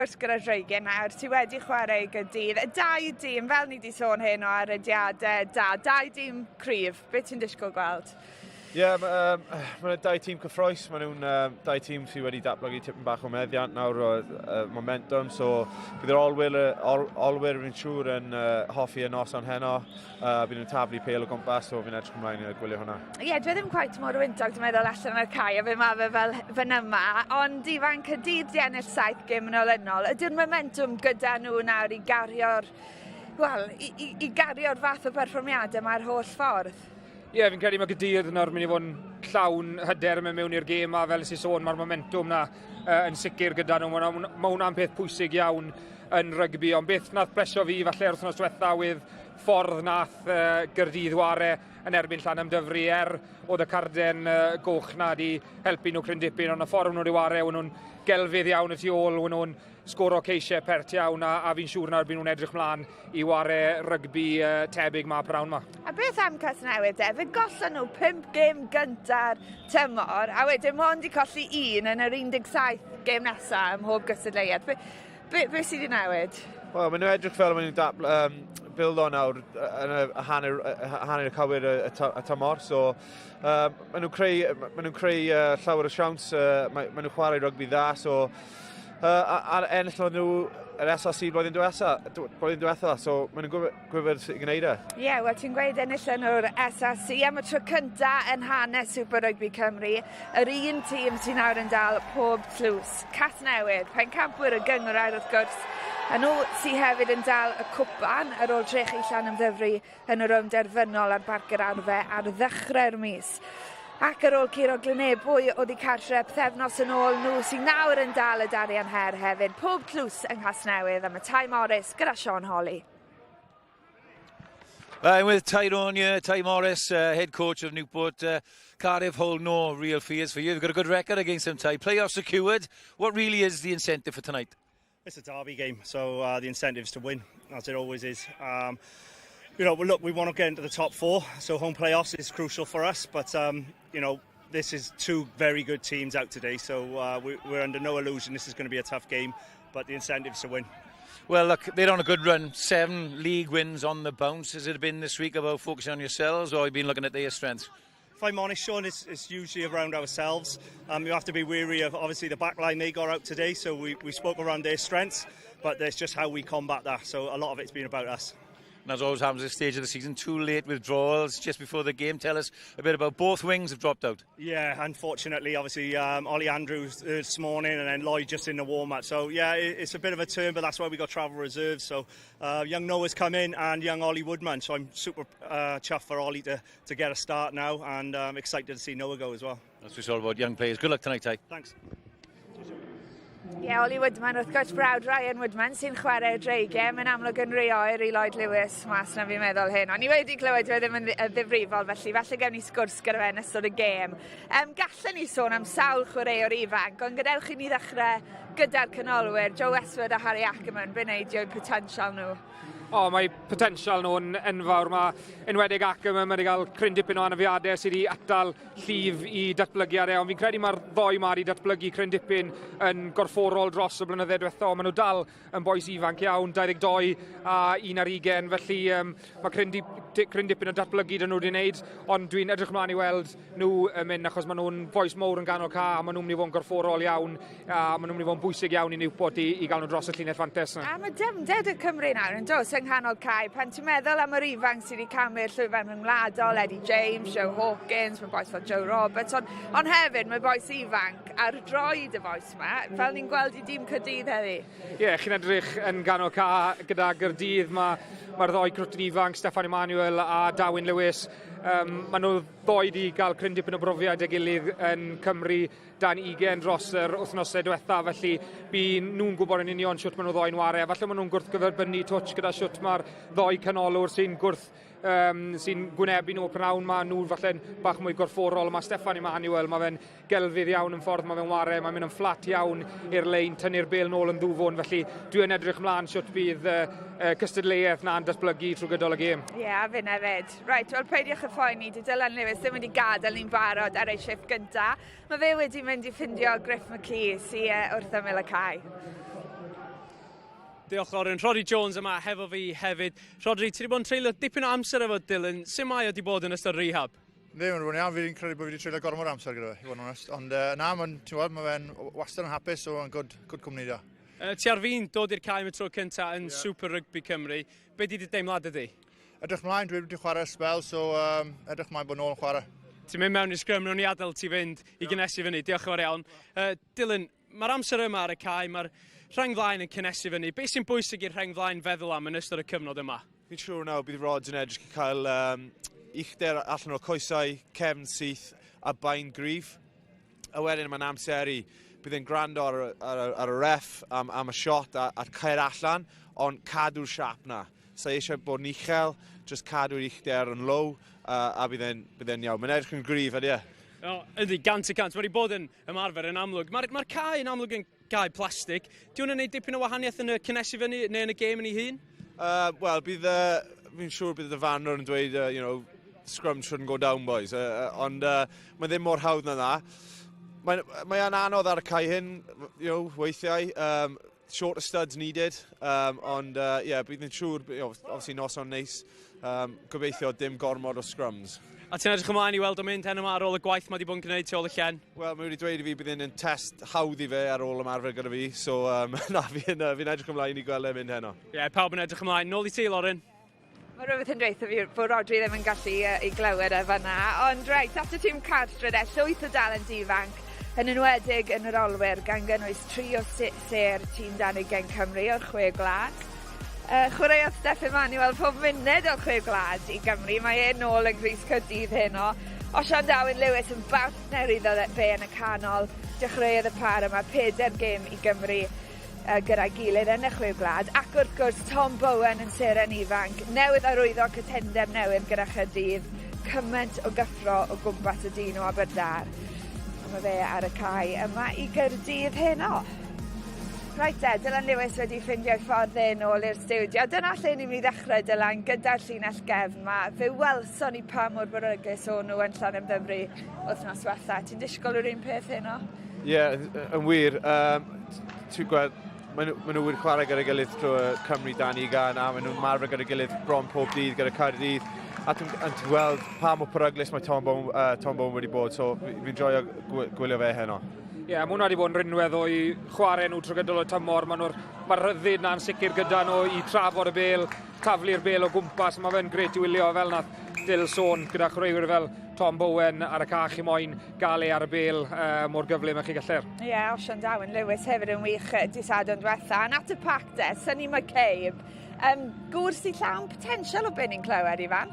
Gwrs gyda Dreigiau nawr, ti wedi chwarae i Gaerdydd. Y dau dîm, fel ni wedi sôn heno ar rediadau da, dau dîm cryf, beth ti'n disgwyl gweld? Ie, yeah, mae ma dau tîm cyffroes, maen nhw'n dau tîm sydd wedi datblygu tipyn bach o meddiant nawr o momentum, so bydd yr olwyr, ol, olwyr fi'n siŵr yn hoffi y noson heno, bydd nhw'n taflu pêl o gwmpas, so fi'n edrych ymlaen i gwylio hwnna. Ie, yeah, dwi e ddim cweit mor wyntog, dwi'n meddwl, allan o'r cae, a fe mae fe fel fan yma, ond Ifan Caerdydd di ennill saith gêm yn olynol. Ydy'r momentum gyda nhw nawr i gario'r, wel, i, i, i gario'r fath o berfformiadau mae'r holl ffordd? Ie, yeah, fi'n credu mae Gaerdydd nawr mynd i fod yn llawn hyder yn mynd mewn i'r gêm a fel nes i sôn, mae'r momentum na yn sicr gyda nhw. Mae hwnna'n ma hwnna peth pwysig iawn yn rygbi, ond beth nath blesio fi falle yr wythnos diwetha oedd ffordd nath Gaerdydd ware yn erbyn Llanymddyfri, er oedd y carden goch na di helpu nhw cryn dipyn, ond y ffordd nhw wedi ware, o'n nhw'n gelfydd iawn y tu ôl, o'n nhw'n sgoro ceisiau pert iawn a, a fi'n siŵr nawr bydd nhw'n edrych mlaen i ware rygbi uh, tebyg ma prawn ma. A beth am Casnewydd de? Fe gollon nhw 5 gêm gynta'r tymor a wedyn mond i colli un yn yr 17 gêm nesaf ym mhob gystadleuaeth. Be, be, be sydd wedi newid? Wel, maen nhw'n edrych fel maen nhw'n dap, build on nawr yn y hanner, hanner cywir y, y, y tymor. So, maen nhw'n creu, maen nhw'n creu llawer o siawns, maen, maen nhw'n chwarae rygbi dda, so Uh, a, a enillodd nhw yr SRC blwyddyn diwetha, blwyddyn diwetha, so maen nhw'n gwybod, gwybod sut i gwneud e. Ie, yeah, wel ti'n gweud enillon nhw'r SRC am y tro cynta yn hanes Super Rugby Cymru, yr un tîm sy'n nawr yn dal pob tlws. Casnewydd, pencampwyr y gynghrair wrth gwrs, a nhw sydd hefyd yn dal y cwpan ar ôl trechu Llanymddyfri yn y rownd derfynol ar Barc yr Arfe ar ddechrau'r mis. Ac ar ôl curo Glynebwy oddi cartre pythefnos yn ôl, nhw sy'n nawr yn dal y Darian Her hefyd. Pob tlws yng Nghasnewydd am y Ty Morris gyda Sean Holly. I'm with Tyrone here, Ty Morris, head coach of Newport. Cardiff hold no real fears for you. You've got a good record against them, Ty. Playoffs secured. What really is the incentive for tonight? It's a derby game, so the incentive is to win, as it always is. You know, look, we want to get into the top four, so home playoffs is crucial for us. But you know, this is two very good teams out today, so we, we're under no illusion this is going to be a tough game. But the incentive is to win. Well, look, they're on a good run. Seven league wins on the bounce. Has it been this week about focusing on yourselves, or have you been looking at their strengths? If I'm honest, Sean, it's, it's usually around ourselves. You have to be wary of obviously the back line they got out today, so we, we spoke around their strengths, but it's just how we combat that. So a lot of it's been about us. And as always happens at this stage of the season, two late withdrawals just before the game. Tell us a bit about both wings have dropped out. Yeah, unfortunately, obviously, Ollie Andrews this morning and then Lloyd just in the warm-up. So, yeah, it, it's a bit of a turn, but that's why we got travel reserves. So, young Noah's come in and young Ollie Woodman. So I'm super chuffed for Ollie to, to get a start now and I'm excited to see Noah go as well. That's what it's all about, young players. Good luck tonight, Ty. Thanks. Ie, yeah, Ollie Woodman, wrth gwrs, brawd Ryan Woodman sy'n chwarae dreigiau. Mae'n amlwg yn rhy oer i Lloyd Lewis mas na fi'n meddwl hyn. Ond ni wedi clywed dwi e ddim yn ddifrifol, felly falle gewn ni sgwrs gyda fe yn ystod y gêm. Um, gallen ni sôn am sawl chwaraewr ifanc, ond gadewch i ni ddechrau gyda'r canolwyr, Joe Westwood a Harry Ackerman, be wneud i'w potensial nhw? O, mae potensial nhw'n enfawr. Mae enwedig Ackerman wedi cael cryn dipyn o anafiadau sydd wedi atal llif i datblygiad e, ond fi'n credu mae'r ddoi ma wedi datblygu cryn dipyn yn gorfforol dros y blynydde diwethaf, ond maen nhw dal yn bois ifanc iawn, 22 a 1 ar 20, felly um, mae cryn, dip, cryn dipyn o datblygu dyn nhw wedi wneud, ond dwi'n edrych ymlaen i weld nhw yn mynd achos maen nhw'n fois mowr yn ganol ca a maen nhw'n mynd i fod yn gorfforol iawn a maen nhw'n mynd i fod yn bwysig iawn i Newport i, i gael nhw dros y llinell fantes. A mae dyfnded y Cymru nawr yn dos yng nghanol cae. Pan ti'n meddwl am yr ifanc sydd wedi camu'r llwyfan rhyngwladol, Eddie James, Joe Hawkins, mae bois fel Joe Roberts, ond, on hefyd mae bois ifanc ar droed y bois yma, fel ni'n gweld i dîm Caerdydd heddi. Ie, yeah, chi'n edrych yn ganol ca gyda Gaerdydd, mae'r ma ddoi crwtyn ifanc, Steffan Emanuel a Darwin Lewis, um, maen nhw ddoi wedi cael cryn dipyn o brofiad ei gilydd yn Cymru dan ugen dros yr wythnosau diwetha, felly bu nhw'n gwybod yn union siwt maen nhw ddoi'n ware. Falle maen nhw'n gwrthgyferbynnu twtsh gyda siwt mae'r ddoi canolwr sy'n gwrth um, sy'n gwynebu nhw pnawn ma, nhw falle'n bach mwy gorfforol. Mae Steffan Emanuel, mae fe'n gelfydd iawn yn ffordd mae fe'n ware, mae'n mynd yn fflat iawn i'r lein, tynnu'r bel nôl yn ddwfwn, felly dwi yn edrych mlaen siwt bydd uh, cystadleuaeth na'n datblygu trwy gydol y gêm. Ie, yeah, a finne fyd. Reit, wel peidiwch y phoeni, di Dylan Lewis ddim wedi gadael ni'n barod ar ei shift gynta. Mae fe wedi mynd i ffindio Griff McKee sy'n wrth ymyl y cae. Diolch, Lauren. Rhodri Jones yma hefo fi hefyd. Rhodri, ti wedi bod yn treulio dipyn o amser efo Dylan. Sut mae o wedi bod yn ystod rehab? Ddim yn bod yn iawn, fi'n credu bod fi wedi treulio gormod o amser gyda fe, i fod yn onest. Ond na, mae'n, ti'n gwybod, mae fe'n wastad yn hapus, so yn good cwmni da. Ti ar fin dod i'r cae am y tro cyntaf yn Super Rugby Cymru. Be di dy deimlad ydi? Edrych mlaen, dwi wedi chwarae sbel, so edrych mlaen bod nôl yn chwarae. Ti'n mynd mewn i'r sgrym, nawn ni adael ti fynd i gynnesu fyny. Diolch yn fawr iawn. Dylan, mae'r amser yma ar y cae, mae'r rheng flaen yn cynnesu fyny. Be sy'n bwysig i'r rheng flaen feddwl am yn ystod y cyfnod yma? Fi'n siŵr nawr bydd Rods yn edrych i cael uchder allan o'r coesau, cefn syth a bain gryf. A wedyn mae'n amseru, bydd e'n gwrando ar y ref am y shot a cael allan, ond cadw'r siap na. Sa eisiau bod yn uchel, just cadw'r uchder yn low, a bydd e'n bydd e'n iawn. Mae'n edrych yn gryf, ydy e? O, ydy, 100%. Mae wedi bod yn ymarfer yn amlwg. Mae'r cae yn amlwg yn cae plastig. Di hwnna'n gwneud dipyn o wahaniaeth yn y cynnesu fyny neu yn y gêm yn ei hun? Wel, fi'n siŵr bydd y dyfarnwr yn dweud, "Scrum shouldn't go down, boys." Ond mae ddim mor hawdd na na. Mae anodd ar y cae hyn, weithiau. Shorter studs needed, ond yeah, bydd yn siŵr, obviously noson neis. Gobeithio dim gormod o scrums. A ti'n edrych ymlaen i weld o'n mynd heno yma ar ôl y gwaith mae wedi bod yn gwneud tu ôl y llen? Wel, mae wedi dweud i fi bydd yn test hawdd i fe ar ôl ymarfer gyda fi, so na, fi edrych ymlaen i gweld e'n mynd heno. Ie, yeah, pawb yn edrych ymlaen. Nôl i ti, Lauren. Mae rhywbeth yn dweud fi bod Rodri ddim yn gallu i glywed e fanna. Ond reit, at y tîm cartre de, llwyth o dalent ifanc yn enwedig yn yr olwyr, gan gynnwys tri o ser tîm dan 20 Cymru o'r Chwe Gwlad. Chwaraeodd Steff Emanuel pob munud o'r Chwe Gwlad i Gymru. Mae e nôl yng nghrys Caerdydd heno. Osian Darwin Lewis yn bartner iddo fe yn y canol. Dechreuodd y par yma peder gêm i Gymru gyda'i gilydd yn y Chwe Gwlad. Ac wrth gwrs Tom Bowen yn seren ifanc, newydd arwyddo cytundeb newydd gyda Chaerdydd. Cymaint o gyffro o gwmpas y dyn o Aberdâr. A mae fe ar y cae yma i Gaerdydd heno. Reit te, Dylan Lewis wedi ffindio'i ffordd e nôl i'r stiwdio. Dyna lle ni'n mynd i ddechrau, Dylan, gyda'r llinell gefn ma. Fe welson ni pa mor beryglus o'n nhw yn Llanymddyfri wythnos diwetha. Ti'n disgwyl yr un peth heno? Ie, yeah, yn wir. Ti'n gweld, maen nhw wedi chwarae gyda'i gilydd trwy Cymru dan 20 a maen nhw'n marfer gyda'i gilydd bron pob dydd gyda Caerdydd. A ti'n gweld pa mor peryglus mae Tom Bowen wedi bod, so fi'n joio gwylio fe heno. Ie, yeah, mae hwnna wedi bod yn rinwedd o'i chwarae nhw trwy gydol y tymor. Mae nhw'r ma rhyddid na'n sicr gyda nhw i trafod y bel, taflu'r bel o gwmpas. Mae fe'n gret i wylio fel nath Dyl sôn gyda chwaraewyr fel Tom Bowen ar y ca, chi moyn gael e ar y bel mor gyflym â chi galler. Ie, yeah, Osian Darwin Lewis hefyd yn wych dydd Sadwrn diwetha. And at y pac de, Sonny McCabe. Gŵr sy'n llawn potensial o be ni'n clywed, Ifan?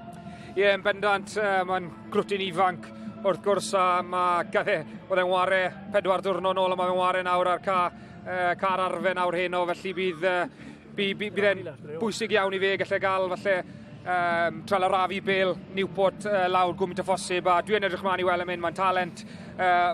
Ie, yeah, yn bendant, mae'n grwtyn ifanc wrth gwrs, a mae gadde, oedd e'n ware 4 diwrnod nôl a mae'n ware nawr ar car arfe nawr heno, felly bydd e'n bwysig iawn i fe gallu gael falle trial arafu bel Newport lawr gwmynt o phosib, a dwi'n edrych mlaen i weld yn mynd, mae'n talent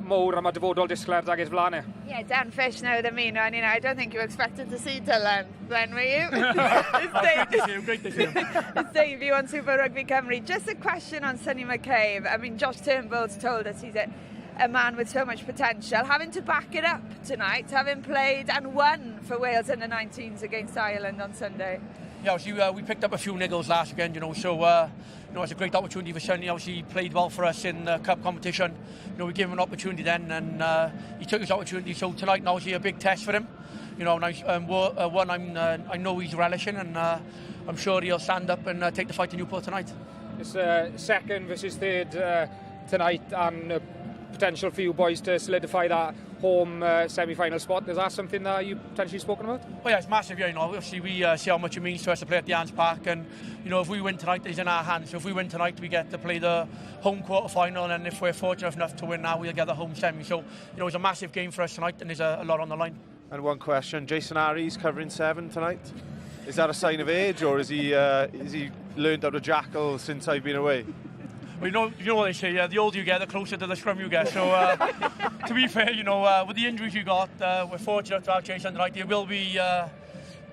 mowr a mae dyfodol disglair dag e's flaen e. Yeah, Dan Fish newydd ymuno â ni now. I don't think you expected to see Dylan then, were you? It's Great to see him, great to see him. It's Davey on Super Rugby Cymru. Just a question on Sonny McCabe. I mean, Josh Turnbull's told us he's a man with so much potential. Having to back it up tonight, having played and won for Wales in the 19s against Ireland on Sunday. Yeah, obviously we picked up a few niggles last weekend, so it's a great opportunity for Sonny. Obviously, he played well for us in the cup competition. We gave him an opportunity then, and he took his opportunity. So tonight, obviously, a big test for him. And one I know he's relishing, and I'm sure he'll stand up and take the fight to Newport tonight. It's second versus third tonight, and potential for you boys to solidify that home semi-final spot. Is that something that you potentially spoken about? Well, yeah, it's massive. Yeah, obviously we see how much it means to us to play at the Arms Park, and if we win tonight, it's in our hands. So if we win tonight, we get to play the home quarter final, and if we're fortunate enough to win now, we'll get the home semi. So it's a massive game for us tonight, and there's a lot on the line. And one question: Jason Harries covering seven tonight. Is that a sign of age, or is he learned how to jackal since I've been away? Well, you know what they say, the older you get, the closer to the scrum you get. So, to be fair, with the injuries you got, we're fortunate to have Jason tonight. He will be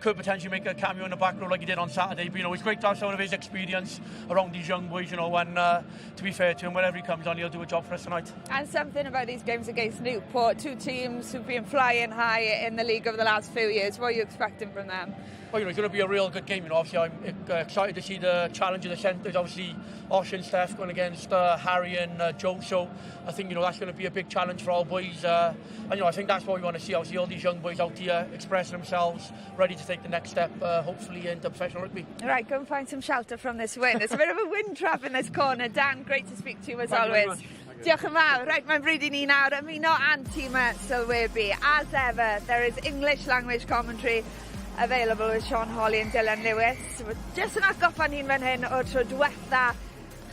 could potentially make a cameo in the back row like he did on Saturday. But, you know, it's great to have someone of his experience around these young boys, you know, and uh, to be fair to him, whenever he comes on, he'll do a job for us tonight. And something about these games against Newport, two teams who've been flying high in the league over the last few years. What are you expecting from them? Well, you know, it's going to be a real good game. You know, obviously, I'm uh, excited to see the challenge of the centres. Obviously, Osh and Steph going against uh, Harry and uh, Joe. So I think, you know, that's going to be a big challenge for all boys. Uh, and, you know, I think that's what we want to see. Obviously, all these young boys out here expressing themselves, ready to take the next step, uh, hopefully, into professional rugby. Right, go and find some shelter from this wind. There's a bit of a wind trap in this corner. Dan, great to speak to you as Thank always. You Diolch yn fawr. Reit, mae'n bryd i ni nawr ymuno â'n tîm sylwebu. As ever, there is English language commentary available with Sean Holly and Dylan Lewis. Jyst yn atgoffa ni'n fan hyn o'r tro diwetha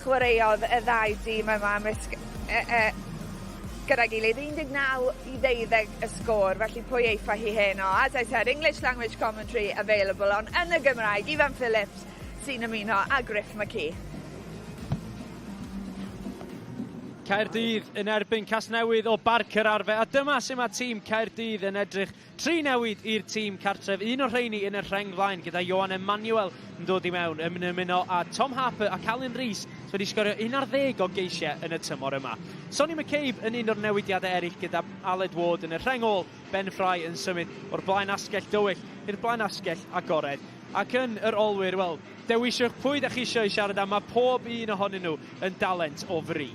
chwaraeodd y ddau dîm yma ymysg, e, e, gyda'i gilydd 19 i 12 y sgôr, felly pwy eiffa hi heno. As I said, English language commentary available, ond yn y Gymraeg, Ifan Phillips sy'n ymuno â Griff McKee. Caerdydd yn erbyn Casnewydd o Barc yr Arfe a dyma sut mae tîm Caerdydd yn edrych. Tri newid i'r tîm cartref, un o'r rheini yn y rheng flaen gyda Ioan Emanuel yn dod i mewn, yn ymuno â Tom Harper ac Alun Rees sydd wedi sgorio 11 o geisiau yn y tymor yma. Sonny McCabe yn un o'r newidiadau eraill gyda Aled Ward yn y rheng ôl, Ben Fry yn symud o'r blaen asgell dywyll i'r blaen asgell agored. Ac yn yr olwyr, wel, Dewiswch pwy da chi eisiau siarad am, mae pob un ohonyn nhw yn dalent o fri.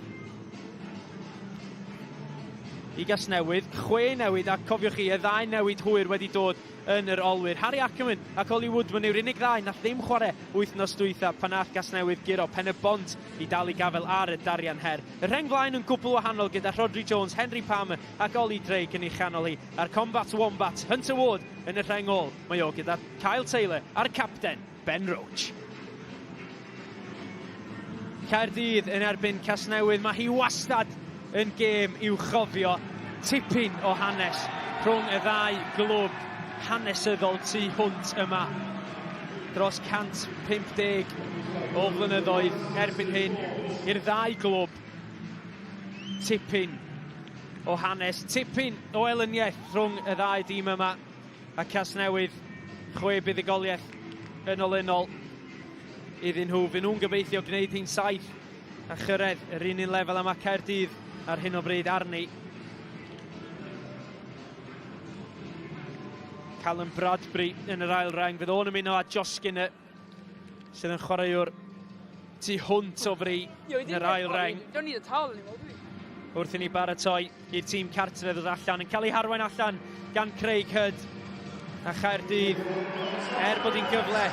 I Gasnewydd, chwe newid, a cofiwch chi, y ddau newid hwyr wedi dod yn yr olwyr. Harry Ackerman ac Ollie Woodman yw'r unig ddau nath ddim chwarae wythnos dwytha pan nath Gasnewydd guro Pen y Bont i dal i gafel ar y Darian Her. Y rheng flaen yn gwbl wahanol gyda Rhodri Jones, Henry Palmer ac Ollie Drake yn ei chanol hi, a'r Combat Wombat, Hunter Ward yn y rheng ôl. Mae o gyda Kyle Taylor a'r capten, Ben Roach. Caerdydd yn erbyn Casnewydd. Mae hi wastad yn gêm i'w chofio. Tipyn o hanes rhwng y ddau glwb hanesyddol tu hwnt yma. Dros 150 o flynyddoedd erbyn hyn i'r ddau glwb. Tipyn o hanes, tipyn o elyniaeth rhwng y ddau dîm yma. A Casnewydd, chwe buddugoliaeth yn olynol iddyn nhw. Fy nhw'n gobeithio gwneud hi'n saith a chyrraedd yr un un lefel yma Caerdydd ar hyn o bryd arni. Callum Bradbury yn yr ail reng. Fydd o'n ymuno â Josh Skinner sydd yn chwaraewr tu hwnt o fri yn yr ail reng. Don't need a towel anymore, do we? Wrth i ni baratoi i'r tîm cartref ddod allan, yn cael ei harwain allan gan Craig Hudd a Chaerdydd. Er bod hi'n gyfle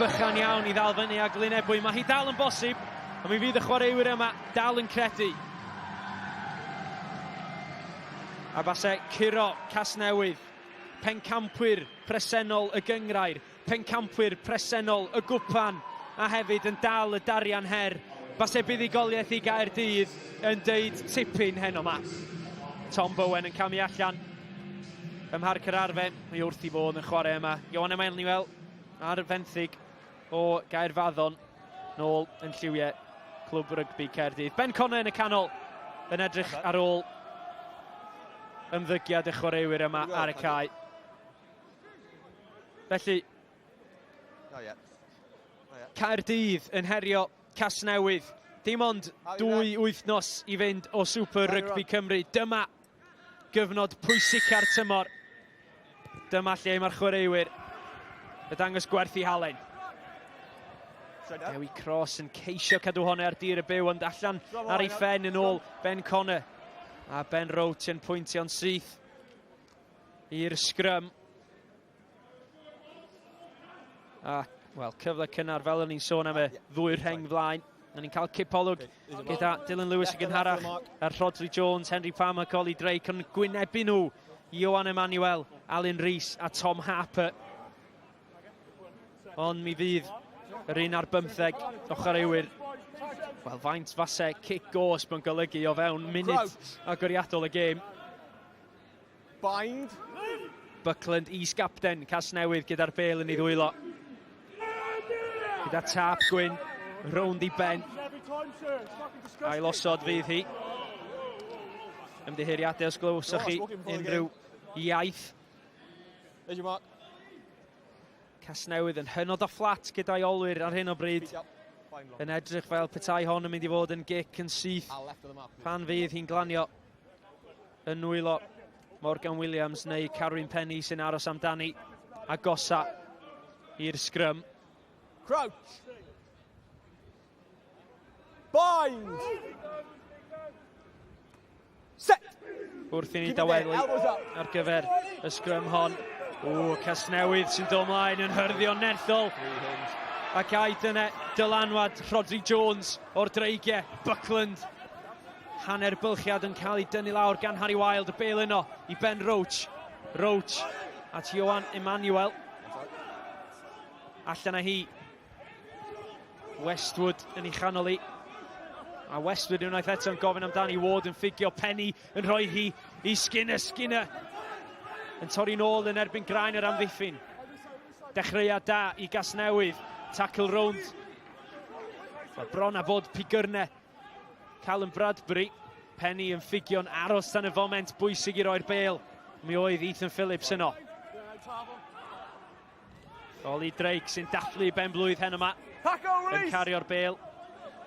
bychan iawn i ddal fyny â Glyn Ebwy, mae hi dal yn bosib, a mi fydd y chwaraewyr yma dal yn credu. A base curo Casnewydd, pencampwyr presennol y gyngrair, Pencampwyr presennol y gwpan a hefyd yn dal y darian her. Base buddugoliaeth i Gaerdydd yn deud tipyn heno ma. Tom Bowen yn camu allan ym Mharc yr Arfe. Mae wrth i fod yn chwarae yma. Ioan Emanuel ar fenthyg o Gaerfaddon nôl yn lliwiau Clwb Rygbi Caerdydd. Ben Connor yn y canol yn edrych ar ôl ymddygiad y chwaraewyr yma ar y cae. Felly, Caerdydd yn herio Casnewydd. Dim ond dwy wythnos i fynd o Super Rygbi Cymru. Dyma gyfnod pwysica'r tymor. Dyma lle mae'r chwaraewyr y dangos gwerth i halen. Dewi Cross yn ceisio cadw hwnna ar dir y byw, ond allan ar ei phen yn ôl Ben Connor. A Ben Roach yn pwyntio'n syth i'r sgrym. A, wel, cyfle cynnar, fel o'n i'n sôn am y ddwy rheng flaen. O'n ni'n cael cipolwg gyda Dylan Lewis yn gynharach, a Rhodri Jones, Henry Palmer, Collie Drake, yn gwynebu nhw Ioan Emanuel, Alun Rees a Tom Harper. Ond mi fydd yr un ar bymtheg o chwaraewyr. Wel, faint fase cic gosb yn golygu o fewn munud agoriadol y gêm. Bind. Buckland, is-gapten Casnewydd gyda'r bel yn ei ddwylo. Gyda tap gwyn rownd i ben. Ail osod fydd hi. Ymddiheuriadau os glywsoch chi unrhyw iaith. There's your mark. Casnewydd yn hynod o fflat gyda'i olwyr ar hyn o bryd. Yn edrych fel petai hon yn mynd i fod yn gic yn syth pan fydd hi'n glanio yn nwylo Morgan Williams neu Carwyn Penny sy'n aros amdani agosa i'r sgrym. Crouch! Bind! Set! Wrth i ni dawelu ar gyfer y sgrym hon. O, Casnewydd sy'n dod ymlaen yn hyrddio nerthol. Ac ai dyna dylanwad Rhodri Jones o'r Dreigiau, Buckland. Hanner bylchiad yn cael ei dynnu lawr gan Harry Wild, y bel yno i Ben Roach. Roach at Johan Emmanuel. Allan â hi Westwood yn ei chanol hi. A Westwood unwaith eto yn gofyn amdani. Ward yn ffugio Penny yn rhoi hi i Skinner. Skinner yn torri nôl yn erbyn graen yr amddiffyn. Dechreuad da i Gasnewydd. Tackle rownd. Mae bron a bod pigyrnau Callum Bradbury. Penny yn ffugio'n aros tan y foment bwysig i roi'r bêl. Mi oedd Ethan Phillips yno. Ollie Drake sy'n dathlu ben blwydd hen yma. Yn cario'r bêl.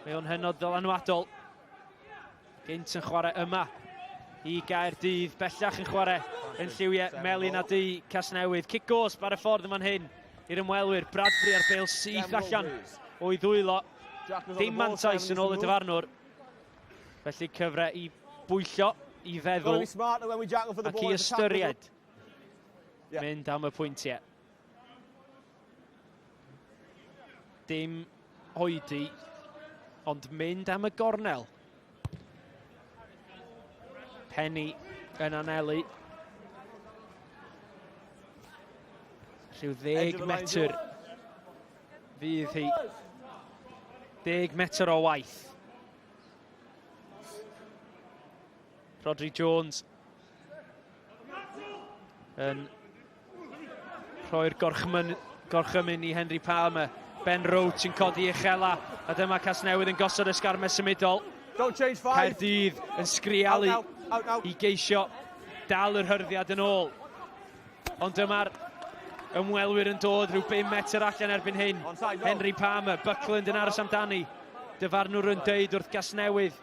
Mae o'n hynod ddylanwadol. Gynt yn chwarae yma i Gaerdydd. Bellach yn chwarae yn lliwiau melyn a du Casnewydd. Cic gosb ar y ffordd yn fan hyn i'r ymwelwyr. Bradbury ar bêl syth allan o'i ddwylo. Dim mantais yn ôl y dyfarnwr. Felly cyfle i bwyllo, i feddwl ac i ystyried. Yeah. Mynd am y pwyntiau. Dim oedi, ond mynd am y gornel. Penny yn anelu. Rhyw ddeg metr fydd hi. Deg metr o waith. Rhodri Jones yn rhoi'r gorchmyn, gorchymyn i Henry Palmer. Ben Roach yn codi uchela, a dyma Casnewydd yn gosod y sgarmes symudol. Don't change five. Caerdydd yn sgrialu out now, out now. i geisio dal yr hyrddiad yn ôl. Ond dyma'r ymwelwyr yn dod rhyw 5 metr allan erbyn hyn. Onside, no. Henry Palmer, Buckland yn aros amdani. Dyfarnwr yn deud wrth Gasnewydd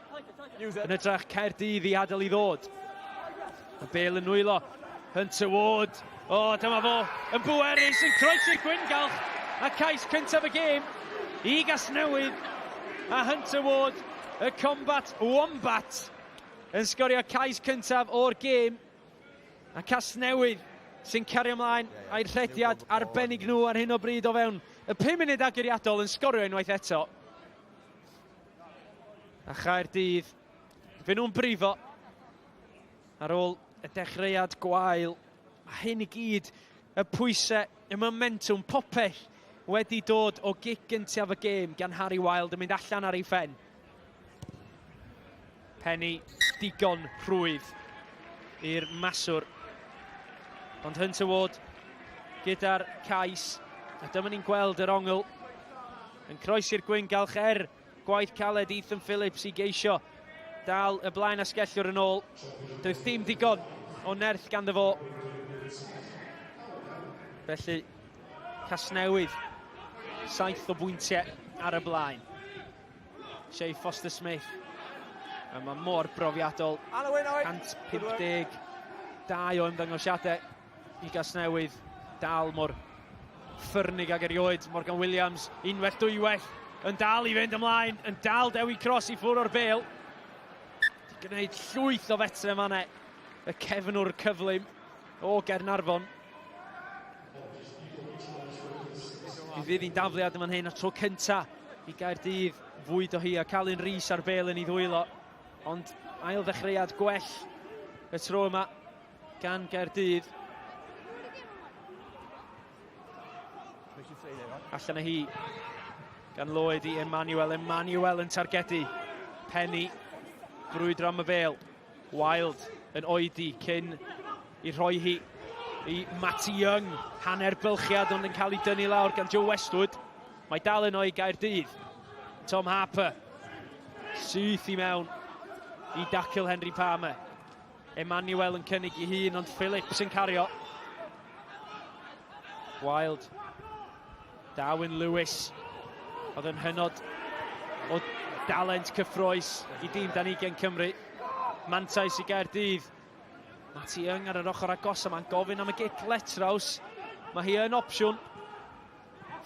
yn hytrach Caerdydd i adael i ddod. Y bel yn nwylo. Hunter Ward. O, oh, dyma fo. Yn bwerus, yn croesi'r gwyngalch. A cais cyntaf y gêm i Gasnewydd. A Hunter Ward, y combat wombat, yn sgorio cais cyntaf o'r gêm. A Casnewydd sy'n cario ymlaen a'i rhediad arbennig nhw ar hyn o bryd o fewn y 5 munud agoriadol yn sgorio unwaith eto. A Chaerdydd, fe nhw'n brifo ar ôl y dechreuad gwael. A hyn i gyd, y pwysau, y momentum, popeth wedi dod o gic gyntaf y gêm gan Harry Wild yn mynd allan ar ei phen. Penny digon rhwydd i'r maswr. Ond Hunter Ward gyda'r cais. A dyma ni'n gweld yr ongl yn croesi'r gwyngalch er gwaith caled Ethan Phillips i geisio dal y blaen asgellwr yn ôl. Doedd dim digon o nerth ganddo fo. Felly, Casnewydd, saith o bwyntiau ar y blaen. Shea Foster Smith. A mae mor brofiadol. 152 o ymddangosiadau i Gasnewydd. Dal mor ffyrnig ag erioed. Morgan Williams, unwaith dwywaith, yn dal i fynd ymlaen, yn dal Dewi Cross i ffwrdd o'r bel. Di gwneud llwyth o fetre yma ne. Y cefnwr cyflym o Gaernarfon. Mi fydd hi'n dafliad yn fan hyn, a tro cynta i Gaerdydd fwyd o hi a Calun Rees ar bel yn ei ddwylo. Ond ail ddechreuad gwell y tro yma gan Gaerdydd. Allan â hi gan Lloyd i Emmanuel. Emmanuel yn targedu. Penny brwydro am y bel. Wild yn oedi cyn i rhoi hi i Matty Young. Hanner bylchiad ond yn cael ei dynnu lawr gan Joe Westwood. Mae dal yno i Gaerdydd. Tom Harper syth i mewn i dacl Henry Palmer. Emmanuel yn cynnig i hun ond Phillips yn cario. Wild. Darwin Lewis oedd yn hynod o dalent cyffroes i dîm dan ugain Cymru. Mantais i Gaerdydd. Matty Young ar yr ochr agos yma'n gofyn am y gic letraws. Mae hi yn opsiwn.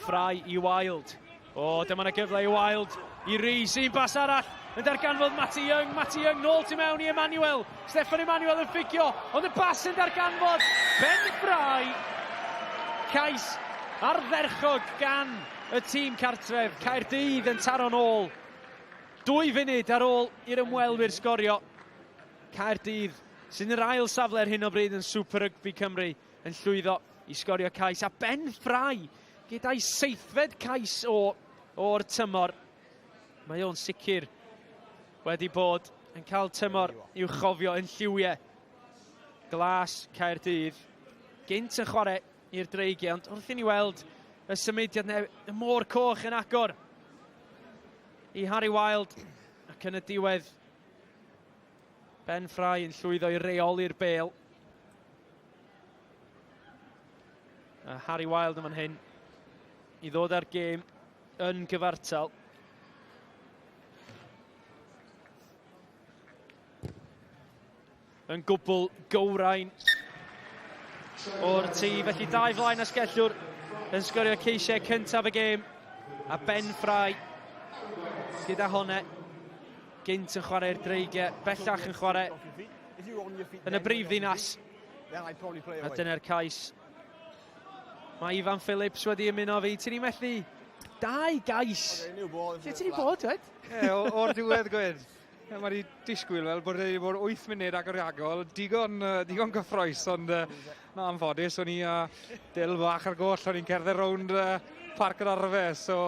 Fry i Wild. O, dyma 'na gyfle i Wild. I Rees, un bas arall. Yn darganfod Matty Young. Matty Young nôl tu mewn i Emmanuel. Steffan Emmanuel yn ffugio, ond y bas yn darganfod Ben Fry. Cais ardderchog gan y tîm cartref. Caerdydd yn taro'n ôl. 2 funud ar ôl i'r ymwelwyr sgorio. Caerdydd sy'n yr ail safle ar hyn o bryd yn Super Rugby Cymru yn llwyddo i sgorio cais. A Ben Fry gyda'i seithfed cais o o'r tymor. Mae o'n sicr wedi bod yn cael tymor i'w chofio yn lliwiau glas Caerdydd. Gynt yn chwarae i'r Dreigiau, ond wrth i ni weld y symudiad neu y môr coch yn agor i Harry Wild ac yn y diwedd Ben Fry yn llwyddo i reoli'r bêl. A Harry Wild yn fan hyn i ddod â'r gêm yn gyfartal. Yn gwbl gywrain o'r tŷ. Felly dau flaen asgellwr yn sgorio ceisiau cyntaf y gêm. A Ben Fry gyda honne. Gynt yn chwarae'r Dreigiau, bellach yn chwarae yn y brif ddinas. A dyna'r cais. Mae Ifan Phillips wedi ymuno fi. Ti'n i methu dau gais. Lle ti wedi bod, Ed? Ie, o'r diwedd, gwed. Mae wedi disgwyl fel bod wedi bod 8 munud agoriadol, digon, digon gyffroes, ond na anffodus, o'n i a Dyl bach ar goll, o'n i'n cerdded rownd Parc yr Arfe, so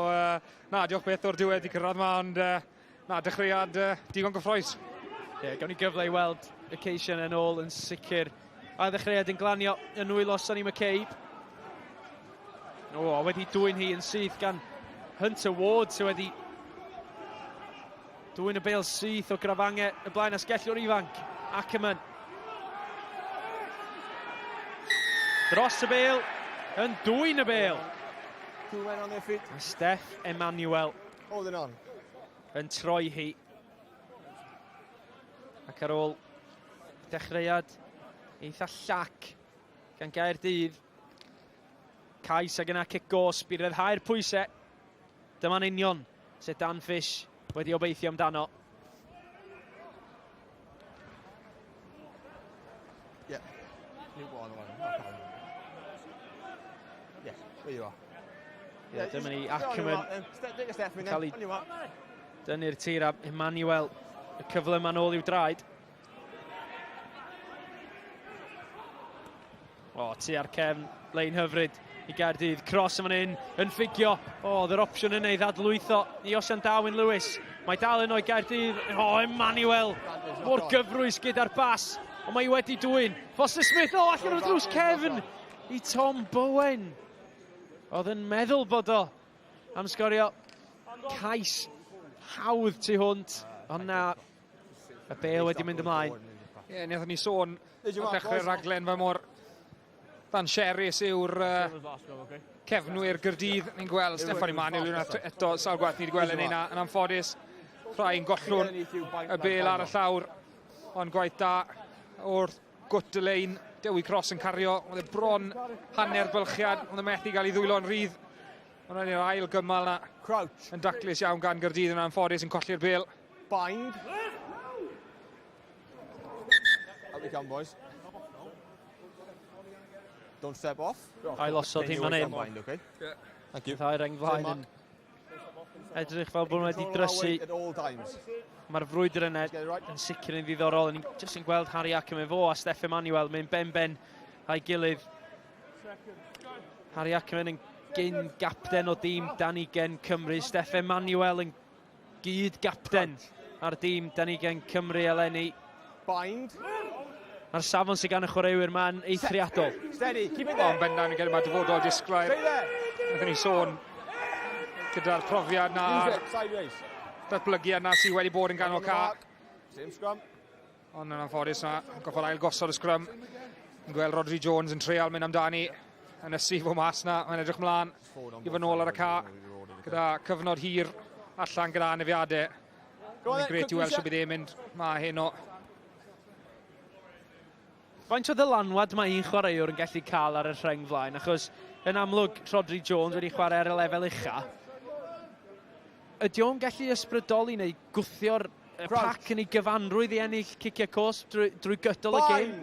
na, diolch beth o'r diwedd i cyrraedd ma, ond na, dechreuad digon gyffroes. Ie, yeah, gawn ni gyfle i weld y ceisiau yn ôl yn sicr. A ddechreuad yn glanio yn nwylo Sonny McCabe. O, a wedi dwyn hi yn syth gan Hunter Ward sydd wedi dwyn y bêl syth o grafangau y blaen asgellwr ifanc. Ackerman. Dros y bêl, yn dwyn y bêl. A Steph Emmanuel yn troi hi. Ac ar ôl dechreuad eitha llac gan Gaerdydd, cais ag yna cic gosb i ryddhau'r pwysau. Dyma'n union sut Dan Fish wedi obeithio amdano. Yeah. Yeah, where you are. Yeah, dyma ni Ackerman. Cael ei dynnu'r tir a Emmanuel y cyfle yma'n ôl i'w draed. O, tu ar cefn, lein hyfryd i Gaerdydd. Cross yn fan hyn, yn ffugio. O, oedd yr opsiwn yna i ddadlwytho i Osian Darwin Lewis. Mae dal yno i Gaerdydd. O, Emmanuel, mor gyfrwys gyda'r bas. Ond mae wedi dwyn. Foster Smith, o, allan o'r drws cefn i Tom Bowen. Oedd yn meddwl bod o am sgorio cais hawdd tu hwnt, ond na, y bêl wedi mynd ymlaen. Ie, yeah, wnaethon ni sôn ar ddechrau'r raglen fe mor ddanserus yw'r cefnwyr Gyrdydd. Ni'n gweld Steffan Emanuel yna eto sawl gwaith ni wedi gweld yn yna yn anffodus. Rhai yn gollwng y bêl ar y llawr, ond gwaith da o'r gwt y lein. Dewi Cross yn cario, oedd e bron hanner bylchiad, ond y methu gael ei ddwylo'n rhydd. Ond yn yr ail gymal na, Crouch. yn daclus iawn gan Gyrdydd yn anffodus yn colli'r bêl. Bind. Up we come, boys. Don't step off. Ail osod hi fan hyn. Bind, okay? Thank you. Ddau reng flaen yn edrych fel bod nhw wedi drysu. Mae'r frwydr yna yn sicr yn ddiddorol. Ni'n jyst yn gweld Harry Ackerman fo a Steff Emanuel mynd ben-ben a'i gilydd. Harry Ackerman yn gyn gapten o dîm dan ugain Cymru. Steff Emanuel yn gyd gapten ar dîm dan ugain Cymru eleni. Bind. Mae'r safon sydd gan y chwaraewyr ma'n eithriadol. Steady, keep it there. Ond bendant yn mae dyfodol disglair. Wnaethon ni sôn gyda'r profiad na, datblygiad na sydd wedi bod yn ganol ca. Same scrum. Ond yn anffodus na, goffod ail gosod y scrum. Yn gweld Rodri Jones yn treial mynd amdani. yn ysu fo mas na, mae'n edrych mlaen i fod nôl ar y ca gyda cyfnod hir allan gyda anafiadau. Mae'n gret i weld sut bydd e'n mynd ma heno. Faint o ddylanwad mae un chwaraewr yn gallu cael ar y rheng flaen? Achos yn amlwg Rhodri Jones wedi chwarae ar y lefel ucha. Ydy o'n gallu ysbrydoli neu gwthio'r pac yn ei gyfanrwydd i ennill ciciau cosb drwy, drwy gydol y gêm?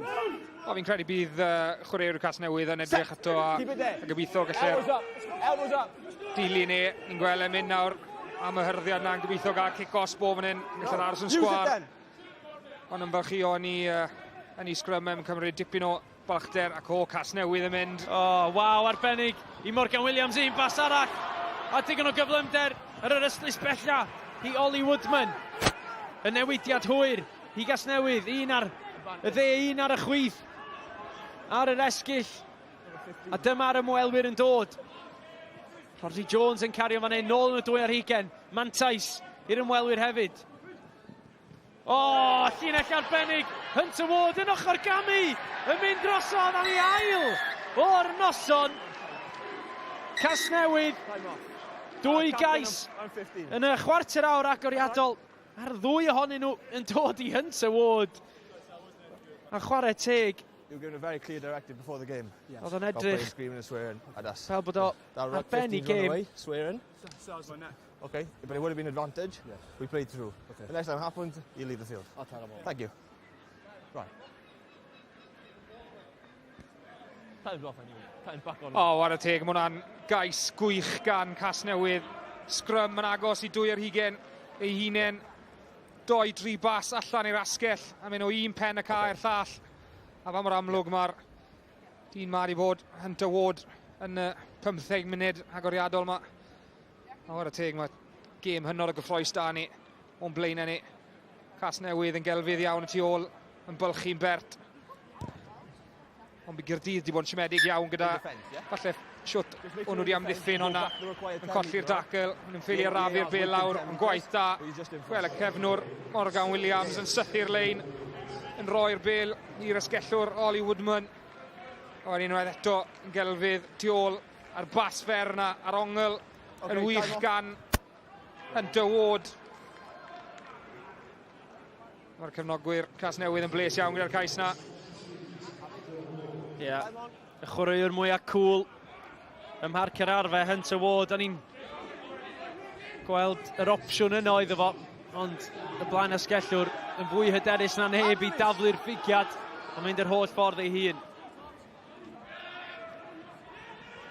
O, fi'n credu bydd uh, chwaraewr y Casnewydd yn edrych ato a, a gobeithio gallu'r dilyn e. Ni'n gweld e'n mynd nawr am y hyrddiad na'n gobeithio gael cic gosb o fan hyn. Gallu'r aros yn sgwar. Ond ymfalchïo yn ei, uh, yn ei sgrym yn cymryd dipyn o balchder ac o Casnewydd yn mynd. O, oh, waw, arbennig i Morgan Williams, un bas arall. A digon o gyflymder ar yr ystlys bella i Ollie Woodman. Y newidiad hwyr i Gasnewydd, un ar y dde, un ar y chwith. Ar yr esgyll. A dyma'r ymwelwyr yn dod. Rhodri Jones yn cario fan hyn, nôl yn y 22. Mantais i'r ymwelwyr hefyd. O, oh, llinell arbennig! Hunter Ward yn ochr gamu! Yn mynd drosodd am ei ail o'r noson. Casnewydd, dwy gais yn y chwarter awr agoriadol. A'r ddwy ohonyn nhw yn dod i Hunter Ward. A chwarae teg. You were given a very clear directive before the game. Yes. Oedd o'n edrych screaming and swearing at us. Fel bod o ar ben i gêm. Swearing. Okay, but it would have been advantage. Yes. We played through. Okay. The next time it happens, you leave the field. I'll tell them all. Thank you. Right. Time's off anyway. Time's back on. O, oh, war y teg, mae hwnna'n gais gwych gan Casnewydd. Sgrym yn agos i dwy ar hugen ei hunain. Doi, dri bas allan i'r asgell a mynd o un pen y cae i'r llall. A fa mor amlwg mae'r dyn ma wedi bod Hunter Ward yn y 15 munud agoriadol yma. A war y teg, mae gêm hynod o gyffroes da ni o'n blaenau ni. Casnewydd yn gelfydd iawn y tu ôl, yn bylchu'n bert. Ond by Gyrdydd wedi bod yn siomedig iawn gyda falle siwt o'n nhw wedi amddiffyn o'na yn colli'r dacl, yn ffili arafu'r bel lawr, yn gwaith da. Wel, y cefnwr Morgan Williams yn sythu'r lein, yn rhoi'r bel i'r ysgellwr Ollie Woodman. A wedyn unwaith eto yn gelfydd tu ôl a'r bas fer yna a'r ongl yn wych gan Hunter Ward. Mae'r cefnogwyr Casnewydd yn bles iawn gyda'r cais na. Ie. Yeah. Y chwaraewr mwyaf cool ym Mharc yr Arfe, Hunter Ward. O'n i'n gweld yr opsiwn yno iddo fo, ond y blaen asgellwr yn fwy hyderus na neb i daflu'r ffigiad a mynd yr holl ffordd ei hun.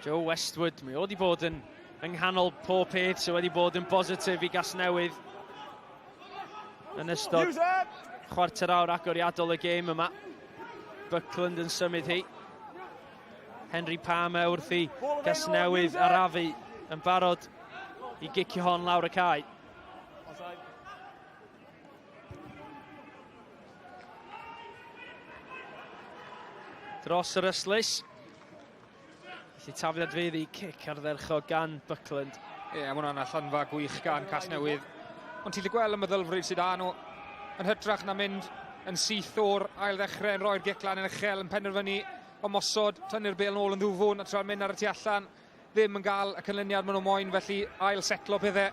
Joe Westwood, mae o wedi bod yn yng nghanol pob peth sydd wedi bod yn bositif i Gasnewydd yn ystod chwarter awr agoriadol y gêm yma. Buckland yn symud hi. Henry Palmer wrth i Gasnewydd arafu yn barod i gicio hon lawr y cae. Dros yr ystlys. Felly tafliad fydd i cic ardderchog gan Buckland. Ie, yeah, mae hwnna'n allanfa gwych gan Casnewydd. Ond ti'n gweld y meddylfryd sydd â nhw yn hytrach na mynd yn syth o'r ail ddechrau yn rhoi'r gic lan yn uchel yn penderfynu ymosod, tynnu'r bêl nôl yn ddwfwn a tra'n mynd ar y tu allan ddim yn gael y canlyniad maen nhw moyn, felly ail setlo pethau.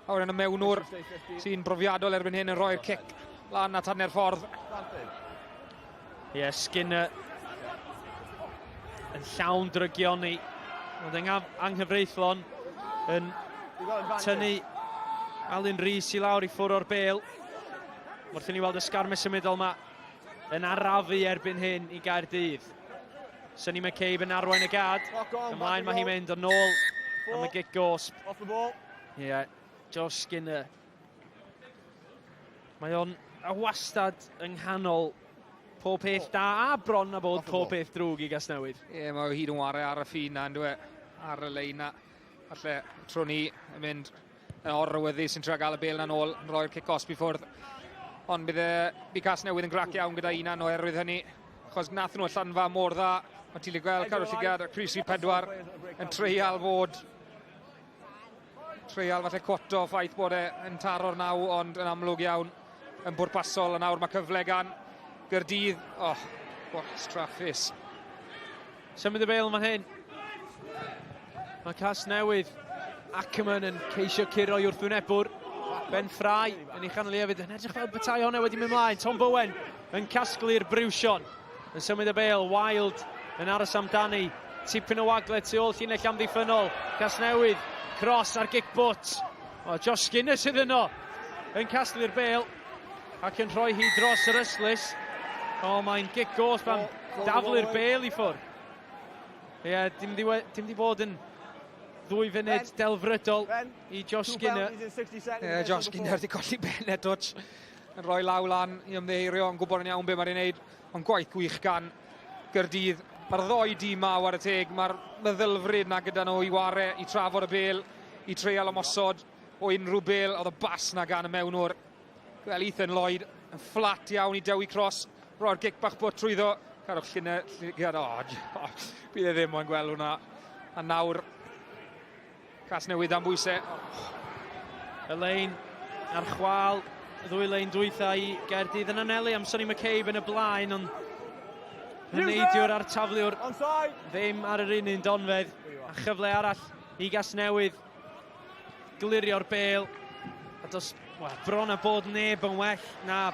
A wedyn y mewnwr sy'n brofiadol erbyn hyn yn rhoi'r cic lan at hanner ffordd. Ie, yeah, Skinner yn llawn drygioni, ond yn anghyfreithlon yn tynnu Alun Rees i lawr i ffwrdd o'r bel. Wrth i ni weld y sgarmes symudol yma yn arafu erbyn hyn i Gaerdydd. Sonny McCabe yn arwain y gad. Ymlaen mae hi'n mynd yn ôl am y gic gosb. Off the ball. Ie, yeah, Josh Skinner. Mae o'n wastad yng nghanol pob peth da a bron a bod pob peth drwg i Gasnewydd. Ie, yeah, mae o hyd yn wario ar y ffin na, ynddo e? Ar y lein na. Falle tro ni yn mynd yn or-awyddus yn trio gael y bêl na'n ôl, yn rhoi'r cic osb i ffwrdd. Ond bydd e, bu Casnewydd yn grac iawn gyda unan oherwydd hynny, achos nath nhw allanfa mor dda. Ond ti'n gweld Carol Llygad a Chris 4 yn treial fod treial falle cwoto ffaith bod e yn taro'r naw, ond yn amlwg iawn yn bwrpasol. A nawr mae cyfle gan Gyrdydd. Oh, gwastraffus. Symud y bêl yn fan hyn. Mae Casnewydd, Ackerman yn ceisio curo i wrthwynebwr. Ben Fry yn ei chanol hefyd. Yn edrych fel petai hwnna wedi mynd mlaen. Tom Bowen yn casglu'r briwsion. Yn symud y bêl. Wild yn aros amdani. Tipyn o wagle tu ôl llinell amddiffynnol. Casnewydd. Cross ar gic bwt. O, Josh Skinner sydd yno. Yn casglu'r bêl. Ac yn rhoi hi dros yr ystlys. O, mae'n gic gosb am daflu'r bêl i ffwrdd. Ie, yeah, dim di, dim di bod yn ddwy funud delfrydol i Josh Skinner. Ie, yeah, Josh Skinner wedi colli ben e twtsh. Yn rhoi law lan i ymddiheurio, yn gwybod yn iawn be mae'n ei wneud. Ond gwaith gwych gan Gyrdydd. Mae'r ddoi dîm ma war y teg, mae'r meddylfryd na gyda nhw i ware, i trafod y bel, i treial ymosod o unrhyw bel. Oedd y bas na gan y mewnwr. Wel, Ethan Lloyd yn fflat iawn i Dewi Cross. Roi'r gic bach bwt trwyddo. Carwch llunau, llunau, o, oh, bydd e ddim moyn gweld hwnna. A nawr, Casnewydd dan bwysau. Y lein a'r chwal, y ddwy lein dwytha i Gaerdydd yn anelu am Sonny McCabe yn y blaen, ond y neidiwr a'r tafliwr ddim ar yr un un donfedd. A chyfle arall i Gasnewydd glirio'r bêl. A dos, well, bron a bod neb yn well na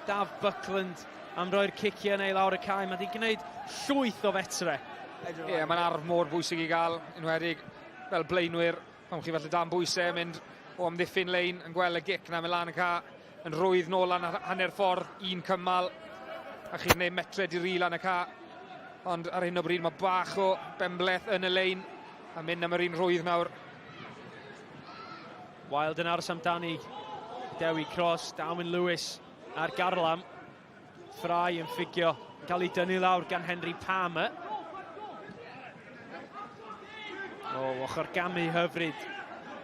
Daf Buckland am roi'r ciciau yna i lawr y cae. Mae wedi gwneud llwyth o fetre. Ie, yeah, mae'n arf mor bwysig i gael, enwedig fel blaenwyr, pan chi falle dan bwysau, mynd o amddiffyn lein, yn gweld y gic na mynd lan y ca, yn rwydd nôl lan hanner ffordd, un cymal, a chi'n gwneud metre di lan y ca. Ond ar hyn o bryd mae bach o benbleth yn y lein, a mynd am yr un rwydd nawr. Wild yn aros amdani. Dewi Cross, Darwin Lewis a'r garlam. Fry yn ffugio, yn cael ei dynnu lawr gan Henry Palmer. O, ochr gamu hyfryd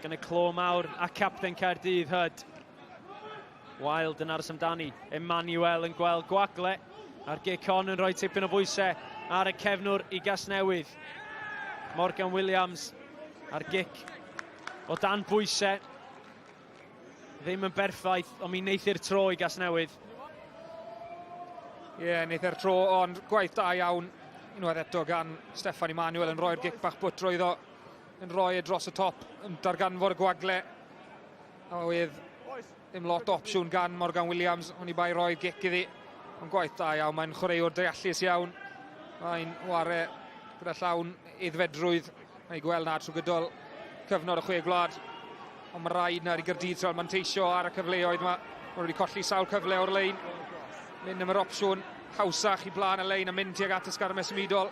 gan y clo mawr a capten Caerdydd Hud. Wild yn aros amdani. Emmanuel yn gweld gwagle. A'r gic hon yn rhoi tipyn o bwysau ar y cefnwr i Gasnewydd. Morgan Williams a'r gic o dan bwysau. Ddim yn berffaith, ond mi wneith tro i Gasnewydd. Ie, yeah, wneith tro, ond gwaith da iawn unwaith eto gan Steffan Emanuel yn rhoi'r gic bach bwt drwyddo, yn rhoi e dros y top, yn darganfod y gwagle. A oedd ddim lot opsiwn gan Morgan Williams, ond i bai roi gic iddi. Ond gwaith da iawn, mae'n chwaraewr deallus iawn. Mae'n ware gyda llawn aeddfedrwydd. Mae'n gweld na trwy gydol cyfnod y chwe gwlad. Ond mae rhaid nawr i Gaerdydd trial manteisio ar y cyfleoedd yma. Mae wedi colli sawl cyfle o'r lein. Mynd am yr opsiwn hawsach i blaen y lein a mynd tuag at y sgarmes symudol.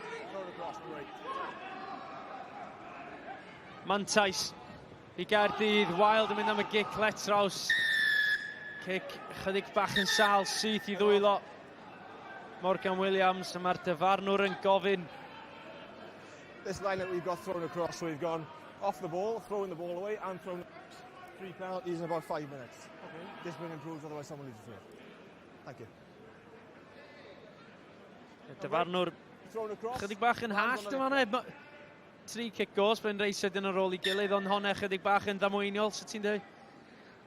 Mantais i Gaerdydd. Wild yn mynd am y gic letraws. Cic chydig bach yn sal, syth i ddwylo. Morgan Williams, a mae'r dyfarnwr yn gofyn. This line that we've got thrown across, so we've gone off the ball, throwing the ball away, and thrown three penalties in about 5 minutes. Okay. Discipline improves, otherwise someone leaves the field. Thank you. Y dyfarnwr chydig bach yn hallt yma yna. Tri cic gosb yn reit sydyn ar ôl i gilydd, ond hwnna chydig bach yn ddamweiniol, sut ti'n dweud?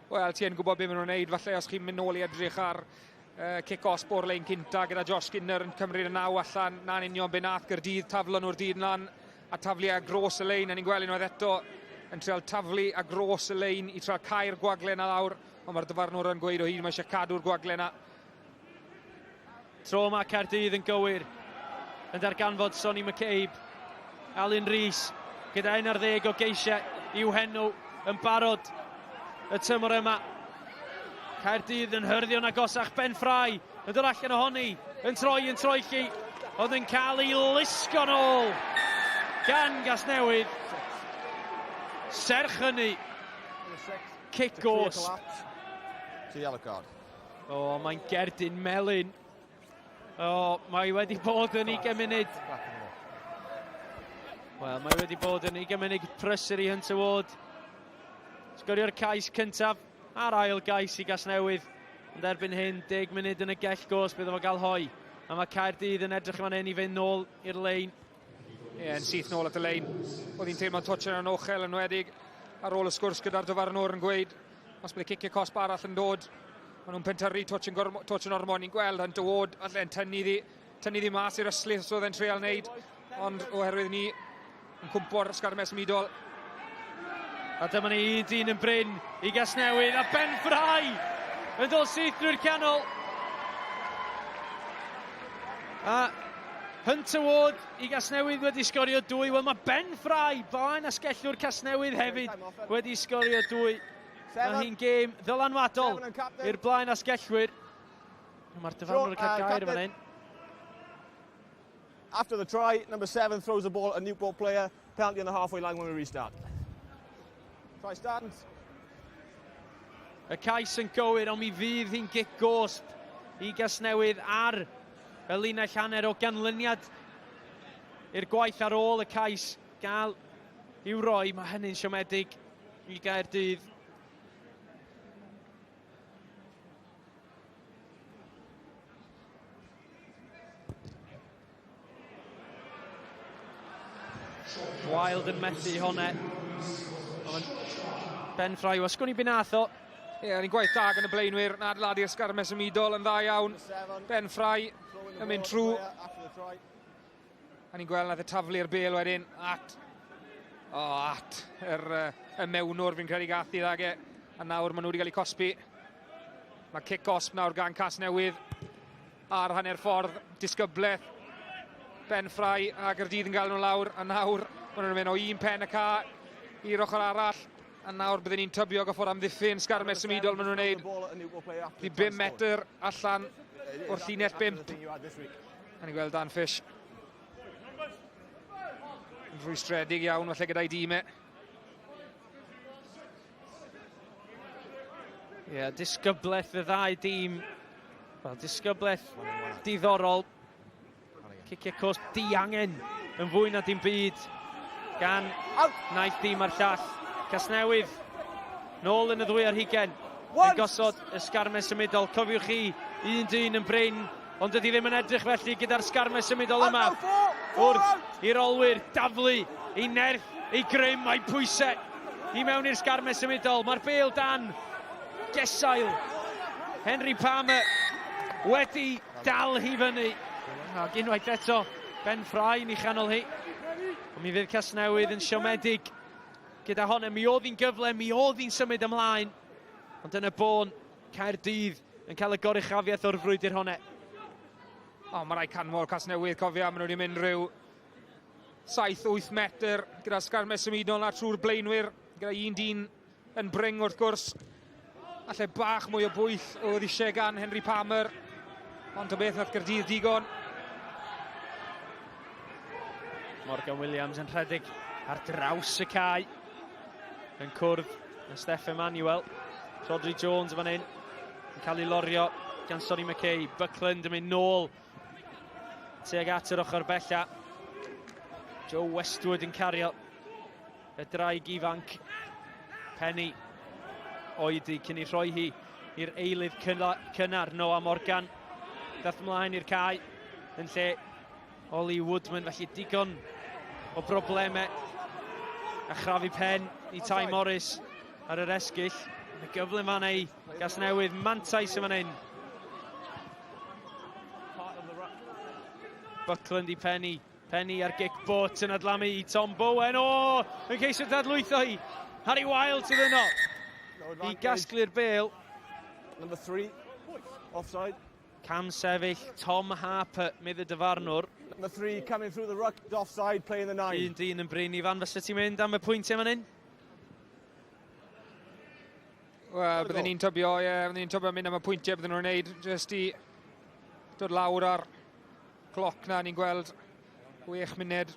Wel, ti yn gwybod beth maen nhw'n neud. Falle os chi'n mynd nôl i edrych ar cic gosb o'r lein cynta gyda Josh Skinner yn cymryd y naw allan, na'n union be nath Gaerdydd, taflo nhw'r dyn lan a taflu across y lein, a ni'n gweld unwaith eto yn trial taflu across y lein i trial cau'r gwagle na lawr, ond mae'r dyfarnwr yn gweud o hyd mae eisiau cadw'r gwagle na. Tro yma Caerdydd yn gywir yn darganfod Sonny McCabe. Alun Rees gyda 11 o geisiau i'w henw yn barod y tymor yma. Caerdydd yn hyrddio'n agosach, Ben Fry yn dod allan ohoni, yn troi lli, ond yn cael ei lusgo nôl gan Gasnewydd. Serch hynny, cic gosb. It's a yellow card. O, mae'n gerdyn melyn. O, mae wedi bod yn 20 munud. Wel, mae wedi bod yn 20 munud prysur i Hunter Ward. Sgorio'r cais cyntaf a'r ail gais i Gasnewydd. Ond erbyn hyn, 10 munud yn y gell gosb, bydd o gael hoi. A mae Caerdydd yn edrych fan hyn i fynd nôl i'r lein. Ie, yeah, yn syth nôl at y lein. Oedd hi'n teimlo twtsh yn anochel yn enwedig ar ôl y sgwrs gyda'r dyfarnwr yn gweud os bydd y ciciau cosb arall yn dod, maen nhw'n pentyrru twtsh yn, twtsh yn ormod. Ni'n gweld Hunter Ward falle'n tynnu ddi mas i'r ystlys os oedd e'n treial wneud, ond oherwydd ni, Yn cwmpo'r sgarmes symudol. A dyma ni un dyn yn brin i Gasnewydd a Ben Fry yn dod syth drwy'r canol. A Hunter Ward i Gasnewydd wedi sgorio dwy. Wel mae Ben Fry, blaen asgellwr Casnewydd hefyd, wedi sgorio dwy. Mae hi'n gêm ddylanwadol i'r blaen asgellwyr. Mae'r dyfarnwr yn cael gair fan hyn. After the try, number 7 throws the ball at a Newport player. Penalty on the halfway line when we restart. Try stands. Y cais yn gywir, ond mi fydd hi'n gic gosb i Gasnewydd ar y linell hanner o ganlyniad i'r gwaith ar ôl y cais gael i'w roi. Mae hynny'n siomedig i Gaerdydd. Wild yn methu hwnna. Ond Ben Fry, wel, sgwn i beth nath o. Ie, yeah, ni'n gwaith da gan y blaenwyr yn adeiladu'r sgarmes ymudol yn dda iawn. Ben Fry yn mynd trwy. A ni'n gweld nath e taflu'r bel wedyn at, o, oh, at yr, y mewnwr fi'n credu gath i ddage. A nawr maen nhw wedi cael eu cosbi. Mae cic gosb nawr gan Casnewydd ar hanner ffordd, disgyblaeth. Ben Fry a Gaerdydd yn gael nhw lawr, a nawr maen nhw'n mynd o un pen y ca i'r ochr arall. A nawr byddwn ni'n tybio goffod amddiffyn sgarmes symudol maen nhw'n wneud. Di 5 metr allan o'r llinell 5. A ni'n gweld Dan Fish yn rhwystredig iawn falle gyda'i dîm e. Ie, yeah, disgyblaeth y ddau dîm. Wel, disgyblaeth diddorol. Ciciau cosb diangen yn fwy na dim byd gan naill dîm a'r llall. Casnewydd nôl yn y ddwy ar hugen. Yn gosod y sgarmes symudol. Cofiwch chi, un dyn yn brin, ond dydy ddim yn edrych felly gyda'r sgarmes symudol yma. Wrth i'r olwyr daflu i nerth, ei grym, a'i pwysau i mewn i'r sgarmes symudol. Mae'r bêl dan gesail. Henry Palmer wedi Dal hi fyny. Ac unwaith eto, Ben Fry yn ei chanol hi. Ond mi fydd Casnewydd yn siomedig gyda hon. Mi oedd hi'n gyfle, mi oedd hi'n symud ymlaen. Ond yn y bôn, Caerdydd yn cael y goruchafiaeth o'r frwydr honne. O, mae rai canmol Casnewydd, cofia, maen nhw wedi mynd rhyw 7-8 metr gyda sgarmes symudol na trwy'r blaenwyr, gyda un dyn yn bring wrth gwrs. Alle bach mwy o bwyll oedd eisiau gan Henry Palmer. Ond o beth nath Gaerdydd digon. Morgan Williams yn rhedeg ar draws y cae. Yn cwrdd yn Steph Emanuel. Rodri Jones fan hyn. Yn cael ei lorio gan Sonny McKay. Buckland yn mynd nôl tuag at yr ochr bella. Joe Westwood yn cario Y ddraig ifanc, Penny, oedi cyn ei rhoi hi i'r eilydd cynnar, Noah Morgan. Dath mlaen i'r cae yn lle Ollie Woodman, felly digon o broblemau a chrafu pen i Ty Morris ar yr esgyll. Y gyfle fan ei Gasnewydd, mantais yn fan hyn. Buckland i Penny, Penny ar gic bot yn adlamu i Tom Bowen. O! Yn ceisio dadlwytho hi. Harry Wild sydd yno. I gasglu'r bel. Number 3, offside. Cam sefyll, Tom Harper, medd y dyfarnwr. Number 3, coming through the ruck, offside, playing the 9. Un dyn yn brin, Ifan, fysa ti'n mynd am y pwyntiau fan hyn? Wel, byddwn ni'n tybio, ie, byddwn ni'n tybio mynd am y pwyntiau byddwn nhw'n gwneud, jyst i dod lawr ar cloc na, ni'n gweld 6 munud,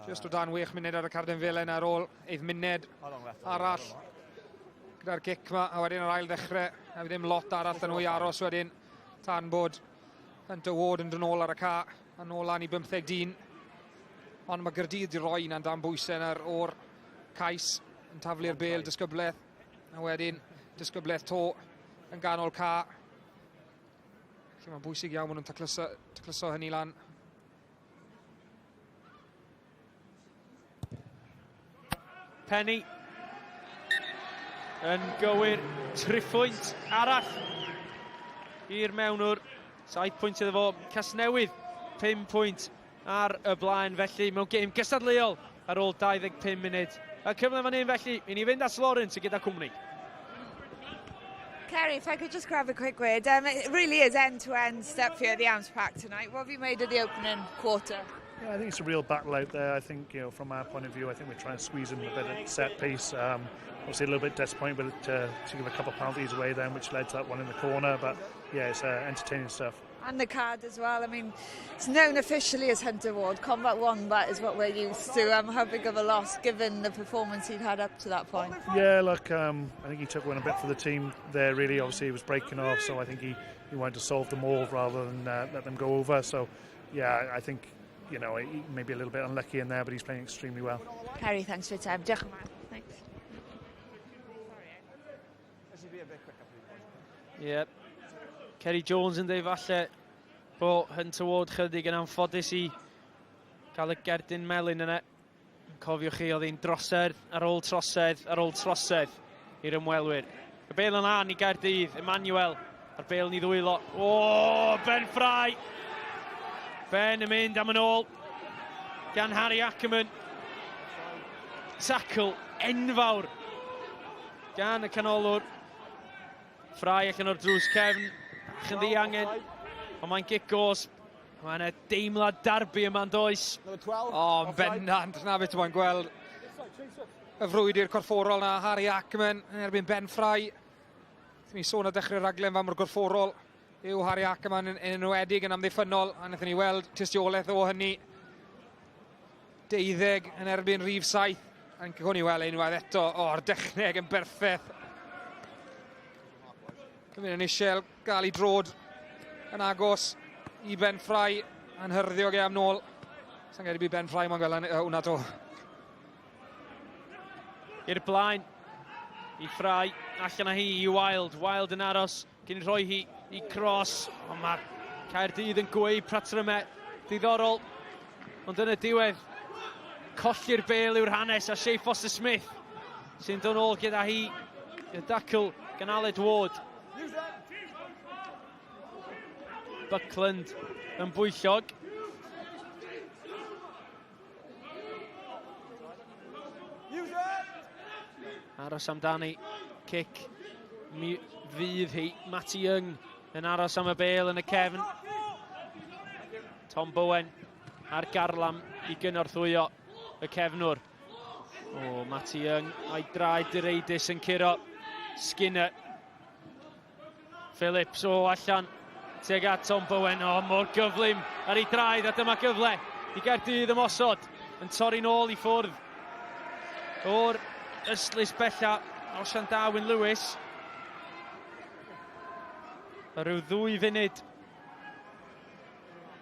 jyst o dan 6 munud ar y carden felen ar ôl eidd munud arall gyda'r gic ma, a wedyn yr ail ddechrau, a ddim lot arall yn nhw i aros wedyn, tan bod Hunter Ward yn dod nôl ar y ca, a nôl lan i 15 dyn. Ond mae Gyrdydd di roi na'n dan bwysau na'r o'r cais yn taflu'r bel disgyblaeth, a wedyn disgyblaeth to yn ganol ca. Felly mae'n bwysig iawn bod nhw'n tacluso, tacluso hynny lan. Penny yn gywir triphwynt arall i'r mewnwr. 7 pwynt iddo fo. Casnewydd 5 pwynt ar y blaen felly mewn gêm gystadleuol ar ôl 25 munud. Y cyfle fan hyn felly, i ni fynd at Lawrence gyda cwmni. Kerry, if I could just grab a quick word. It really is end-to-end stuff here at the Arms Park tonight. What have you made of the opening quarter? Yeah, I think it's a real battle out there. I think, you know, from our point of view, I think we're trying to squeeze them a bit at set piece. Obviously a little bit disappointed with to give a couple of penalties away then, which led to that one in the corner. But yeah, it's entertaining stuff. And the card as well. I mean, it's known officially as Hunter Ward. Combat Wombat is what we're used to. How big of a loss given the performance he'd had up to that point? Yeah, look, I think he took one a bit for the team there, really. Obviously, he was breaking off, so I think he wanted to solve them all rather than let them go over. So, yeah, I think, you know, he may be a little bit unlucky in there, but he's playing extremely well. Kerry, thanks for your time. Diolch yn fawr. Thanks. Yep. Kerry Jones yn dweud falle bod Hunter Ward chydig yn anffodus i cael y gerdyn melyn yna. Cofiwch chi, oedd hi'n drosedd ar ôl trosedd ar ôl trosedd i'r ymwelwyr. Y bel yn lan i Gaerdydd, Emmanuel a'r bel yn ei ddwylo. O, Ben Fry! Ben yn mynd am yn ôl gan Harry Ackerman. Tackle enfawr gan y canolwr. Fry allan o'r drws cefn, bach yn ddiangen, ond mae'n gic gosb. Mae yna deimlad darbi yma'n does. O, yn bendant, na beth ti'n gweld. Y frwydr corfforol na, Harry Ackerman yn erbyn Ben Fry. Ni sôn ar dechrau'r raglen fa mor gorfforol yw Harry Ackerman yn enwedig yn amddiffynnol, a wnaethon ni weld tystiolaeth o hynny. 12 yn erbyn rhif 7. A'n cychwyn i weld unwaith eto. O'r dechneg yn berffaith. Cymryd yn isiel, gael ei drod yn agos i Ben Fry, yn hyrddio ge am nôl. Sa'n credu bydd Ben Fry mo'n gweld hwnna to. I'r blaen, i Fry, allan â hi i Wild. Wild yn aros, cyn rhoi hi i Cross. Ond mae Caerdydd yn gweud patrymau diddorol. Ond yn y diwedd, colli'r bel yw'r hanes a Shea Foster Smith sy'n dod nôl gyda hi. Y dacl gan Aled Ward. Buckland yn bwyllog. Aros amdani, cic mi fydd hi. Matty Young yn aros am y bel yn y cefn. Tom Bowen ar garlam i gynorthwyo y cefnwr. O, Matty Young a'i draed direidus yn curo Skinner. Phillips o allan tuag at Tom Bowen. O, mor gyflym ar ei draed a dyma gyfle i Gaerdydd ymosod. Yn torri nôl i ffwrdd o'r ystlys bella Osian Darwin Lewis. A rhyw 2 funud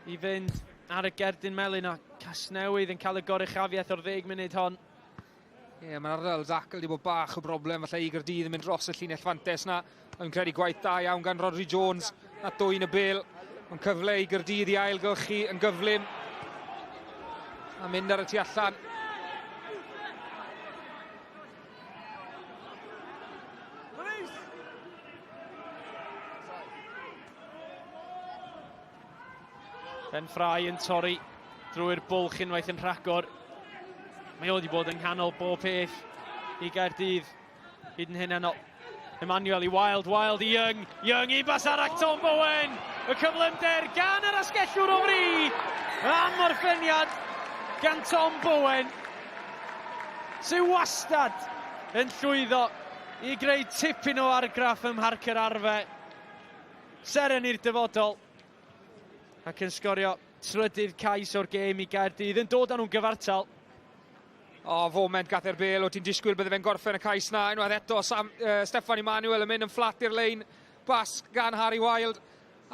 i fynd ar y gerdyn melyn a Casnewydd yn cael y goruchafiaeth o'r 10 munud hon. Ie, yeah, mae'n ardal Zacl wedi bod bach o broblem falle i Gaerdydd yn mynd dros y llinell fantes na. Mae'n credu gwaith da iawn gan Rodri Jones na dwyn y bel. Mae'n cyfle i Gaerdydd i ailgylchu yn gyflym. A mynd ar y tu allan. Ben Fry yn torri drwy'r bwlch unwaith yn rhagor. Mae o wedi bod yng nghanol bob peth i Gaerdydd hyd yn hyn heno. Emmanuel i Wild, Wild i Young, Young i bas arall Tom Bowen. Y cyflymder gan yr asgellwr o fri. Am orffeniad gan Tom Bowen. Sy wastad yn llwyddo i greu tipyn o argraff ym Mharc yr Arfe. Seren i'r dyfodol. Ac yn sgorio trydydd cais o'r gêm i Gaerdydd yn dod â nhw'n gyfartal. O, foment gath e'r bel, o ti'n disgwyl bydde fe'n gorffen y cais na. Unwaith eto, Steffan Emanuel yn mynd yn fflat i'r lein. Bas gan Harry Wild.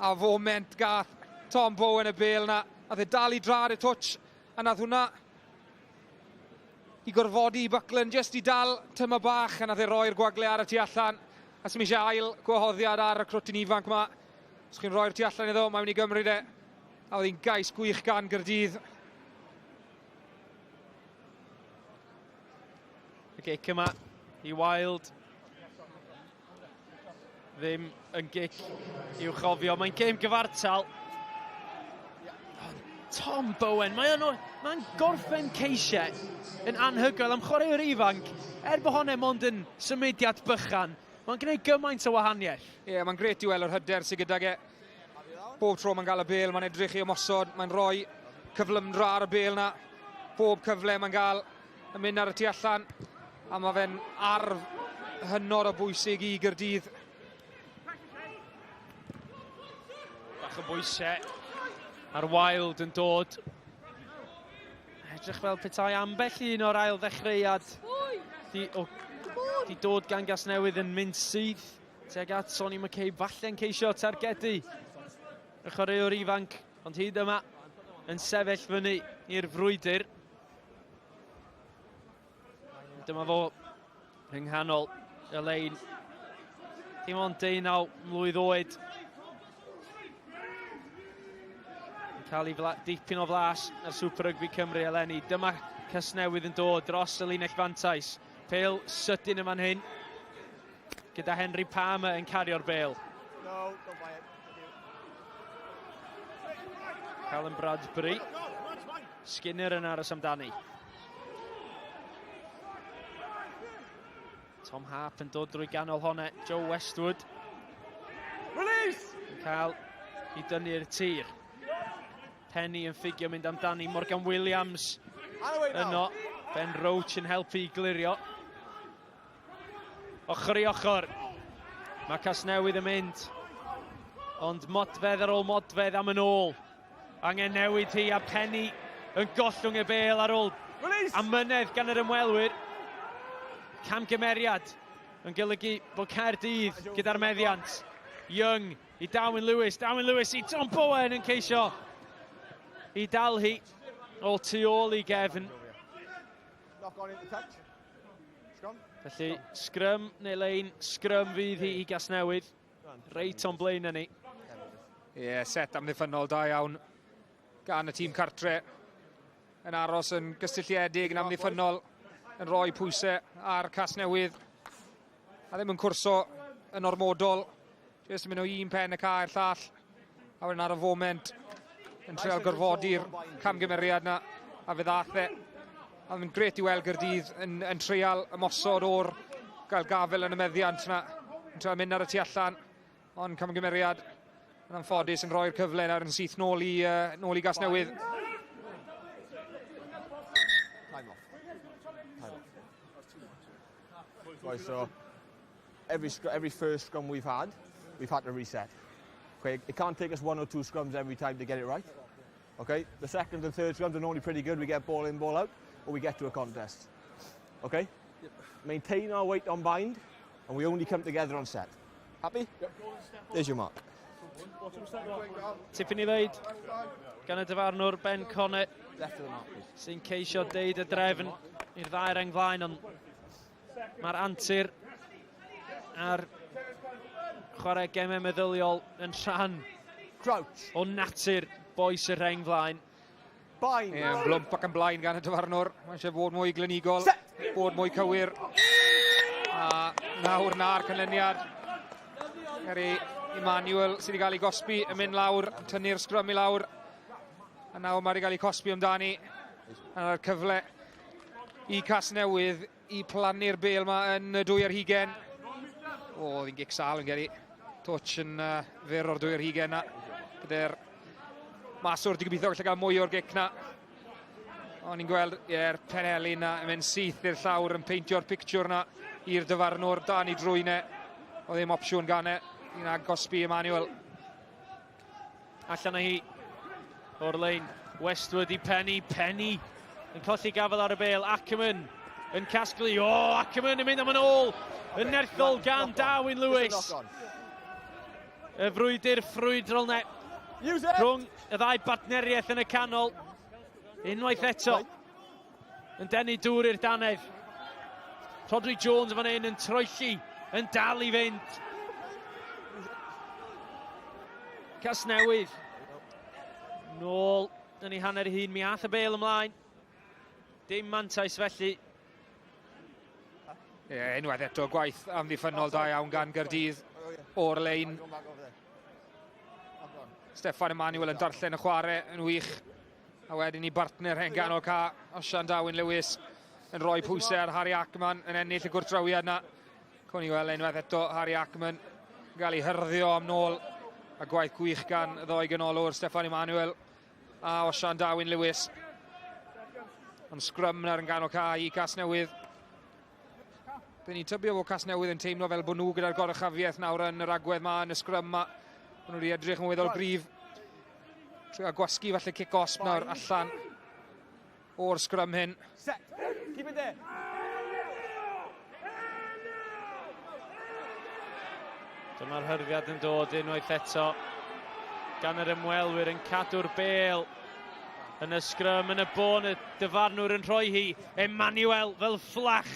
A foment gath Tom Bowen y bel na. Nath e dal i drad y twtsh, a nath hwnna i gorfodi i Buckland jyst i dal tyma bach, a nath e roi'r gwagle ar y tu allan. A sy'm eisiau ail gwahoddiad ar y crwtyn ifanc ma. Os chi'n rhoi'r tu allan iddo, mae'n mynd i gymryd e. A oedd hi'n gais gwych gan Gaerdydd. Y gic yma i Wild. Ddim yn gic i'w chofio. Mae'n gêm gyfartal. Tom Bowen, mae o'n mae'n gorffen ceisiau yn anhygoel am chwaraewr ifanc, er bod hwnna mond yn symudiad bychan, mae'n gwneud gymaint o wahaniaeth. Ie, yeah, mae'n gret i weld yr hyder sydd gydag e. Bob tro mae'n gael y bel, mae'n edrych i ymosod, mae'n rhoi cyflymdra ar y bel na. Bob cyfle mae'n gael yn mynd ar y tu allan, a mae fe'n arf hynod o bwysig i Gyrdydd. Bach o bwysau ar Wild yn dod. Edrych fel petai ambell un o'r ail ddechreuad di, o, di dod gan Gasnewydd yn mynd syth tuag at Sonny McCabe, falle'n ceisio targedu y chwaraewr ifanc, ond hyd yma yn sefyll fyny i'r frwydr. Dyma fo yng nghanol y lein. Dim ond 19 mlwydd oed. Yn cael ei dipyn o flas ar Super Rugby Cymru eleni. Dyma Casnewydd yn dod dros y linell fantais. Pêl sydyn yma'n hyn. Gyda Henry Palmer yn cario'r bêl. No, don't buy it. Callum Bradbury. Skinner yn aros amdani. Tom Harp yn dod drwy ganol honna. Joe Westwood. Release! Yn cael i dynnu'r tir. Penny yn ffugio mynd amdani. Morgan Williams yno. Ben Roach yn helpu i glirio. Ochr i ochr. Mae Casnewydd yn mynd. Ond modfedd ar ôl modfedd am yn ôl. Angen newid hi a Penny yn gollwng y bêl ar ôl amynedd gan yr ymwelwyr. Camgymeriad yn golygu bod Caerdydd gyda'r meddiant. Young i Darwin Lewis, Darwin Lewis i Tom Bowen yn ceisio i dal hi o tu ôl i gefn. Felly, sgrym neu lein, sgrym fydd hi i Gasnewydd. Reit o'n blaen ni. Ie, yeah, set amddiffynnol da iawn gan y tîm cartre. Yn aros yn gysylltiedig yn amddiffynnol, yn rhoi pwysau ar Casnewydd. A ddim yn cwrso yn ormodol. Jyst yn mynd o un pen y cae i'r llall. A wedyn ar y foment yn treol gorfodi'r camgymeriad na. A fe ddath e. A mae'n gret i weld Gyrdydd yn, yn treial ymosod o'r gael gafel yn y meddiant na. Yn treial mynd ar y tu allan. Ond camgymeriad yn anffodus yn rhoi'r cyfle nawr yn syth nôl i, uh, nôl i Gasnewydd. Time off. Time off. Right, so every, every first scrum we've had, we've had to reset. Okay, it can't take us one or two scrums every time to get it right. Okay, the second and third scrums are normally pretty good. We get ball in, ball out, or we get to a contest. Okay? Yep. Maintain our weight on bind, and we only come together on set. Happy? Yep. There's your mark. Tipyn i ddeud gan y dyfarnwr Ben Connett sy'n ceisio deud y drefn i'r ddau reng flaen, ond mae'r antur a'r chwarae gemau meddyliol yn rhan Crouch. o natur boes y rheng flaen. Bind. Ie, yeah, blwmp ac yn blaen gan y dyfarnwr. Mae eisiau bod mwy glinigol, bod mwy cywir. A nawr na'r canlyniad. Gary Emmanuel sydd wedi cael ei gosbi yn mynd lawr, yn tynnu'r sgrym i lawr. A nawr mae wedi cael ei cosbi amdani. A'r cyfle i Casnewydd i plannu'r bel yma yn y dwy ar hugen. O, oedd hi'n gic sal yn geri. Touch yn uh, fyr o'r dwy ar hugen na. Gyda'r maswr di gobeithio gallu cael mwy o'r gic na. O'n i'n gweld, ie'r yeah, peneli na yn mynd syth i'r llawr yn peintio'r pictiwr na i'r dyfarnwr dan i drwyne. Oedd ddim opsiwn gan e. I'n agosbi Emmanuel. Allan â hi o'r lein. Westwood i Penny. Penny yn colli gafel ar y bel. Ackerman yn casglu. O, oh, Ackerman yn mynd am yn ôl. Yn nerthol gan Darwin Lewis. Y frwydr ffrwydrol ne. Rhwng y ddau bartneriaeth yn y canol. Unwaith eto. Yn denu dŵr i'r dannedd. Rhodri Jones fan hyn yn troelli, yn dal i fynd. Casnewydd. Nôl yn ei hanner ei hun, mi ath y bel ymlaen. Dim mantais felly. Ie, yeah, unwaith eto gwaith amddiffynnol da iawn gan Gyrdydd o'r lein. Steffan Emanuel yn darllen y chwarae yn wych. A wedyn i bartner hen ganol ca, Osian Darwin Lewis, yn rhoi pwysau ar Harry Ackerman yn ennill y gwrthdrawiad na. Cwn i weld unwaith eto Harry Ackerman yn cael ei hyrddio am nôl a gwaith gwych gan y ddoi ganolwr Steffan Emanuel a Osian Darwin Lewis. Ond sgrym na'r yn ganol ca i Casnewydd. Dyn ni'n tybio bod Casnewydd yn teimlo fel bod nhw gyda'r goruchafiaeth nawr yn yr agwedd ma, yn y sgrym ma. Maen nhw wedi edrych yn weddol gryf. Trio gwasgu falle cic osb nawr allan o'r sgrym hyn. Set. Keep it there. Dyma'r hyrddiad yn dod unwaith eto gan yr ymwelwyr yn cadw'r bêl yn y sgrym yn y bôn y dyfarnwr yn rhoi hi Emmanuel fel fflach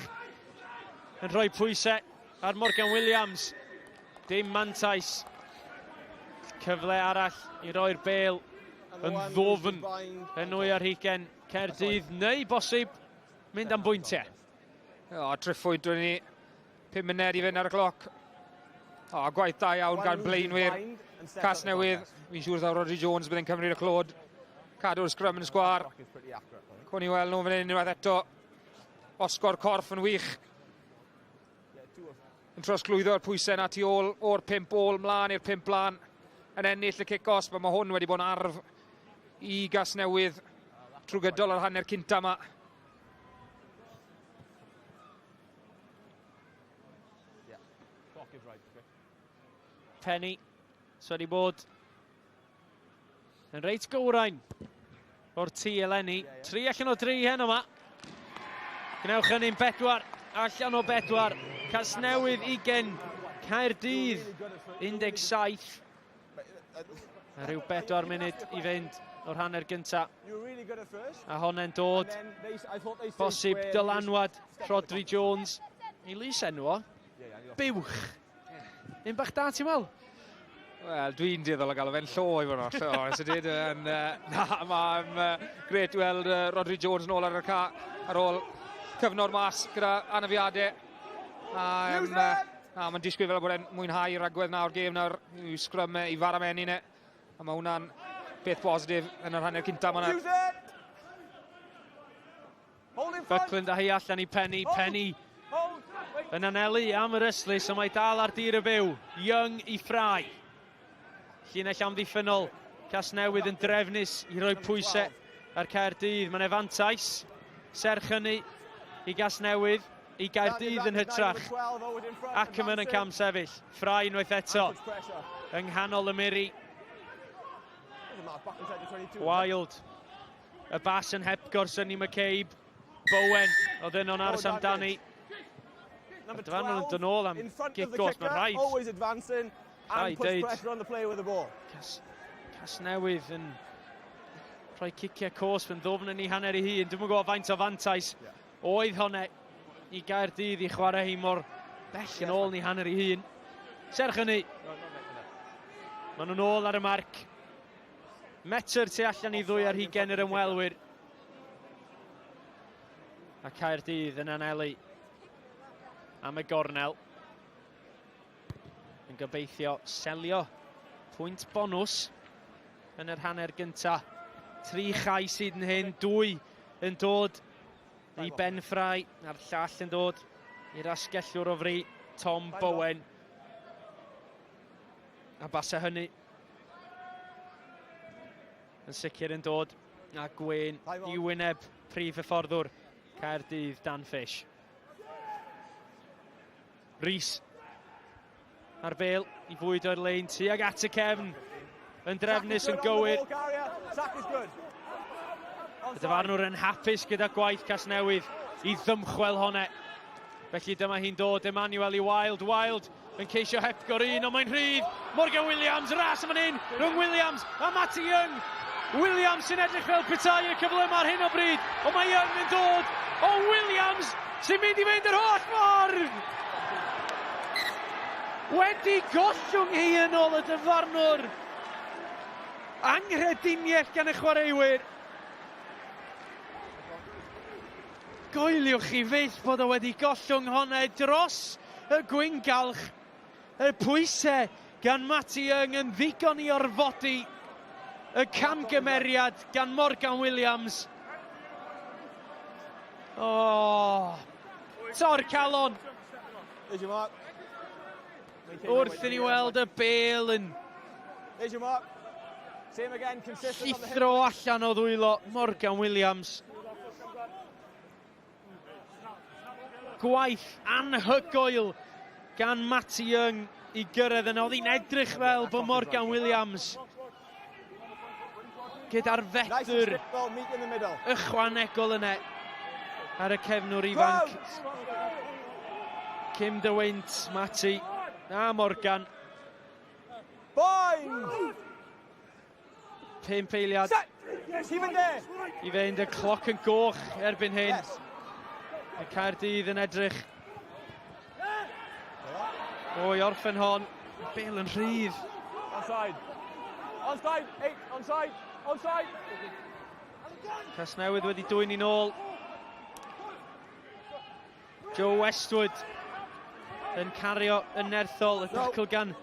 yn rhoi pwysau ar Morgan Williams dim mantais cyfle arall i roi'r bêl yn ddwfn yn nwy ar hugen Caerdydd neu bosib mynd am bwyntiau. O, triffwynt dwi'n ni. 5 munud i fynd ar y cloc. O, gwaith da iawn gan blaenwyr Casnewydd. Fi'n siŵr ddaw Rodri Jones bydd yn cymryd y clod. Cadw'r sgrym yn sgwar. Cwn i weld nhw fan hyn unwaith eto. Osgo'r corff yn wych. Yn trosglwyddo'r pwysau na tu ôl o'r pimp ôl mlaen i'r pimp blaen. Yn ennill y cic-os, mae hwn wedi bod yn arf i Gasnewydd trwy gydol yr hanner cynta yma. Penny, so wedi bod yn reit gywrain o'r tŷ eleni. Tri allan o dri heno yma. Gwnewch hynny'n bedwar allan o bedwar. Casnewydd 20, Caerdydd 17. A rhyw bedwar munud i fynd o'r hanner gynta. A honne'n dod. Bosib dylanwad Rhodri Jones. Ei lys enw o. Buwch. Un bach da ti'n weld? Wel, dwi'n dueddol o gael fe'n llo i fod yn hollol onest ydyn. Yn, uh, na, mae'n uh, gret i weld uh, Rodri Jones nôl ar y ca ar ôl cyfnod mas gyda anafiadau. A, um, uh, na, mae'n disgwyl fel bod e'n mwynhau ragwedd nawr gêm nawr i'w sgrym e, i faramennu ne. A mae hwnna'n beth positif yn yr hanner cynta yma. Buckland a hi allan i Penny. Penny yn anelu am yr ystlys, ond mae dal ar dir y byw. Young i Fry. Llinell amddiffynnol. Casnewydd yn drefnus i roi pwysau ar Caerdydd. Mae'n efantais. Serch hynny i Gasnewydd, i Gaerdydd yn hytrach. Ackerman yn cam sefyll. Fry unwaith eto yng nghanol y miri. Wild. Y bas yn hepgor Sonny McCabe. Bowen oedd yno'n aros amdani. Number Dyfarnwr yn dod nôl am in front of the gic gosb, kicker, mae'n rhaid. always advancing and Rhaid puts deud. pressure on the player with the ball. Cas, Casnewydd yn rhoi ciciau cosb yn ddwfn yn ei hanner ei hun. Dwi'm yn gwybod faint o fantais oedd honne i Gaerdydd i chwarae hi mor bell yn ôl yn ei hanner ei hun. Serch hynny, maen nhw'n ôl ar y marc. Metr tu allan i ddwy ar hugen yr ymwelwyr. A Caerdydd yn anelu am y gornel. Yn gobeithio selio pwynt bonws yn yr hanner gynta. Tri chais hyd yn hyn, dwy yn dod i Ben Fry, a'r llall yn dod i'r asgellwr o fri, Tom Bowen. A basa hynny yn sicr yn dod a gwên i wyneb prif hyfforddwr Caerdydd Dan Fish. Rhys ar bel i fwyd o'r lein tuag at y cefn yn drefnus yn gywir. Y dyfarnwr yn hapus gyda gwaith Casnewydd i ddymchwel honne. Felly dyma hi'n dod Emmanuel i Wild. Wild yn ceisio hepgor un, ond mae'n rhydd. Morgan Williams, ras yn fan hyn, rhwng Williams a Matty Young. Williams sy'n edrych fel petai y cyfle yma ar hyn o bryd, ond mae Young yn dod. O Williams sy'n mynd i fynd yr holl ffordd! Wedi gollwng hi yn ôl y dyfarnwr. Anghrediniaeth gan y chwaraewyr. Goeliwch chi fyth bod o wedi gollwng honne dros y gwyngalch. Y pwysau gan Matty Young yn ddigon i orfodi. Y camgymeriad gan Morgan Williams. Oh, tor calon. Wrth i ni weld y bel yn llithro allan o ddwylo Morgan Williams. Gwaith anhygoel gan Matty Young i gyrraedd yna. Oedd hi'n edrych fel bod Morgan Williams gyda'r fetr ychwanegol yna ar y cefnwr ifanc. Kim de Wynt, Matty a Morgan. Bind! Pump eiliad i fynd, y cloc yn goch erbyn hyn. Yes. Y Caerdydd yn edrych. O, i orffen hon. Bale yn rhydd. Onside. Onside. Eight. Onside. Onside. Casnewydd wedi dwyn i'n ôl. Joe Westwood yn cario yn nerthol y tackle gan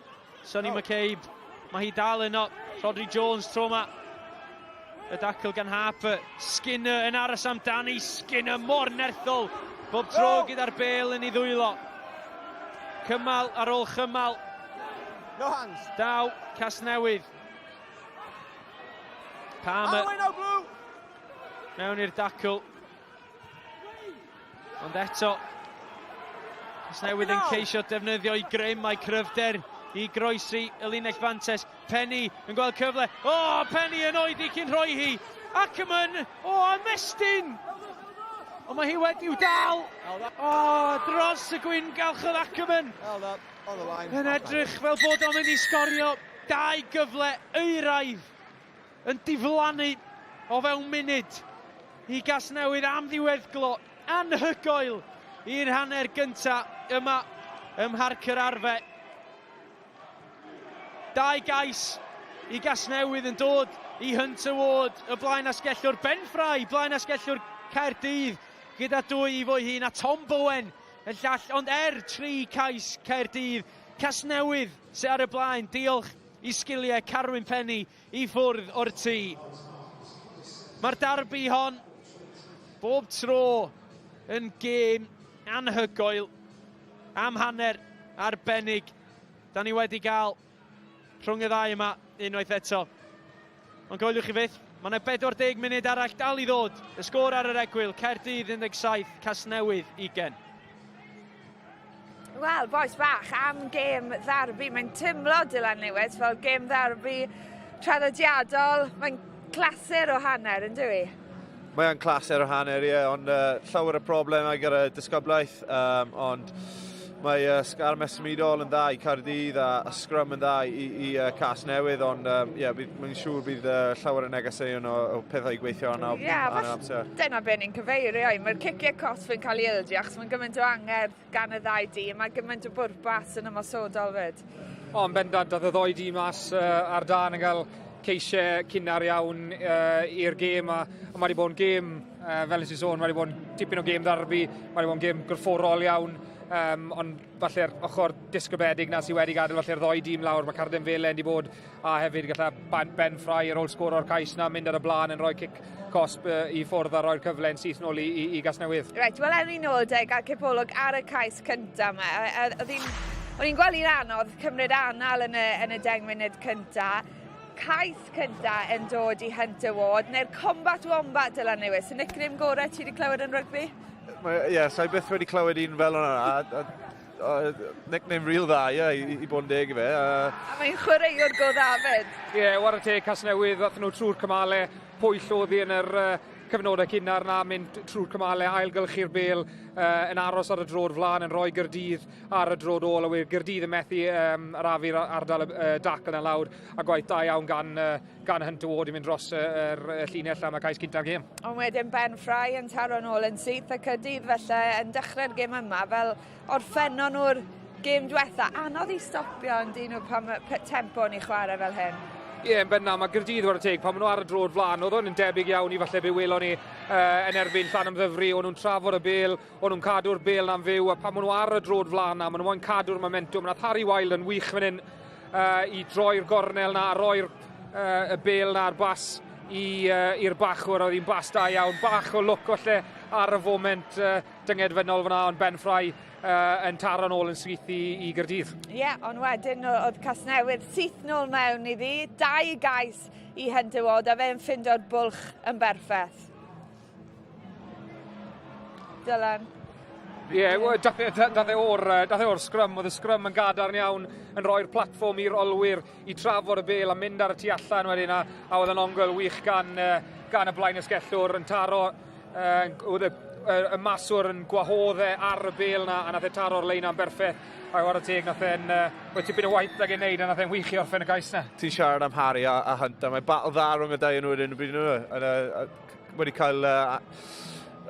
Sonny McCabe. Mae hi dal yno. Rhodri Jones tro yma. Y dacl gan Harper. Skinner yn aros amdani. Skinner mor nerthol. Bob tro gyda'r bel yn ei ddwylo. Cymal ar ôl chymal. No hands. Daw Casnewydd. Palmer. Mewn i'r dacl. Ond eto, Casnewydd yn ceisio defnyddio i grym a'i cryfder i groesi y linell fantes. Penny yn gweld cyfle. O, oh, Penny yn oedi cyn rhoi hi. Ackerman, o, oh, ymestyn! Ond mae hi wedi'w dal. O, oh, dros y gwyn galchodd Ackerman. Yn edrych fel bod o'n mynd i sgorio dau gyfle euraidd yn diflannu o fewn munud i Gasnewydd am ddiweddglo anhygoel i'r hanner gynta yma ym Mharc yr Arfe. Dau gais i Gasnewydd yn dod i Hunter Ward, y blaen asgellwr Ben Fry, blaen asgellwr Caerdydd gyda dwy i fo'i hun a Tom Bowen y llall, ond er tri cais Caerdydd, Casnewydd sy ar y blaen, diolch i sgiliau Carwyn Penny i ffwrdd o'r tŷ. Mae'r darbi hon bob tro yn gêm anhygoel am hanner arbennig. Da ni wedi gael rhwng y ddau yma unwaith eto. Ond coeliwch chi fyth, mae yna 40 munud arall dal i ddod. Y sgôr ar yr egwyl, Caerdydd 17, Casnewydd 20. Wel, bois bach, am gêm ddarbi. Mae'n teimlo Dylan Lewis fel gêm ddarbi traddodiadol. Mae'n clasur o hanner, yn dywi? Mae'n clasur o hanner, ie, ond llawer o problemau gyda disgyblaeth, ond mae sgarmes symudol yn dda i Caerdydd a, a scrum yn dda i, i Casnewydd, ond yeah, mae'n siŵr bydd llawer o negeseuon o, o pethau i gweithio arno yeah, ar amser. Dyna be ni'n cyfeirio i. Mae'r ciciau cosb yn cael ei ildio achos mae'n gymaint o angerdd gan y ddau dîm a gymaint o bwrpas yn ymosodol fyd. O, yn bendant, dath y ddoi dîm mas uh, ar dan yn cael ceisiau cynnar iawn uh, i'r gêm a, a mae wedi bod yn gêm, uh, fel nes i sôn, mae wedi bod yn tipyn o gêm ddarbi, mae wedi bod yn gêm gorfforol iawn, um, ond falle'r ochr disgybedig na sydd wedi gadael falle'r ddoi dîm lawr, mae Carden Felen wedi bod a hefyd gallai Ben Fry ar ôl sgoro'r cais na mynd ar y blaen yn rhoi cic cosb i ffwrdd a rhoi'r cyfle yn syth nôl i, i, i Gasnewydd. Reit, wel ewn ni nôl de, gael cipolwg ar y cais cyntaf yma. Oedd hi'n o'n i'n gweld hi'n anodd cymryd anal yn y, yn y deng munud cyntaf. Cais cyntaf yn dod i Hunter Ward, neu'r Combat Wombat Dylan Lewis. Y nickname gorau ti wedi clywed yn rygbi? Ie, yeah, sa'i byth wedi clywed un fel yna. A, a, nickname real dda, ie, i, i bod yn deg i fe. A mae'n chwaraewr go dda fyd. Ie, yeah, whare teg Casnewydd, ddathon nhw trwy'r cymale, pwyll oedd hi yn yr uh, cyfnodau cynnar na, mynd trwy'r cymale, ailgylchu'r bel, uh, yn aros ar y drod flaen, yn rhoi Gyrdydd ar y drod ôl, a wir Gyrdydd yn methu um, arafu'r ardal uh, dacl yna lawr, a gwaith da iawn gan, uh, gan Hunter Ward i fynd dros yr uh, llinell am y cais cynta'r gêm. Ond wedyn Ben Fry yn taro nôl yn syth a Caerdydd felly yn dechrau'r gêm yma fel orffennon nhw'r gêm diwetha. Anodd i stopio yn dyn nhw pan mae tempo yn ei chwarae fel hyn. Ie, yeah, yn benna, mae Gyrdydd war y teg, pan maen nhw ar y drod flan, oedd o'n debyg iawn i falle be welon ni uh, yn erbyn Llanymddyfri, o'n nhw'n trafod y bel, o'n nhw'n cadw'r bel na'n fyw, a pan maen nhw ar y drod flan na, maen nhw moyn cadw'r momentum. Nath Harry Wild yn wych fan hyn uh, i droi'r gornel na, a roi'r y bel na'r bas i'r bachwr, oedd hi'n bas da iawn, bach o lwc falle ar y foment dyngedfennol fyna, ond Ben Fry yn taro nôl yn syth i, i Gyrdydd. Ie, yeah, ond wedyn oedd Casnewydd syth nôl mewn iddi, dau gais i Hunter Ward, a fe'n ffindo'r bwlch yn berffaith. Dylan. Ie, yeah, dath, e, dath, e o'r, dath e o'r sgrym, oedd y sgrym yn gadarn iawn, yn rhoi'r platfform i'r olwyr i trafod y bel a mynd ar y tu allan wedyn, a, a oedd yn ongl wych gan, gan y blaen ysgellwr yn taro, oedd y, y, y maswr yn gwahodd e ar y bel na, a nath e taro'r lein am berffaith, a war y teg, nath e'n, uh, tipyn o waith ag e'n neud, a nath e'n wych i orffen y gais na. Ti'n siarad am Harry a, a Hunter, mae battle dda rhwng y dau nhw yn y bryd nhw, yn, wedi cael uh,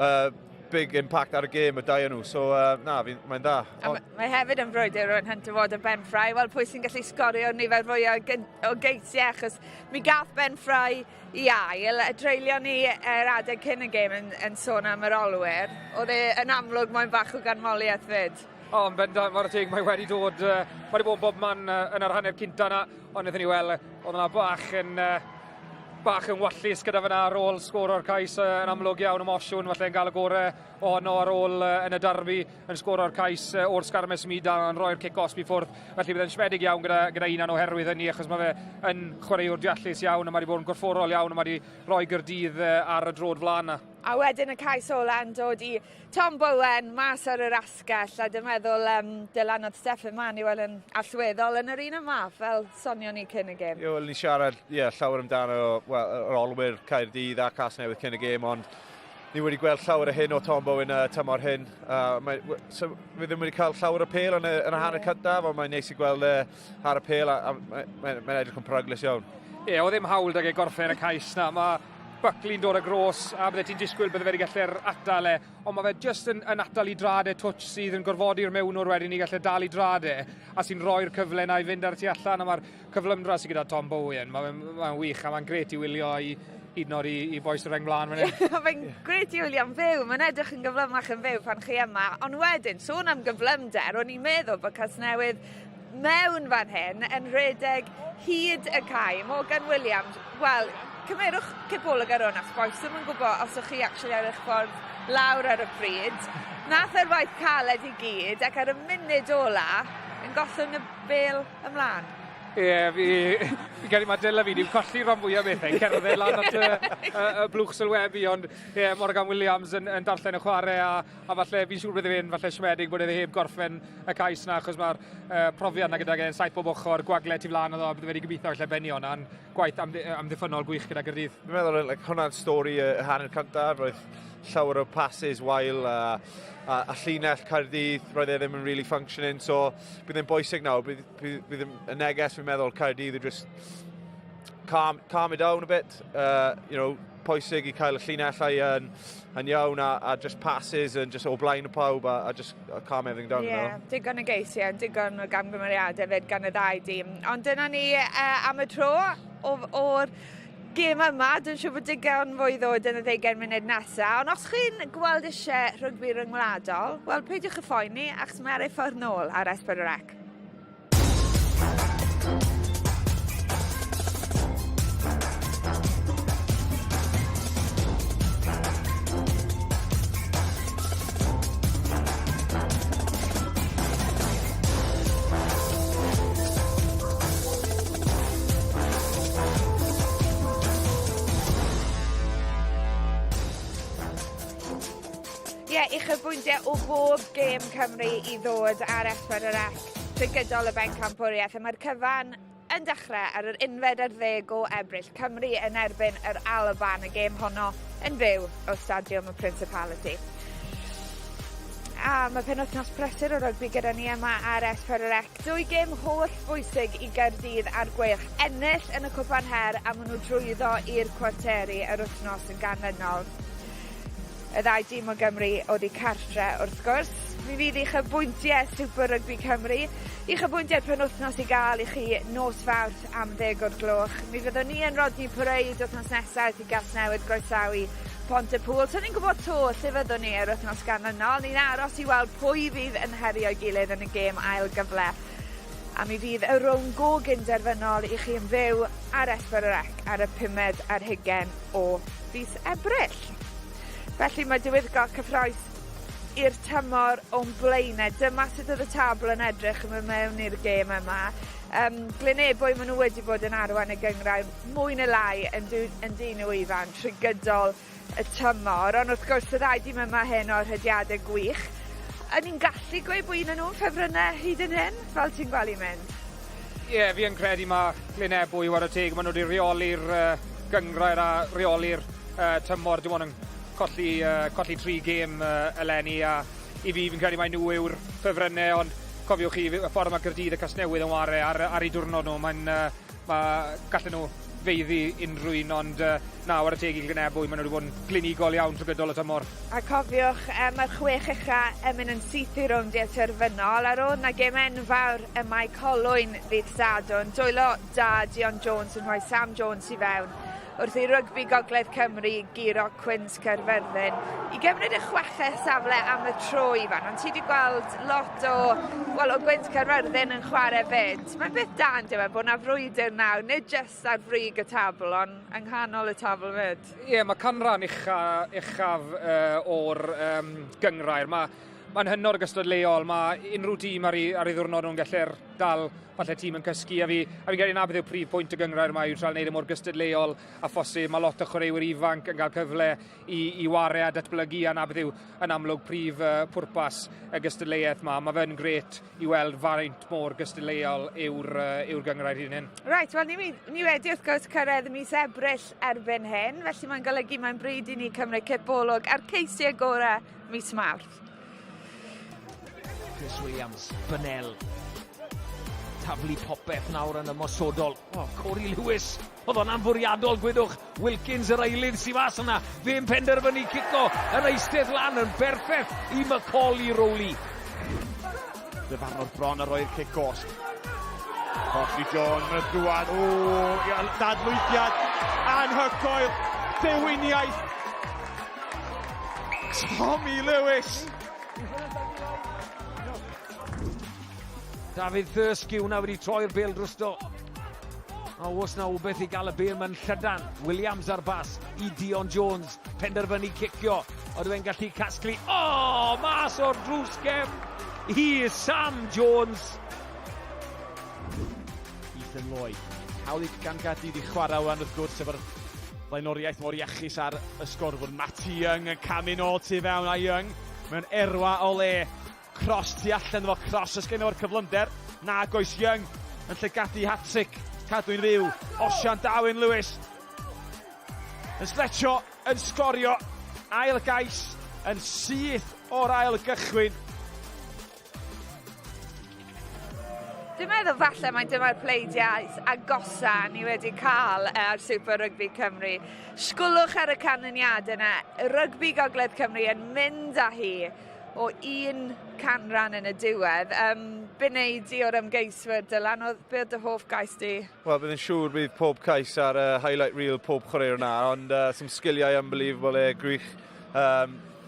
uh, big impact ar y gêm y dau nhw, so uh, na, mae'n dda. A mae hefyd yn frwydr rhwng Hunter Ward a Ben Fry, wel pwy sy'n gallu sgorio nifer fwy o, o geisiau, achos mi gath Ben Fry i ail, a dreulio ni yr adeg cyn y gêm yn, yn sôn am yr olwyr, oedd e yn amlwg mae'n bach o ganmoliaeth fyd. O, yn bendant, mae'r teg, mae wedi dod, uh, mae wedi bod bob man uh, yn yr hanner cynta na, ond wnaethon ni weld, oedd yna bach yn, uh, bach yn wallus gyda fyna ar ôl sgoro'r cais uh, yn amlwg iawn emosiwn, falle yn gael y gorau ohono ar ôl uh, yn y darbi yn sgoro'r cais uh, o'r sgarmes mida yn rhoi'r cic osb i ffwrdd. Felly bydd e'n siomedig iawn gyda, gyda unan oherwydd hynny, achos mae fe yn chwaraewr deallus iawn, a mae wedi bod yn gorfforol iawn, a mae wedi rhoi Gyrdydd ar y drod flaen na. A wedyn y cais ola yn dod i Tom Bowen mas ar yr asgell a dwi'n meddwl um, Dylan oedd Steph Emanuel yn allweddol yn yr un yma fel sonion ni cyn y gêm. Ie, wel, ni siarad yeah, llawer amdano well, yr olwyr Caerdydd a Casnewydd cyn y gêm, ond ni wedi gweld llawer o hyn o Tom Bowen uh, tymor hyn. Uh, mae, so, fi ddim wedi cael llawer o pel yn y, yn y hanner yeah. cyntaf, ond mae'n neis i gweld uh, ar y pel a, a mae'n mae, mae edrych yn peryglus iawn. Ie, yeah, oedd ddim hawl dag e gorffen y cais na. Mae Buckley'n dod ar gros, a bydde ti'n disgwyl bydde fe wedi gallu'r atal e, ond mae fe jyst yn, yn atal i drad e twtsh sydd yn gorfodi'r mewnwr wedyn i gallu dal i drad e, a sy'n rhoi'r cyfle na i fynd ar y tu allan, a mae'r cyflymdra sydd gyda Tom Bowen, mae'n mae wych, a mae'n gret i wylio i hyd yn oed i, i boes y reng mlaen fan hyn. mae'n gret i wylio'n fyw, mae'n edrych yn gyflymach yn fyw pan chi yma, ond wedyn, sôn am gyflymder, o'n i'n meddwl bod Casnewydd mewn fan hyn yn rhedeg hyd y cae. Morgan Williams, wel, cymerwch cipolwg ar hwn, achos boes ddim yn gwybod os ydych chi actually ar eich ffordd lawr ar y pryd. Nath e'r waith caled i gyd, ac ar y munud ola, yn gollwng y bel ymlaen. Ie, yeah, fi, fi credu mae dyla fi, ni'n colli rhan fwyaf bethau, cerdded lan at y, y, y blwch sylwebu, ond ie, yeah, Morgan Williams yn, yn darllen y chwarae a a falle fi'n siŵr bydde fe'n falle siomedig bod e heb gorffen y cais na achos mae'r uh, profiad na gydag e'n saith bob ochr, gwagle tu flaen iddo, bydde fe wedi gobeithio falle benni hwnna, gwaith amddiffynnol gwych gyda Gaerdydd. Fi'n meddwl, like, hwnna'n stori y hanner cyntaf, roedd llawer o passes wael a, a, a llinell Caerdydd, roedd e ddim yn really functioning, so bydd e'n bwysig nawr, bydd, bydd, bydd y neges fi'n meddwl Caerdydd yw just calm, calm it down a bit, uh, you know, pwysig i cael y llinellau yn, yn iawn a, a just passes and just o blaen y pawb a, a just calm everything down. Yeah, digon o geisiau, digon o gamgymeriadau fyd gan y ddau dîm. Ond dyna ni uh, am y tro o'r gêm yma. Dwi'n siŵr bod digon fwy ddod yn y ddeugain munud nesaf. Ond os chi'n gweld eisiau rygbi ryngwladol, wel peidiwch y phoeni, achos mae ar ei ffordd nôl ar S4C. Ie, uchafbwyntiau o bob gêm Cymru i ddod ar S4C trwy gydol y bencampwriaeth a mae'r cyfan yn dechrau ar yr unfed ar ddeg o Ebrill. Cymru yn erbyn yr Alban, y gêm honno yn fyw o Stadiwm y Principality. A mae penwythnos prysur o rygbi gyda ni yma ar S4C. Dwy gêm holl bwysig i Gaerdydd a'r Gweilch. Ennill yn y Cwpan Her a maen nhw drwyddo i'r cwarteri yr wythnos yn ganlynol. Y ddau dîm o Gymru oddi cartre wrth gwrs. Mi fydd uchafbwyntiau Super Rygbi Cymru, uchafbwyntiau'r penwythnos i gael i chi nos Fawrth am ddeg o'r gloch. Mi fyddwn ni yn Rodney Parade wythnos nesaf wrth i Gasnewydd groesawu Pontypŵl. So ni'n gwybod to lle fyddwn ni yr wythnos ganlynol. Ni'n aros i weld pwy fydd yn herio'i gilydd yn y gêm ail gyfle. A mi fydd y rownd gogyn derfynol i chi yn fyw ar S4C ar y pumed ar hugen o fis Ebrill. Felly mae diweddglo cyffrous i'r tymor o'n blaenau. Dyma sut oedd y tabl yn edrych yn mynd mewn i'r gêm yma. Glynebwy, maen nhw wedi bod yn arwain y gynghrair mwy neu lai yn, yn dyn nhw Ifan trwy gydol y tymor. Ond wrth gwrs, y ddau dîm yma hyn o'r rhediadau gwych. Yn ni'n gallu gweud bod un o'n nhw'n ffefrynnau hyd yn hyn, fel ti'n gweld i'n mynd? Ie, yeah, fi yn credu mae Glynebwy, whare teg, maen nhw wedi rheoli'r gynghrair a rheoli'r tymor. Dim ond yn colli 3 gêm eleni a i fi, fi'n credu mai nhw yw'r ffefrynnau, ond cofiwch chi, y ffordd mae Caerdydd a Casnewydd yn ware ar eu diwrnod nhw, mae'n mae gallen nhw feiddi unrhyw un, ond na, whare teg i Glynebwy, maen nhw wedi bod yn glinigol iawn trwy gydol y tymor. A cofiwch, mae'r chwech ucha yn mynd yn syth i'r rowndiau terfynol, ar ôl na gêm enfawr ym Mae Colwyn ddydd Sadwrn, dwylo da Dion Jones yn rhoi Sam Jones i fewn wrth i Rygbi Gogledd Cymru guro Cwins Caerfyrddin i gymryd y chweched safle am y tro, Ifan. Ond ti wedi gweld lot o, wel, o Gwins Caerfyrddin yn chwarae fyd. Mae'n beth da yn dyw e, bod 'na frwydr nawr, nid jyst ar frig y tabl, ond yng nghanol y tabl fyd. Ie, yeah, mae canran uchaf o'r gynghrair. Mae'n hynod o gystadleuol. Mae unrhyw dîm ar ei ddiwrnod nhw'n gallu'r dal falle tîm yn cysgu a fi'n credu na beth yw prif pwynt y gynghrair yma yw trial wneud e mor gystadleuol a phosib. Mae lot o chwaraewyr ifanc yn cael cyfle i ware a datblygu a na beth yw yn amlwg prif pwrpas y gystadleuaeth yma. Mae fe'n grêt i weld faint mor gystadleuol yw'r gynghrair hyd yn hyn. Right, wel ni wedi wrth gwrs cyrraedd mis Ebrill erbyn hyn, felly mae'n golygu mae'n bryd i ni cymryd cipolwg ar ceisiau gorau mis Mawrth. Chris Williams, Bynel. Taflu popeth nawr yn ymosodol. Oh, Corey Lewis. Oedd o'n anfwriadol, gwedwch. Wilkins yr eilydd sy'n fas yna. Fe'n penderfynu cico. Yr eistedd lan yn berffaith i Macaulay Rowley. Dyfarnwr bron ar roi'r cic gosb. Colli John, mae'n dŵad. O, dadlwythiad anhygoel. Dewiniaeth. Tommy Lewis. David Thirsk yw hwnna wedi troi'r bêl drosto. A oes na wbeth i gael y bêl mewn llydan. Williams ar bas i Dion Jones. Penderfynu cicio. Oedd e'n gallu casglu. O, oh, mas o'r drws gefn i Sam Jones. Ethan Lloyd. Hawl i gan Gaerdydd i chwarae wan wrth gwrs efo'r blaenoriaeth mor iachus ar y sgorfwrdd. Matty Young yn camu nôl tu fewn a Young mewn erwa o le. Cross tu allan efo cross oes gen o'r cyflymder. Nag oes Young yn llygadu hat-trick. Cadw'n fyw. Osian Darwin Lewis yn stretcho, yn sgorio. Ail gais yn syth o'r ail gychwyn. Dwi'n meddwl falle mai dyma'r pleidiau agosa ni wedi cael ar Super Rugby Cymru. Sgwlwch ar y canlyniad yna. Rygbi Gogledd Cymru yn mynd â hi o un canran yn y diwedd. Be wneud di o'r ymgeiswyr, Dylan? Oedd, be oedd dy hoff gais di? Wel, bydd yn siŵr bydd pob cais ar highlight reel pob chwaraewr na, ond some sgiliau unbelievable e, gwych.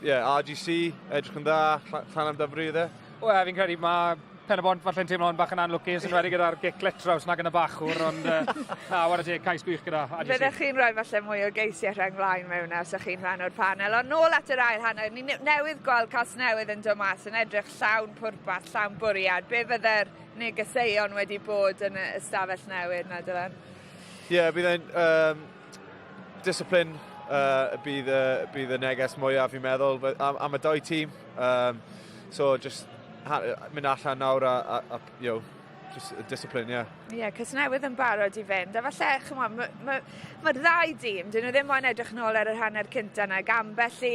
Yeah, RGC, edrych yn dda, Llanymddyfri iddo. Wel, fi'n credu mae Pen-y-bont falle'n teimlo'n bach yn anlwcus, yn wedi gyda'r gic letraws nag yn y bachwr, ond na, whare teg, cais gwych gyda RGC. Byddech chi'n rhoi falle mwy o geisiau rheng flaen mewn os ych chi'n rhan o'r panel. Ond nôl at yr ail hanner, ni newydd gweld Casnewydd yn dod mas yn edrych llawn pwrpas, llawn bwriad. Be fydde'r negeseuon wedi bod yn y ystafell newydd na, Dylan? Ie, yeah, bydd e'n discipline bydd y neges mwyaf fi'n meddwl am y dau tîm. So just mynd allan nawr a just discipline, yeah. Ie, yeah, Casnewydd yn barod i fynd. A falle, chymod, mae'r ma ddau dîm, dyn nhw ddim moyn edrych nôl ar yr hanner cynta yna, gan ambell i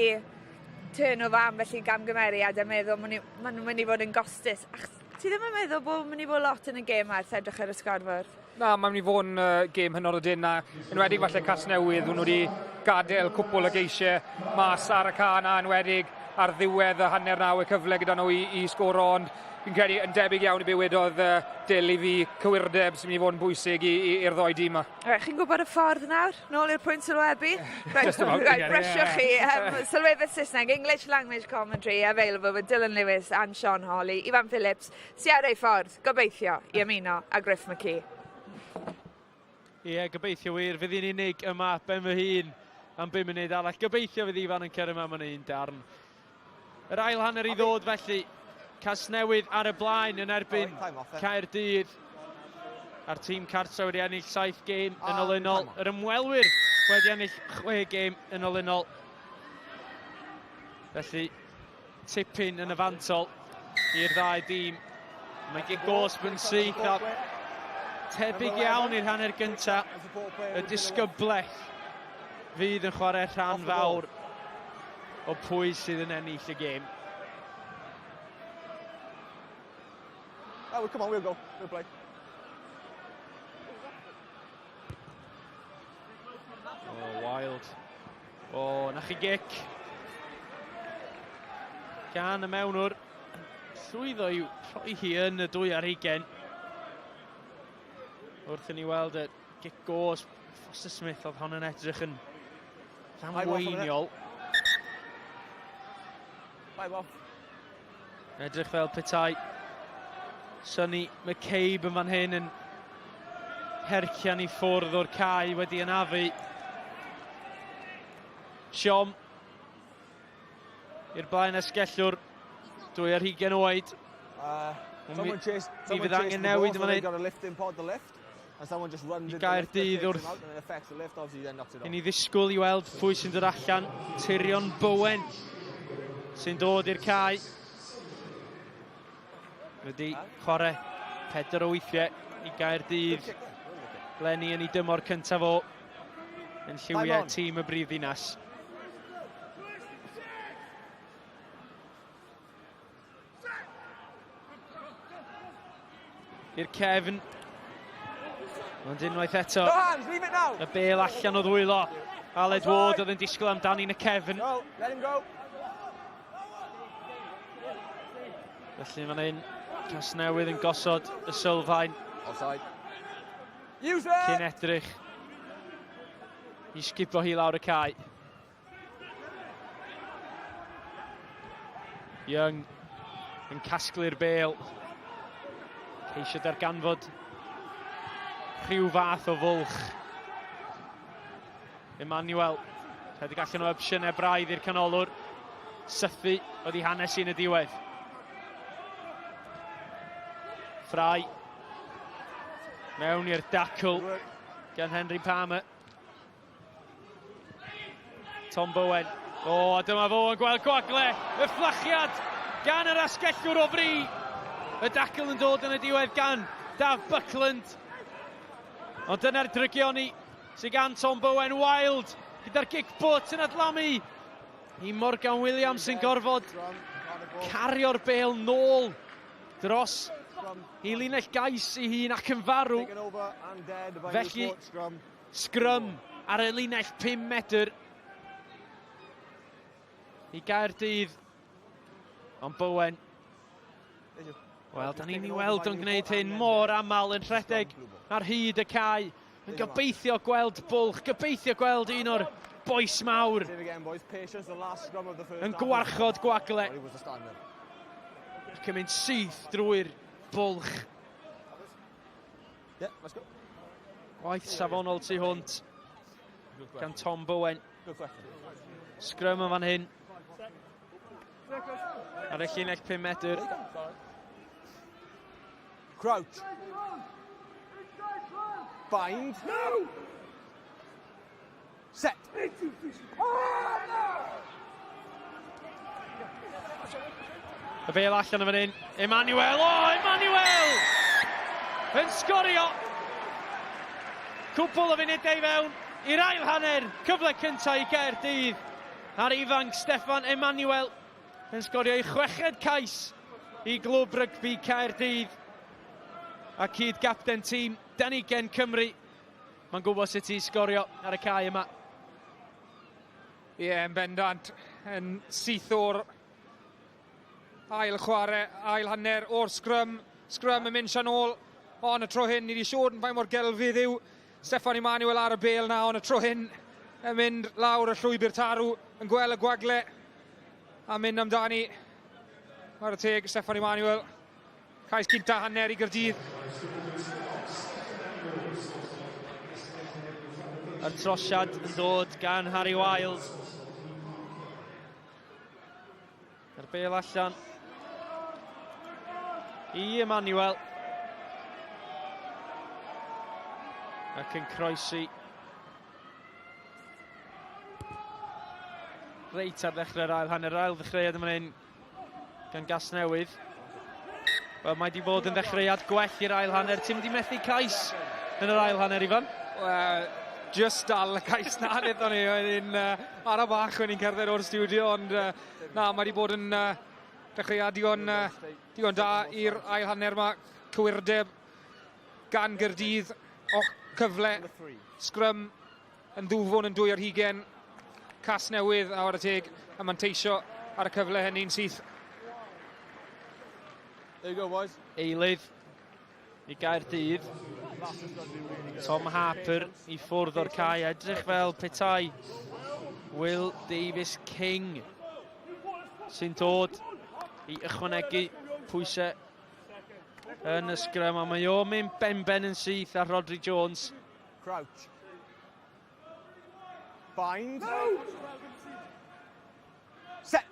turnover, ambell i gamgymeriad a meddwl maen nhw'n mynd i fod yn gostus. Ach, ti ddim yn meddwl bod mynd i fod lot yn y gêm ers edrych ar y sgorfwrdd? Na, mae'n mynd i fod yn gêm hynod o dynn a enwedig falle Casnewydd, nhw wedi gadael cwpl o geisiau mas ar y ca na, enwedig ar ddiwedd y hanner naw y cyfle gyda nhw i sgoro, ond Fi'n credu yn debyg iawn i be wedodd uh, Dyl i fi cywirdeb sy'n mynd i fod yn bwysig i'r ddoi dîm yma. Right, chi'n gwybod y ffordd nawr? Nôl i'r pwynt sylwebu? Right, Just about. Right, brysiwch chi. Um, sylwebydd Saesneg, English language commentary available with Dylan Lewis and Sean Holley. Ifan Phillips, sy ar ei ffordd, gobeithio, i ymuno â Griff McKee. Ie, yeah, gobeithio wir. Fydd hi'n unig yma ben fy hun am 5 munud arall. Gobeithio fydd Ifan yn cyrraedd yma mewn un darn. Yr ail hanner i ddod felly. Casnewydd ar y blaen yn erbyn Caerdydd. A'r tîm cartre wedi ennill 7 gêm yn ah, olynol. Yr ymwelwyr wedi ennill 6 gêm yn olynol. Felly, tipyn yn y fantol i'r ddau dîm. Mae gic gosb yn syth a tebyg iawn i'r hanner gyntaf. Y disgyblaeth fydd yn chwarae rhan fawr o pwy sydd yn ennill y gêm. Oh, come on, we'll go. We'll play. Oh, wild. O, oh, na chi gic. Gan y mewnwr. Llwyddo i'w rhoi hi yn y dwy ar hugen. Wrth i ni weld y gic gosb, Foster Smith oedd hon yn edrych yn ddamweiniol. Edrych fel petai Sonny McCabe yn fan hyn yn hercian i ffwrdd o'r cae wedi anafu. Siom i'r blaen asgellwr, dwy ar hugen oed. Uh, someone chased, mi fydd angen newid yn fan hyn. I Gaerdydd wrth i ni ddisgwyl i weld pwy sy'n dod allan. Tyrion Bowen sy'n dod i'r cae. Wedi chwarae pedwar o weithiau i Gaerdydd. Lenny yn ei dymor cyntaf o yn lliwiau tîm y brif ddinas. I'r cefn. Ond unwaith eto, no hands, leave it now. y bel allan o ddwylo. Aled Ward oedd yn disgwyl amdani yn y cefn. Go, let him go. Felly fan hyn, Casnewydd yn gosod y sylfaen. Offside. Use it! Cyn edrych i sgubo hi lawr y cae. Young yn casglu'r bel. Ceisio darganfod rhyw fath o fwlch. Emmanuel, rhedeg allan o opsiynau braidd i'r canolwr. Sythu oedd ei hanes i'n y diwedd. Fry. Mewn i'r dacl gan Henry Palmer. Tom Bowen. O, a dyma fo yn gweld gwagle. Y fflachiad gan yr asgellwr o fri. Y dacl yn dod yn y diwedd gan Daf Buckland. Ond dyna'r drygioni sydd gan Tom Bowen. Wild gyda'r gic bwt yn adlamu i Morgan Williams sy'n gorfod cario'r bel nôl dros i linell gais i hun ac yn farw. Felly, Sgrym ar y linell 5 medr i Gaerdydd. Ond Bowen, wel, da ni'n ei weld o'n gwneud hyn mor aml yn rhedeg ar hyd y cae. Yn gobeithio gweld bwlch, gobeithio gweld un o'r boes mawr yn gwarchod gwagle. Ac yn mynd syth drwy'r bwlch. Yeah, let's go. Gwaith safonol tu hwnt gan Tom Bowen. Sgrym yn fan hyn. Ar y llinell 5 medr. Crouch. Bind. No! Set. Y bel allan o fan hyn. Emmanuel! O, oh, Emmanuel! Yn sgorio! Cwpl o funudau i fewn i'r ail hanner. Cyfle cyntaf i Gaerdydd. A'r ifanc Steffan Emmanuel yn sgorio ei chweched cais i glwb rygbi Caerdydd. A cyd gapten tîm Danigen Cymru. Mae'n gwybod sut i sgorio ar y cae yma. Ie, yeah, yn bendant. Yn syth o'r Ail chwarae, ail hanner o'r sgrym. Sgrym yn mynd sian ôl. Ond y tro hyn, ni wedi siŵr yn faint mor gelfydd yw Steffan Emanuel ar y bel na, ond y tro hyn yn mynd lawr y llwybr tarw, yn gweld y gwagle a mynd amdani. Mae'r teg, Steffan Emanuel. Cais cynta hanner i Gyrdydd. Yr trosiad yn dod gan Harry Wild. Yr bel allan i Emmanuel. Ac yn croesi reit ar ddechrau'r ail hanner, ail ddechreuad yma hyn gan Gasnewydd. Wel, mae di bod yn ddechreuad gwell i'r ail hanner. Ti'n mynd i methu cais yn yr ail hanner, Ifan? Wel, just dal y cais na, wnaethon ni. Oedd hi'n uh, ara bach when ni'n cerdded o'r studio, ond uh, na, mae di bod yn uh, dechreuad digon, uh, digon da i'r ail hanner yma. Cywirdeb gan Gyrdydd, o cyfle, sgrym yn ddwfwn yn dwy ar hugen. Casnewydd a wara teg yn manteisio ar y cyfle hynny'n syth. There you go, boys. Eilydd i Gaerdydd. Tom Harper i ffwrdd o'r cae, edrych fel petai Will Davies King sy'n dod i ychwanegu pwysau yn y sgrym, a mae o'n mynd benben yn syth ar Rodri Jones. Crouch. Bind. Set.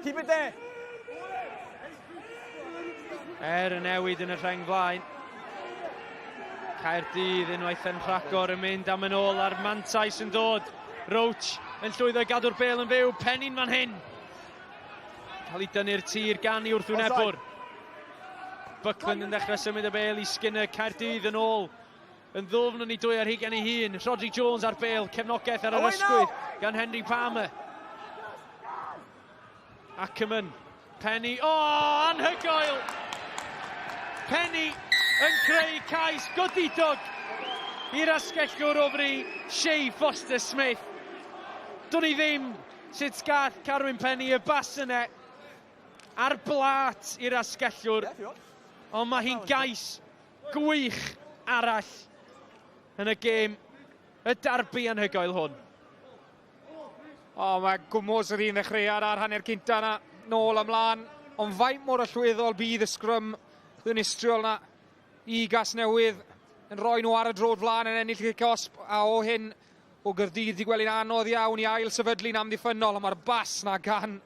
Keep it there. Er y newid yn y rheng flaen. Caerdydd unwaith yn rhagor yn mynd am yn ôl a'r mantais yn dod. Roach yn llwyddo i gadw'r bel yn fyw. Penny'n fan hyn. Cael ei dynnu'r tir gan i wrthwynebwr. Buckland yn dechrau symud y bel i Skinner. Caerdydd yn ôl yn ddwfn yn ei dwy ar hugain ei hun. Rhodri Jones ar bel, cefnogaeth ar yr ysgwydd gan Henry Palmer. Ackerman, Penny, o, oh, anhygoel! Penny yn creu cais godidog i'r asgellwr o fri, Shea Foster Smith. Do'n i ddim sut gath Carwyn Penny y bas yna ar blat i'r asgellwr, ond mae hi'n gais gwych arall yn y gêm, y darbi anhygoel hwn. O, oh, mae gwmws yr un ddechreuad ar hanner cynta na, nôl ymlaen. Ond faint mor allweddol bydd y sgrym ddinistriol na i Gasnewydd yn rhoi nhw ar y drod flaen yn ennill y cosb, a o hyn o Gyrdydd wedi gweld hi'n anodd iawn i ail sefydlu'n amddiffynnol, ond mae'r bas na gan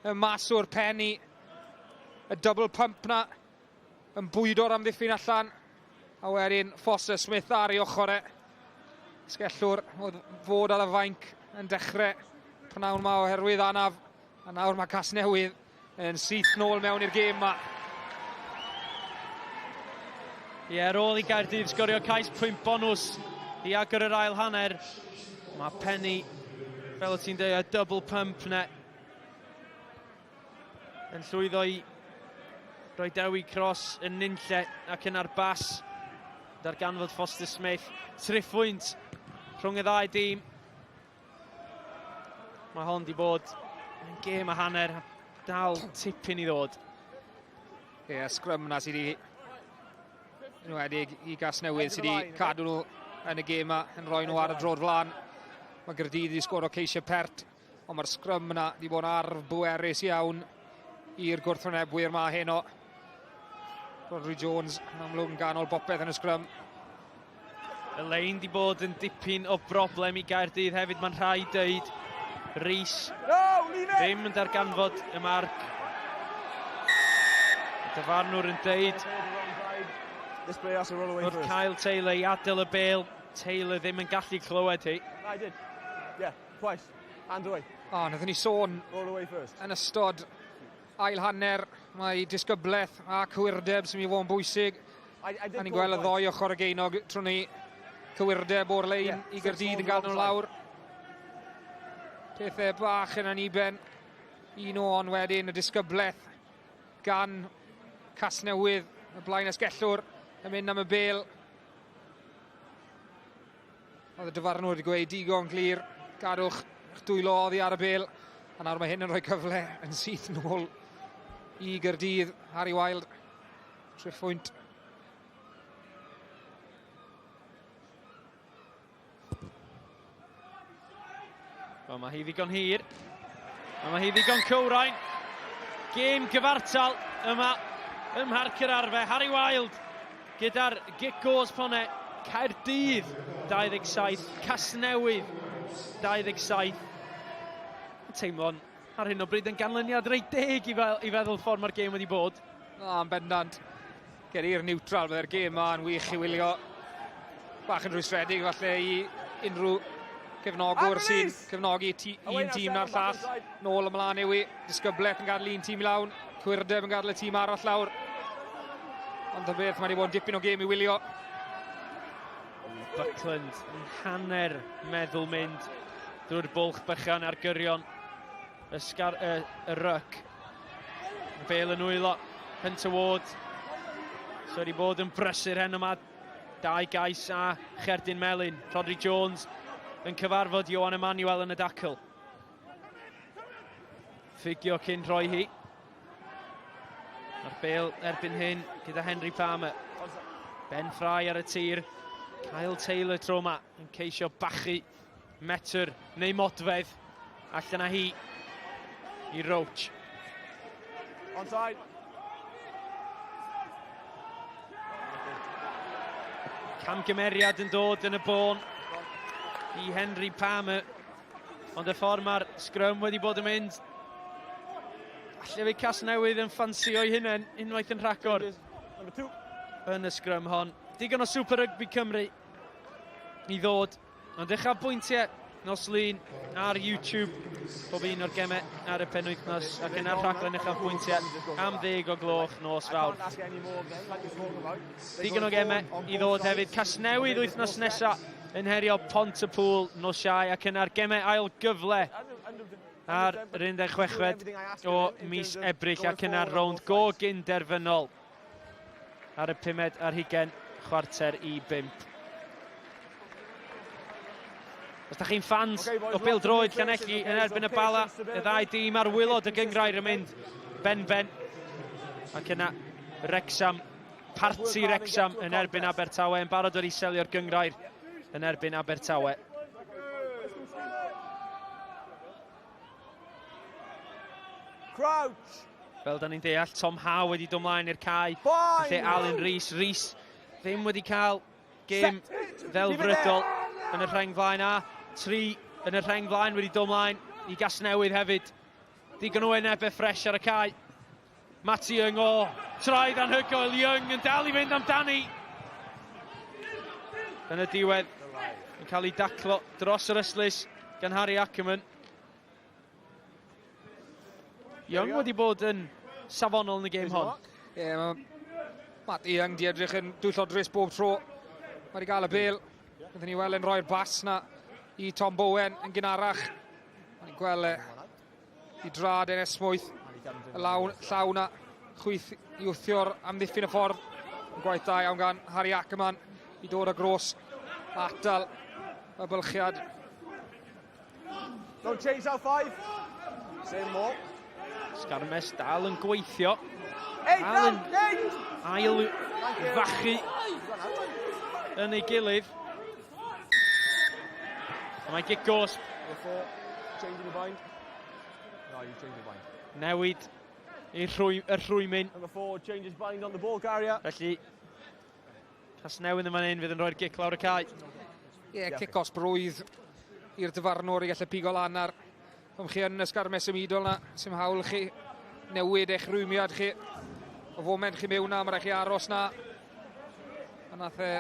y maswr Penny, y double pump na yn bwydo'r amddiffyn allan. A wedyn Foster Smith ar ei ochr e. Sgellwr oedd fod ar y fainc yn dechrau pnawn ma oherwydd anaf. A nawr mae Casnewydd yn syth nôl mewn i'r gêm ma. Ie, ar ôl i Gaerdydd sgorio cais pwynt bonws i agor yr ail hanner, mae Penny, fel o ti'n dweud, y double pump ne, yn llwyddo i roi Dewi Cross yn nunlle ac yn ar bas darganfod Foster Smith. Triphwynt rhwng y ddau dîm. Mae hon di bod yn gêm a hanner, dal tipyn i ddod. Ie, yeah, sgrym na sydd wedi enwedig i Gasnewydd sydd wedi cadw nhw yn y gêm yma, yn rhoi nhw ar y drod flaen. Mae Gyrdydd wedi sgoro ceisiau pert. Ond mae'r sgrym yna wedi bod yn arf bwerus iawn i'r gwrthwynebwyr ma heno. Rodri Jones yn amlwg yn ganol bopeth yn y sgrym. Y lein di bod yn dipyn o broblem i Gaerdydd hefyd, mae'n rhaid dweud. Rhys ddim yn darganfod y marc. Y dyfarnwr yn deud wrth Kyle Taylor i adael y bel. Taylor ddim yn gallu clywed hi. I did. Yeah. Twice. Hand away. O, oh, wnaethon ni sôn Roll away first. yn ystod ail hanner, mae disgyblaeth a cywirdeb sy'n mynd i fod yn bwysig. I, I A ni'n gweld y ddoi ochr y geinog trwy ni cywirdeb o'r lein Yeah, i Gyrdydd yn gael nhw lawr. Pethau bach yn aniben. Un o on wedyn y disgyblaeth gan Casnewydd, y blaen asgellwr yn mynd am y bel. Oedd y dyfarnwr wedi gweud digon glir, gadwch eich dwylo oddi ar y bel. A nawr mae hyn yn rhoi cyfle yn syth nôl i Gyrdydd. Harry Wild, triphwynt. Wel, mae hi ddigon hir. A mae hi ddigon cywrain. Gêm gyfartal yma ym Mharc yr Arfe. Harry Wild gyda'r gic gos pone. Caerdydd 27, Casnewydd 27. Teimlo'n ar hyn o bryd yn ganlyniad reit deg i, fel, i feddwl ffordd mae'r gêm wedi bod. Na, yn bendant. Ger i'r niwtral, byddai'r gêm yma yn wych i wylio. Bach yn rhwystredig falle i unrhyw cefnogwr sy'n cefnogi un tîm na'r llall. Nôl ymlaen yw i, disgyblaeth yn gadael un tîm i lawn, cwyrdeb yn gadael y tîm arall lawr. Ond ta beth, mae wedi bod yn dipyn o gêm i wylio. Buckland yn hanner meddwl mynd drwy'r bwlch bychan ar gyrion y, sgar, y, y ryc. Bale yn wylo Hunter Ward. So wedi bod yn brysur hen yma. Dau gais a cherdyn melyn. Rodri Jones yn cyfarfod Johan Emanuel yn y dacl. Ffugio cyn rhoi hi. Mae'r bel erbyn hyn gyda Henry Palmer. Ben Fry ar y tir. Kyle Taylor tro yma yn ceisio bachu metr neu modfedd. Allan â hi i Roach. Onside. Camgymeriad yn dod yn y bôn i Henry Palmer. Ond y ffordd mae'r sgrym wedi bod yn mynd, falle fe Casnewydd yn ffansio'i hunain unwaith yn rhagor yn y sgrym hon. Digon o Super Rugby Cymru i ddod. Ond uchafbwyntiau nos Lun ar YouTube, pob un o'r gemau ar y penwythnos ac yna'r rhaglen uchafbwyntiau am ddeg o gloch nos Fawrth. Digon o gemau i ddod hefyd. Casnewydd wythnos nesaf yn herio Pont-y-pŵl nos Iau ac yna'r gemau ail gyfle ar yr 16fed o mis Ebrill ac yna'r rownd go gyn-derfynol ar y pumed ar hugen 4:45. Os da chi'n ffans okay, boys, o bêl-droed Llanelli yn erbyn y Bala, y ddau dîm ar wylod y gyngrair yn mynd ben-ben. Ac yna Wrexham Parti Wrecsam yn erbyn Abertawe yn barod wedi selio'r gyngrair yn erbyn Abertawe. Crouch! Fel da ni'n deall, Tom Howe wedi dod mlaen i'r cae. Lle Alun Rees. Rees ddim wedi cael gêm ddelfrydol yn y rheng flaen a tri yn y rheng flaen wedi dod mlaen i Gasnewydd hefyd. Digon o wynebau ffres ar y cae. Matty Young, o, traed anhygoel, Young yn dal i fynd amdani. Yn y diwedd, yn cael ei daclo dros yr ystlys gan Harry Ackerman. Young wedi bod yn safonol yn y gêm hon. Ie, yeah, mae Matty Young di edrych yn dwyllodrus bob tro. Mae wedi gael y bel. Byddwn ni weld yn rhoi'r bas na i Tom Bowen yn gynharach. Mae'n gweld e i drad yn esmwyth, y lawn, llaw na, chwyth i wthio'r amddiffyn y ffordd. Yn gwaith da iawn gan Harry Ackerman i dod â gros atal y bylchiad. Don't change our five. Same more. Sgarmes dal yn gweithio. Dal yn ail fachu yn ei gilydd. A mae gic gosb. Changing the bind. No, you change the bind. Newid i'r rhwy, y rhwymyn. Number four changes bind on the ball carrier. Felly, Casnewydd yn fan hyn fydd yn rhoi'r gic lawr y cae. Ie, yeah, cic os brwydd i'r dyfarnwr i gallu pigo lan ar Ond chi yn y sgarmes symudol na, sy'n hawl chi newid eich rwymiad chi. O foment chi mewn na, mae rhaid chi aros na. A nath e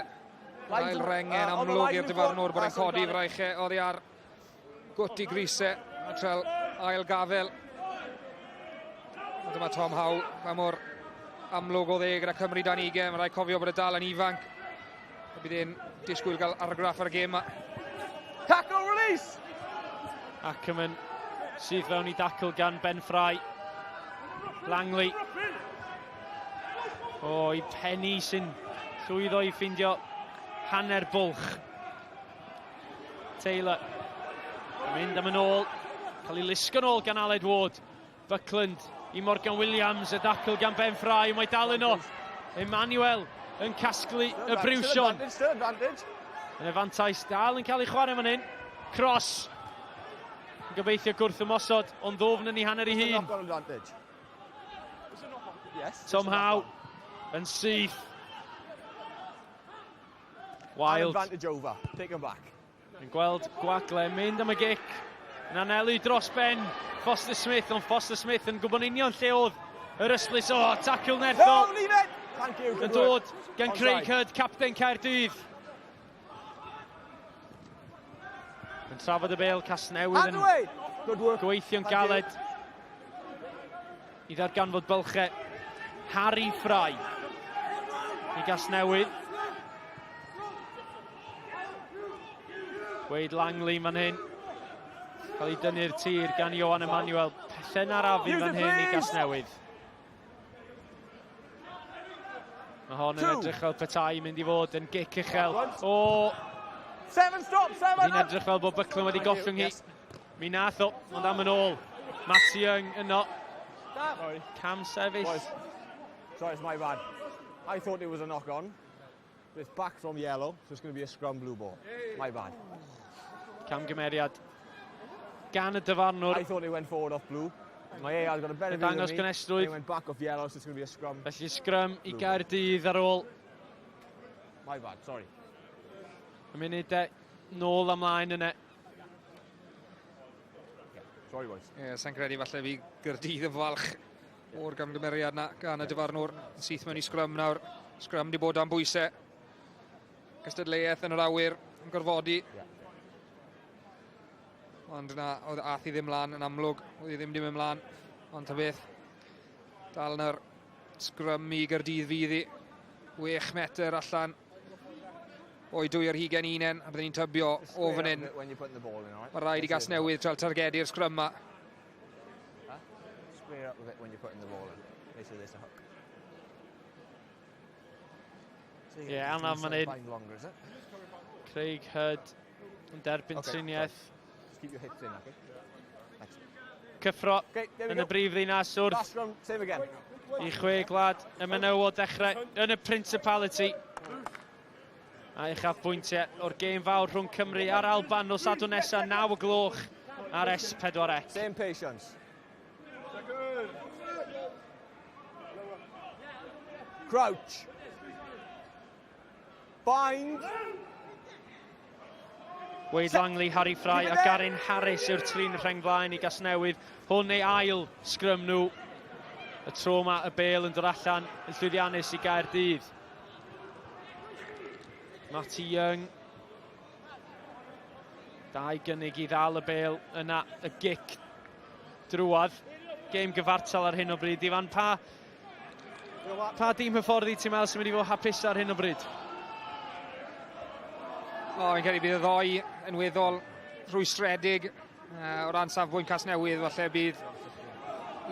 ail rengen amlwg i'r dyfarnwr bod e'n codi fraich e oddi ar gwt i grise. A trel ail gafel. A dyma Tom Howe, pa mor amlwg o dde gyda Cymru dan 20. Mae rhaid cofio bod y dal yn ifanc. A bydd e'n disgwyl gael argraff ar y gêm yma. Tackle release! Ackerman sydd fewn i dacl gan Ben Fry. Langley. O, i Penny sy'n llwyddo i ffindio hanner bwlch. Taylor. Mynd am yn ôl. Cael ei lusgo yn ôl gan Aled Ward. Buckland i Morgan Williams, y dacl gan Ben Fry, mae dal yno. Emmanuel yn casglu y briwsion. Yn y fantais dal yn cael ei chwarae fan hyn. Cross. Yn gobeithio gwrth ymosod, ond ddofn yn ei hanner ei hun. Tom Howe yn syth. Wild. Advantage over. Take him back. Yn gweld gwagle mynd am y gic. Yn anelu dros ben Foster Smith, ond Foster Smith yn gwybod union lle oedd yr ystlys. O, tacl nerthol. No, leave it! Thank you. Yn dod gan Craig Hudd, capten Caerdydd. Yn trafod y bêl, Casnewydd yn gweithio'n galed i ddarganfod bylchau. Harry Fry i Gasnewydd. Wade Langley fan hyn. Cael ei dynnu'r tir gan Ioan Emanuel. Pethau'n arafu fan hyn i Gasnewydd. Mae hon yn edrych fel petai mynd i fod yn gic uchel. O! Seven stop, seven! Hi'n edrych fel bod Buckland wedi gollwng hi. Mi nath o, ond am yn ôl. Matty Young yno. Cam sefyll. Sorry, it's my bad. I thought it was a knock-on. But it's back from yellow, so it's going to be a scrum blue ball. My bad. Camgymeriad gan y dyfarnwr. I thought it went forward off blue. My AR's got a better view than me. Gynesrwydd. It went back off yellow, so it's going to be a scrum. Felly scrum i Gaerdydd ar ôl. My bad, sorry. Y munudau nôl ymlaen yna. Sorry, boys. Ie, yeah, sa'n credu falle fi Gaerdydd yn falch o'r gamgymeriad na gan y dyfarnwr. Syth mewn i sgrym nawr. Sgrym di bod am bwysau. Cystadleuaeth yn yr awyr yn gorfodi. Ond na, oedd ath i ddim lan yn amlwg. Oedd i ddim di mynd mlaen. Ond ta beth, dal na'r sgrym i Gaerdydd fydd i. 6 metr allan o'i dwy ar hugain unen, a byddwn ni'n tybio o fan hyn. Mae rhaid i Gasnewydd trael targedu'r sgrym ma. Square up a bit when you're putting the ball in. Basically, there's a hook. Ie, yeah, anaf fan hyn. Craig Hudd yn derbyn okay, triniaeth. Just keep your hips in, okay? Thanks. Cyffro okay, yn y brif ddinas wrth Last round, same again. i chwe gwlad y menywod dechrau yn y Principality. A uchaf bwyntiau o'r gêm fawr rhwng Cymru a'r Alban nos Sadwrn nesaf, 9 o gloch ar S4C. Same patience. Crouch. Bind. Wade Langley, Harry Fry a Garin Harris yw'r trin rheng flaen i Gasnewydd. Hwn ei ail sgrym nhw. Y tro yma y bel yn dod allan yn llwyddiannus i Gaerdydd. Matty Young. Dau gynnig i ddal y bel yna, y gic drwad. Gêm gyfartal ar hyn o bryd. Ifan, pa, pa dîm hyfforddi ti'n meddwl sy'n mynd i fod hapus ar hyn o bryd? O, fi'n credu bydd y ddoi yn weddol rhwystredig o ran safbwynt Casnewydd, falle bydd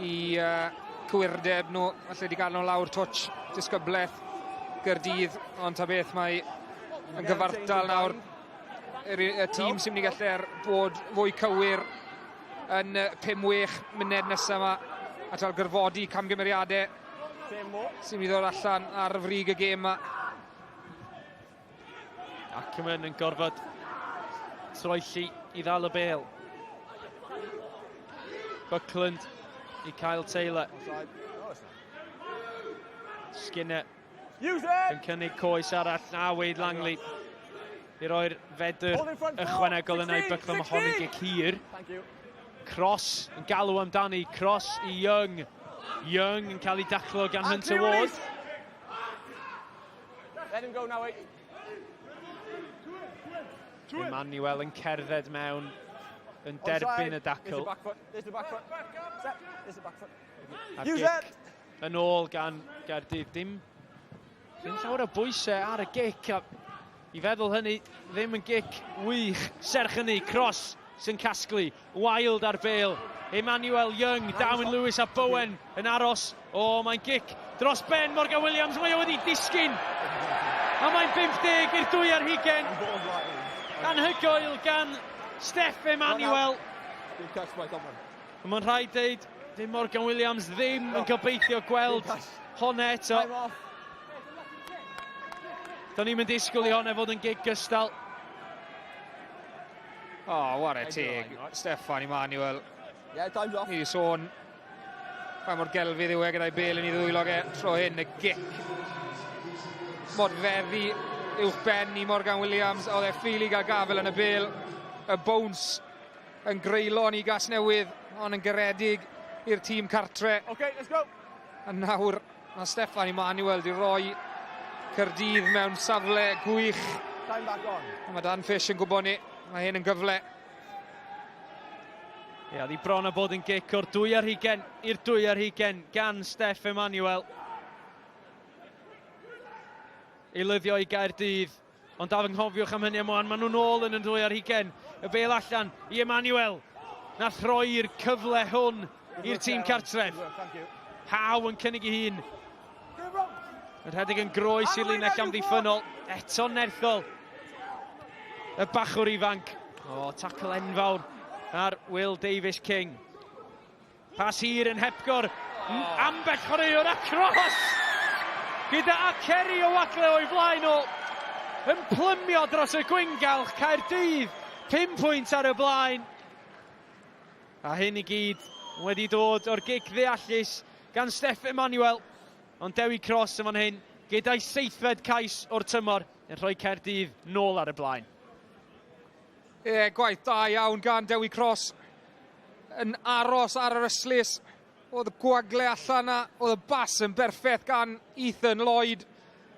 i cywirdeb nhw, falle wedi gael nhw lawr twtsh disgyblaeth Gaerdydd, ond ta beth mae yn gyfartal nawr. Y, y tîm sy'n mynd i gallu bod fwy cywir yn 5-6 munud nesaf yma a trael gyrfodi camgymeriadau sy'n mynd i ddod allan ar frig y gêm yma. Ackerman yn gorfod troelli i ddal y bêl. Buckland i Kyle Taylor. Skinner yn cynnig coes arall. Na, Wade Langley i roi'r fedr ychwanegol yna i Buckland. Mae hon yn gic hir. Cross yn galw amdani. Cross i Young. Young yn cael ei daclo gan Hunter Ward. Let him go now, wait. Emmanuel yn cerdded mewn, yn derbyn y dacl. A'r gic yn ôl gan Gaerdydd. Dim, dim llawer o bwysau ar y gic. A i feddwl hynny, ddim yn gic wych. Serch hynny, cross sy'n casglu. Wild ar bêl. Emmanuel Young, Darwin Lewis a Bowen yn aros. O, mae'n gic dros ben Morgan Williams. Mae o wedi disgyn. A mae'n 50 i'r 2 ar hugen. Anhygoel gan Steff Emmanuel. Mae'n rhaid deud, Dim Morgan Williams ddim yn gobeithio gweld honna eto. Do'n ni'n mynd disgwyl i honna fod yn gig gystal. O, oh, ware teg. Steffan Emanuel. Yeah, time's off. Ni wedi sôn pa mor gelfydd yw e gyda'i bel yn ei ddwylo ge. Tro hyn, y gic. Modfeddi uwch ben i Morgan Williams. Oedd e ffili gael gafel yn y bel. Y bounce yn greulon i Gasnewydd, ond yn garedig i'r tîm cartre. Okay, let's go. A nawr mae Steffan Emanuel di roi Caerdydd mewn safle gwych. Time back on. A mae Dan Fish yn gwybod ni, mae hyn yn gyfle. Ie, yeah, di bron a bod yn gic o'r 2 ar i'r 2 ar gan Steff Emanuel. Eilyddio i Gaerdydd. Ond daf ynghofiwch am hynny am wan, maen nhw'n ôl yn y 2 ar. Y bel allan i Emanuel. Nath roi'r cyfle hwn i'r tîm cartref. Haw yn cynnig ei hun. Yn rhedeg yn groes i'r linell amddiffynnol. Eto nerthol. Y bachwr ifanc. O, tacl enfawr ar Will Davis King. Pas hir yn hepgor. Oh. Ambell chwaraewr a Cross! Gyda Aceri o wagle o'i flaen o. Yn plymio dros y gwyngalch Caerdydd. 5 pwynt ar y blaen. A hyn i gyd wedi dod o'r gic ddeallus gan Steff Emanuel. Ond Dewi Cross yn fan hyn, gyda'i seithfed cais o'r tymor yn rhoi Caerdydd nôl ar y blaen. Ie, yeah, gwaith da iawn gan Dewi Cross yn aros ar yr ystlys. Oedd y gwagle allan na, oedd y bas yn berffaith gan Ethan Lloyd.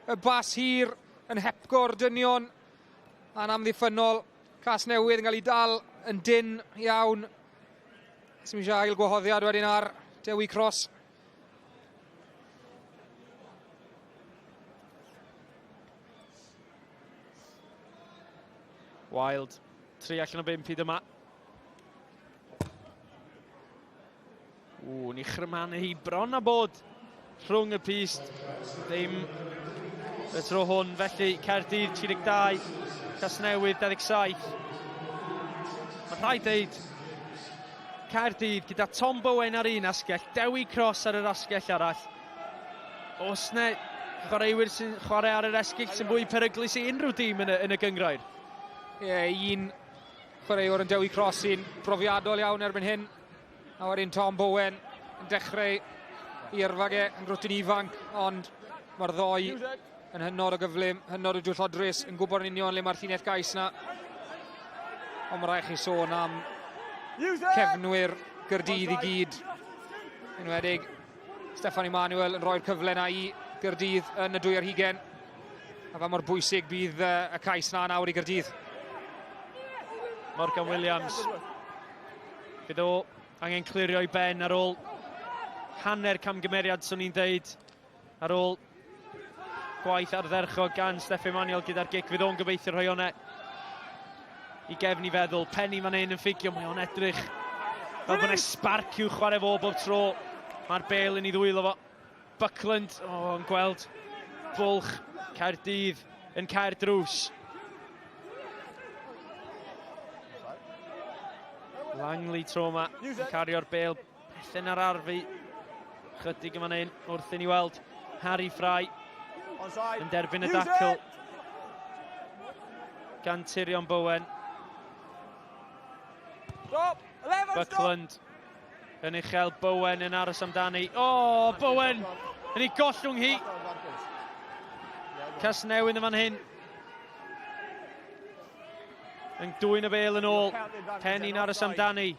Y bas hir yn hepgor dynion a'n amddiffynnol. Casnewydd yn cael ei dal yn dyn iawn. Sy'n eisiau ail gwahoddiad wedyn ar Dewi Cross. Wild, 3 allan o 5 hyd yma. Ww, ni chrymanu hi bron a bod rhwng y pyst. Ddim y tro hwn, felly Caerdydd 32, Casnewydd 27. Mae'n rhaid deud, Caerdydd gyda Tom Bowen ar un asgell, Dewi Cross ar yr asgell arall. Oes 'na chwaraewyr sy'n chwarae ar yr esgyll sy'n fwy peryglus i unrhyw dîm yn y gynghrair? Ie, yeah, un chwaraewr yn Dewi Cross sy'n profiadol iawn erbyn hyn. A wedyn Tom Bowen yn dechrau i yrfa ge yn grwtyn ifanc, ond mae'r ddoi yn hynod o gyflym, hynod o dwyllodrus, yn gwybod yn union le mae'r llinell gais na. Ond mae rhaid chi sôn am cefnwyr Gaerdydd i gyd. Enwedig Steffan Emanuel yn rhoi'r cyfle na i Gaerdydd yn y 22. A fa mor bwysig bydd y cais na nawr i Gaerdydd. Morgan Williams. Bydd o angen clirio i ben ar ôl hanner camgymeriad, swn i'n deud, ar ôl gwaith ardderchog gan Steff Emanuel gyda'r gic. Fydd o'n gobeithio rhoi hwnna i gefn i feddwl. Penny fan hyn yn ffugio, mae o'n edrych fel bod yna sbarc i'w chwarae fo bob tro. Mae'r bel yn ei ddwylo fo. Buckland, o, oh, yn gweld bwlch Caerdydd yn cael drws. Langley tro yma, yn cario'r bel, pethau'n ar arfu. Chydig yma hyn wrth i ni weld Harry Fry yn derbyn y dacl gan Tyrion Bowen. Buckland yn uchel, Bowen yn aros amdani. O, oh, Bowen yn ei gollwng hi. Casnewydd yn fan hyn. Yn dwyn y bel yn ôl. Penny'n aros amdani.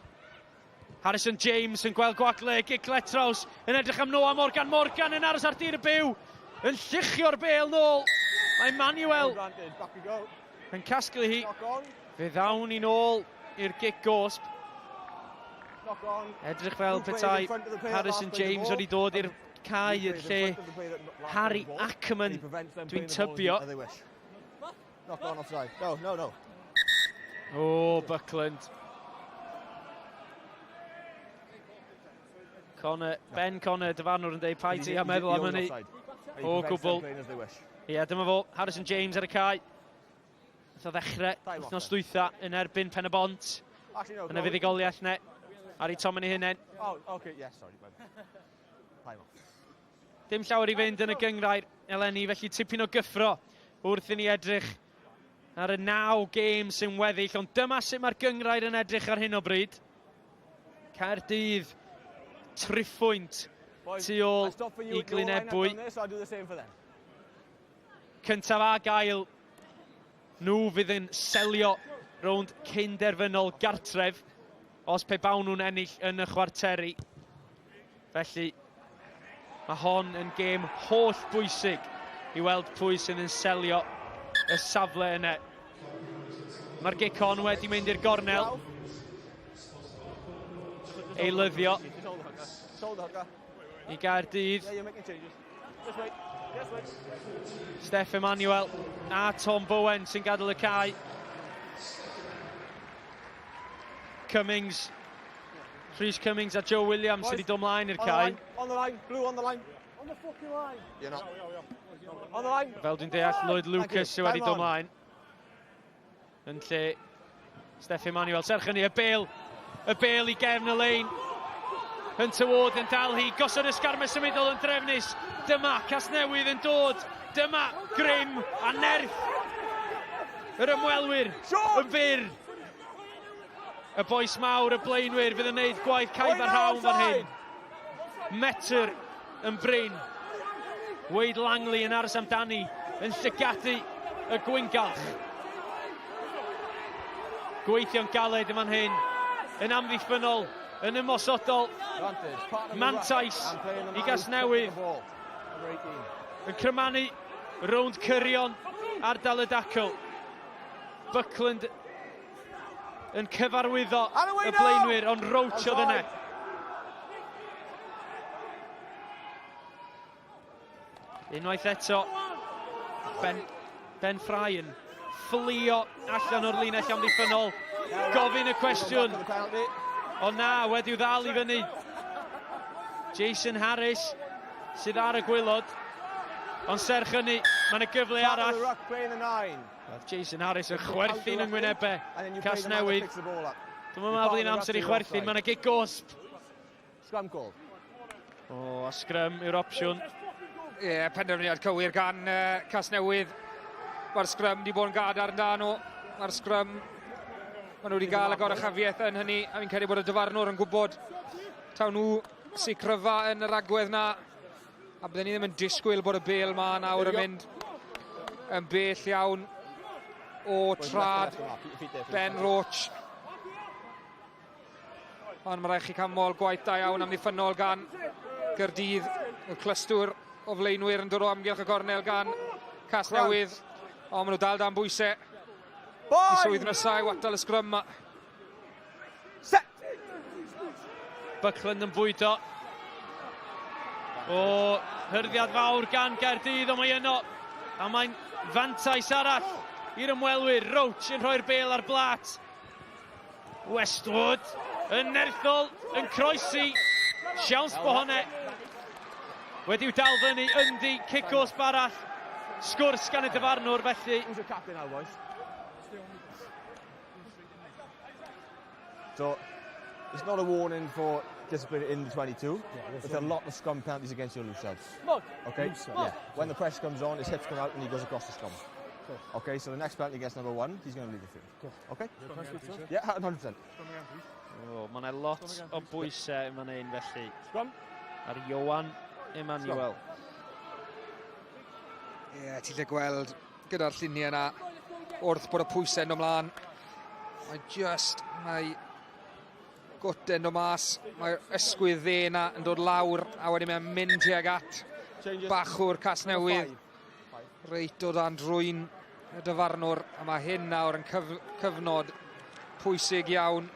Harrison James yn gweld gwagle, gic letraws, yn edrych am Noah Morgan. Morgan yn aros ar dir y byw, yn lluchio'r bel nôl. Mae Manuel yn casglu hi. Fe ddawn ni nôl i'r gic gosb. Edrych fel petai Harrison James wedi dod i'r cae yn lle Harry Ackerman, dwi'n tybio. Knock on offside. No, no, no. O, Buckland. Connor, Ben Connor, dyfarnwr yn dweud, paid ti a meddwl am hynny. O gwbl. Ie, dyma fo, Harrison James ar y cae. Nath o ddechrau wythnos dwytha yn erbyn Pen y Bont. Yn y fuddugoliaeth ne. Ar eu tomen eu hunain. Oh, okay, yeah, sorry. Time off. Dim llawer i fynd yn y gynghrair eleni, felly tipyn o gyffro wrth i ni edrych ar y naw gêm sy'n weddill, ond dyma sut mae'r gynghrair yn edrych ar hyn o bryd. Caerdydd, triphwynt tu ôl i Glynebwy. Cyntaf a gael, nhw fydd yn selio rownd cyn-derfynol gartref os pe bawn nhw'n ennill yn y chwarteri. Felly, mae hon yn gêm holl bwysig i weld pwy sydd yn selio y safle yna. Mae'r gic hon wedi mynd i'r gornel. Eilyddio i Gaerdydd. Steff Emanuel a Tom Bowen sy'n gadael y cae. Cummings, Rhys Cummings a Joe Williams sydd wedi dod mlaen i'r cae. On the line, blue on the line. On the fucking line. You're not. On the line. Fel dwi'n deall, Lloyd Lucas sydd wedi dod mlaen. Yn lle Steff Emanuel. Serch hynny, y bel. Y bel i gefn y lein. Hunter Ward yn dal hi. Gosod y sgarmes symudol yn drefnus. Dyma Casnewydd yn dod. Dyma grym a nerth yr ymwelwyr yn fyr. Y boes mawr, y blaenwyr, fydd yn gwneud gwaith caib ar rhawn fan hyn. Metr yn brin. Wade Langley yn aros amdani, yn llygadu y gwyngalch. Gweithio'n galed yn fan hyn, yn amddiffynnol, yn ymosodol. Mantais i Gasnewydd. Yn crymanu rownd cyrion ardal y dacl. Buckland yn cyfarwyddo y blaenwyr, ond Roach oedd yna. Unwaith eto, Ben, ben Fry yn fflio allan o'r linell amddiffynnol. Gofyn y cwestiwn. Ond na, wedi'w ddal i fyny. Jason Harris sydd ar y gwylod. Ond serch hynny, mae yna gyfle arall. Roedd Jason Harris yn chwerthin yng ngwynebau Casnewydd. Dwi'n meddwl bod hi'n amser i chwerthin, mae yna gic gosb. Scrum call. O, a scrum yw'r opsiwn. Ie, yeah, penderfyniad cywir gan uh, Casnewydd. Mae'r scrum wedi bod yn gadarn da nhw. Mae'r scrum, maen nhw wedi gael y goruchafiaeth yn hynny, a fi'n credu bod y dyfarnwr yn gwybod taw nhw sy'n cryfa yn yr agwedd na. A bydden ni ddim yn disgwyl bod y bel ma nawr yn mynd yn bell iawn o trad Ben Roach. Ond mae rhaid chi canmol gwaith da iawn amddiffynnol gan Gyrdydd. Y clystwr o flaenwyr yn dod o amgylch y gornel gan Casnewydd. Ond maen nhw dal dan bwysau. I swydd nesau, watal y sgrym ma. Set! Buckland yn bwydo. O, hyrddiad fawr gan Gaerdydd, ond mae yno. A mae'n fantais arall i'r ymwelwyr. Roach yn rhoi'r bel ar blat. Westwood yn nerthol, yn croesi. Siawns bo honne wedi'w dal fyny, yndi, cic osb arall. Sgwrs gan y dyfarnwr, felly. Who's your captain now, boys? So, it's not a warning for discipline in the 22. Yeah, it's a lot of scrum penalties against your loose heads. Okay? Loose yeah. When the pressure comes on, his hips come out and he goes across the scrum. Cool. Okay, so the next penalty against number one, he's going to leave the field. Cool. Okay? Yeah, 100%. Oh, mae yna lot o bwysau yma hyn felly. Scrum. Ar Ioan Emanuel. Ie, yeah, ti'n lle gweld gyda'r lluniau yna wrth bod y pwysau yn dod mlaen. Mae just, mae gwt yn dod mas, mae'r ysgwydd dde yna yn dod lawr, a wedyn mae'n mynd tuag at bachwr Casnewydd. Reit o dan drwyn y dyfarnwr, a mae hyn nawr yn cyf cyfnod pwysig iawn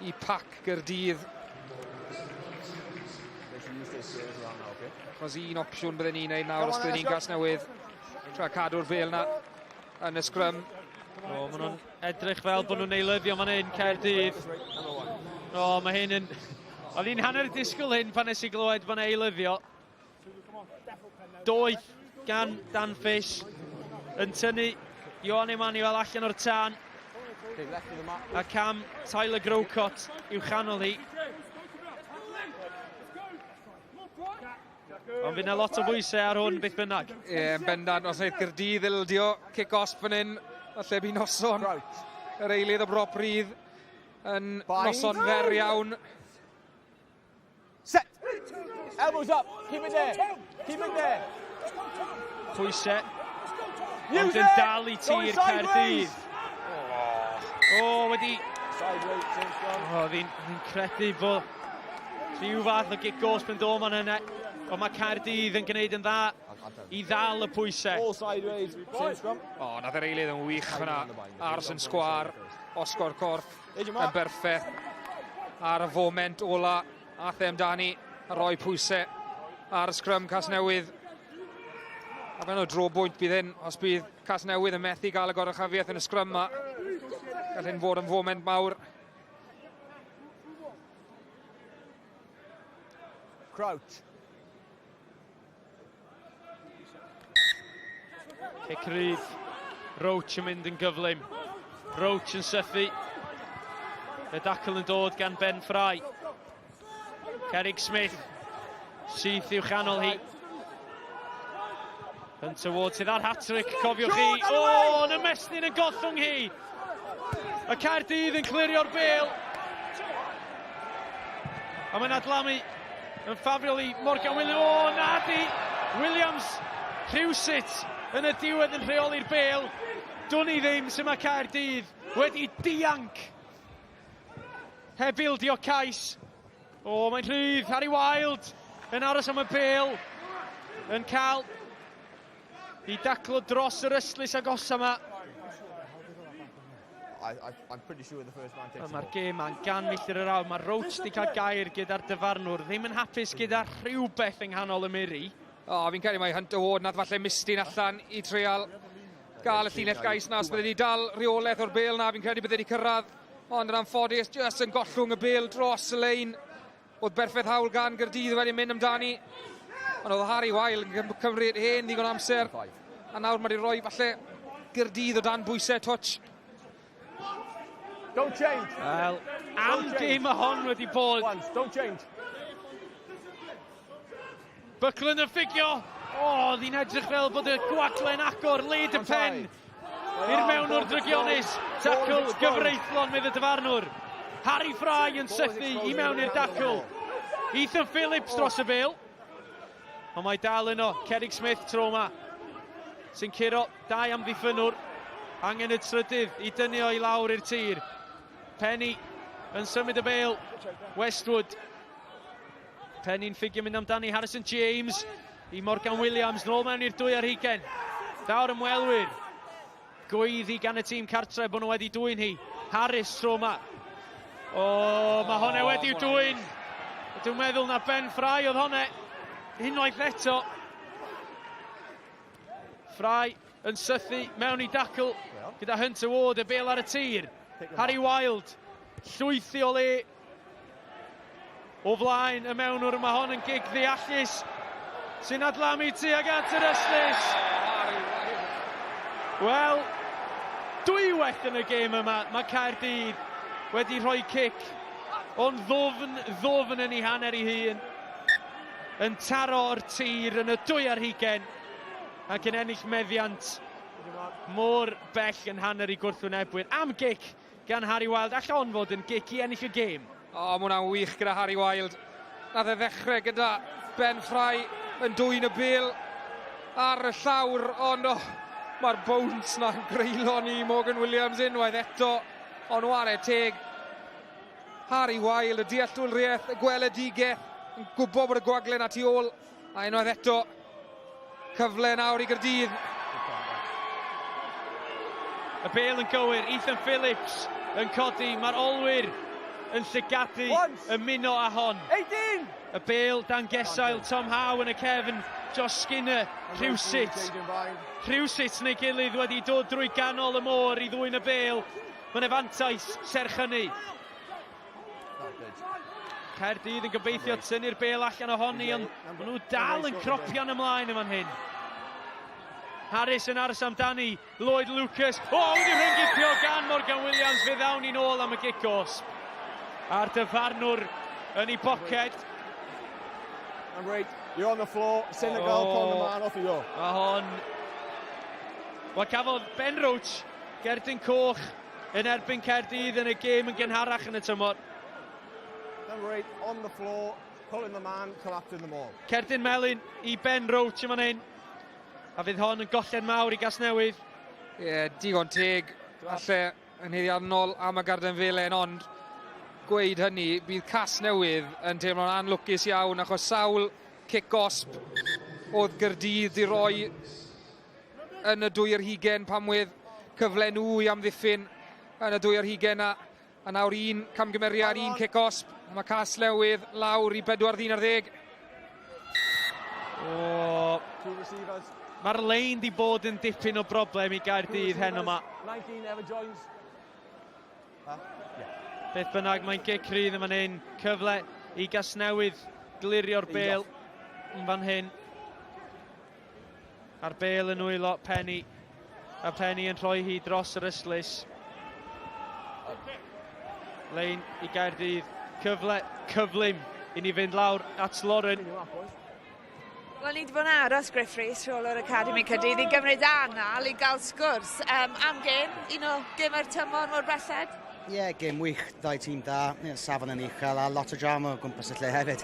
i pac Gyrdydd. Achos un opsiwn bydden ni'n neud nawr os bydden ni'n Gasnewydd, tra cadw'r bel na yn y sgrym. O, maen nhw'n edrych fel bod nhw'n eilyddio fan hyn, Caerdydd. O, mae hyn yn... Oedd hi'n hanner disgwyl hyn pan nes i glywed bod yna eilyddio. Doeth gan Dan Fish yn tynnu Ioan Emanuel allan o'r tân. A cam Tyler Grocott i'w chanol hi. Ond fydd yna lot o bwysau ar hwn beth bynnag. Ie, yeah, yn bendant, os wnaeth Gyrdydd ildio cic osb fan hyn, falle bu noson yr eilydd o brop rydd yn noson fer iawn. Set! Elbows up, keep it there, keep it there. Pwysau, ond yn dal i tir Caerdydd. O, oh, wedi... O, fi'n fi credu bod rhyw fath o gic gosb yn dod man yna. Ond mae Caerdydd yn gwneud yn dda i ddal y pwysau. All sideways, same scrum. O, oh, nath yr eilydd yn wych fyna. Aros yn sgwar, osgo'r corff yn berffaith. Ar y foment ola, ath e amdani a roi pwysau ar y sgrym Casnewydd. A fe'n o dro bwynt bydd hyn, os bydd Casnewydd yn methu gael y goruchafiaeth yn y sgrym yma. Gall hyn fod yn foment mawr. Crouch. Cic rydd. Roach yn mynd yn gyflym. Roach yn sythu. Y dacl yn dod gan Ben Fry. Cerig Smith. Syth i'w chanol hi. Hunter Ward sydd ar hat-trick, cofiwch chi. O, yn ymestyn yn gollwng hi. Y Caerdydd yn clirio'r bel. A mae'n adlamu yn ffafriol i Morgan Williams. O, na di! Williams rhywsut yn y diwedd yn rheoli'r bel. Dwn i ddim sut mae Caerdydd wedi dianc. Heb ildio cais. O, mae'n rhydd. Harry Wild yn aros am y bel. Yn cael i daclo dros yr ystlys agosa yma. Mae'r gêm ma'n gan milltir yr awr. Mae Roach wedi cael gair gyda'r dyfarnwr. Ddim yn hapus gyda rhywbeth yng nghanol y miri. O, oh, fi'n credu mai Hunter Ward nath falle mistyn allan i treial gael y llinell gais na. Os bydde wedi dal rheolaeth o'r bel na, fi'n credu bydde wedi cyrraedd. Ond yn anffodus, jyst yn gollwng y bel dros y lein. Oedd berffaith hawl gan Gyrdydd wedi mynd amdani. Ond oedd Harry Weil yn cymryd hen ddigon amser. A nawr mae wedi rhoi falle Gyrdydd o dan bwysau touch. Don't change. Wel, am gêm y hon wedi bod. Once, don't change. Buckland yn ffugio. O, oh, ddi'n edrych fel bod y gwagle'n agor, leid y pen. I'r mewn o'r drygionus. Tacl gyfreithlon, medd y dyfarnwr. Harry Fry yn sythu i mewn i'r dacl. Ethan Phillips dros y bel. Ond mae dal yno, Cerig Smith tro yma. Sy'n curo dau amddiffynwr. Angen y trydydd i dynnu o i lawr i'r tir. Penny yn symud y bel. Westwood. Penny'n ffugio mynd amdani Harrison James i Morgan Williams, nôl mewn i'r dwy ar hugen. Daw'r ymwelwyr. Gweiddi gan y tîm cartre bod nhw wedi dwyn hi. Harris tro yma. O, mae hwnna wedi'w dwyn. Dwi'n meddwl na Ben Fry oedd hwnna. Unwaith eto. Fry yn sythu mewn i dacl gyda Hunter Ward, y bel ar y tir. Harry Wild, llwythi o le o flaen y mewnwr. Mae hon yn gig ddeallus sy'n adlamu tuag at yr ystlys. Wel, dwywaith yn y gêm yma, mae Caerdydd wedi rhoi cic ond ddwfn, ddwfn yn ei hanner ei hun, yn taro'r tir yn y dwy ar hugen ac yn ennill meddiant mor bell yn hanner i gwrthwynebwyr. Am gic gan Harry Wild, all hon fod yn gic i ennill y gêm. O, oh, mae hwnna'n wych gyda Harry Wild. Nath e ddechrau gyda Ben Fry yn dwyn y bel ar y llawr, ond oh, mae'r bounce na'n greulon i Morgan Williams unwaith eto, ond ware teg. Harry Wild, y dealltwriaeth, y gweledigaeth, yn gwybod bod y gwagle na tu ôl, a unwaith eto, cyfle nawr i Gyrdydd. Y bel yn gywir, Ethan Phillips yn codi, mae'r olwyr yn llygadu ymuno â hon. 18! Y bel dan gesail, Tom Howe yn y cefn, Josh Skinner, rhywsut. Rhywsut neu gilydd wedi dod drwy ganol y môr i ddwyn y bel. Mae'n efantais serch hynny. Caerdydd yn gobeithio tynnu'r bel allan ohoni, ond maen nhw dal yn cropian ymlaen yn fan hyn. Harris yn aros amdani. Lloyd Lucas. O, oh, wedi rhyngipio gan Morgan Williams. Fe ddawn ni'n ôl am y gic gosb. A'r dyfarnwr yn ei boced. Number 8, you're on the floor. Senegal, oh, the man, off you go. Mae hon... Wel, cafodd Ben Roach gerdyn coch yn erbyn Caerdydd yn y gêm yn gynharach yn y tymor. Number 8, on the floor, pulling the man, collapsing the maul. Cerdyn melyn i Ben Roach yma hyn. A fydd hon yn golled mawr i Gasnewydd. Ie, yeah, digon teg, falle yn haeddiannol am y garden felen, ond gweud hynny, bydd Casnewydd yn teimlo'n anlwcus iawn achos sawl cic gosb oedd Gaerdydd di roi yn y 22 pan wedd cyfle nhw i amddiffyn yn y 22 a nawr un camgymeriad, un cic gosb. Mae Casnewydd lawr i 4 ddyn ar 10. O, mae'r lein di bod yn dipyn o broblem i Gaerdydd heno yma. 19 never joins. Beth bynnag, mae'n gic rhydd yma hyn. Cyfle i Gasnewydd glirio'r bêl yn fan hyn. A'r bêl yn nwylo Penny. A Penny yn rhoi hi dros yr ystlys. Lein i Gaerdydd. Cyfle cyflym i ni fynd lawr at Lauren. Wel, ni wedi bod yn aros, Griff Rhys, rheolwr Academy Caerdydd, i gymryd anal i gael sgwrs am gêm, un o gemau'r tymor mor belled. Ie, yeah, gêm wych, ddau tîm da, yeah, safon yn uchel a lot o drama o gwmpas y lle hefyd.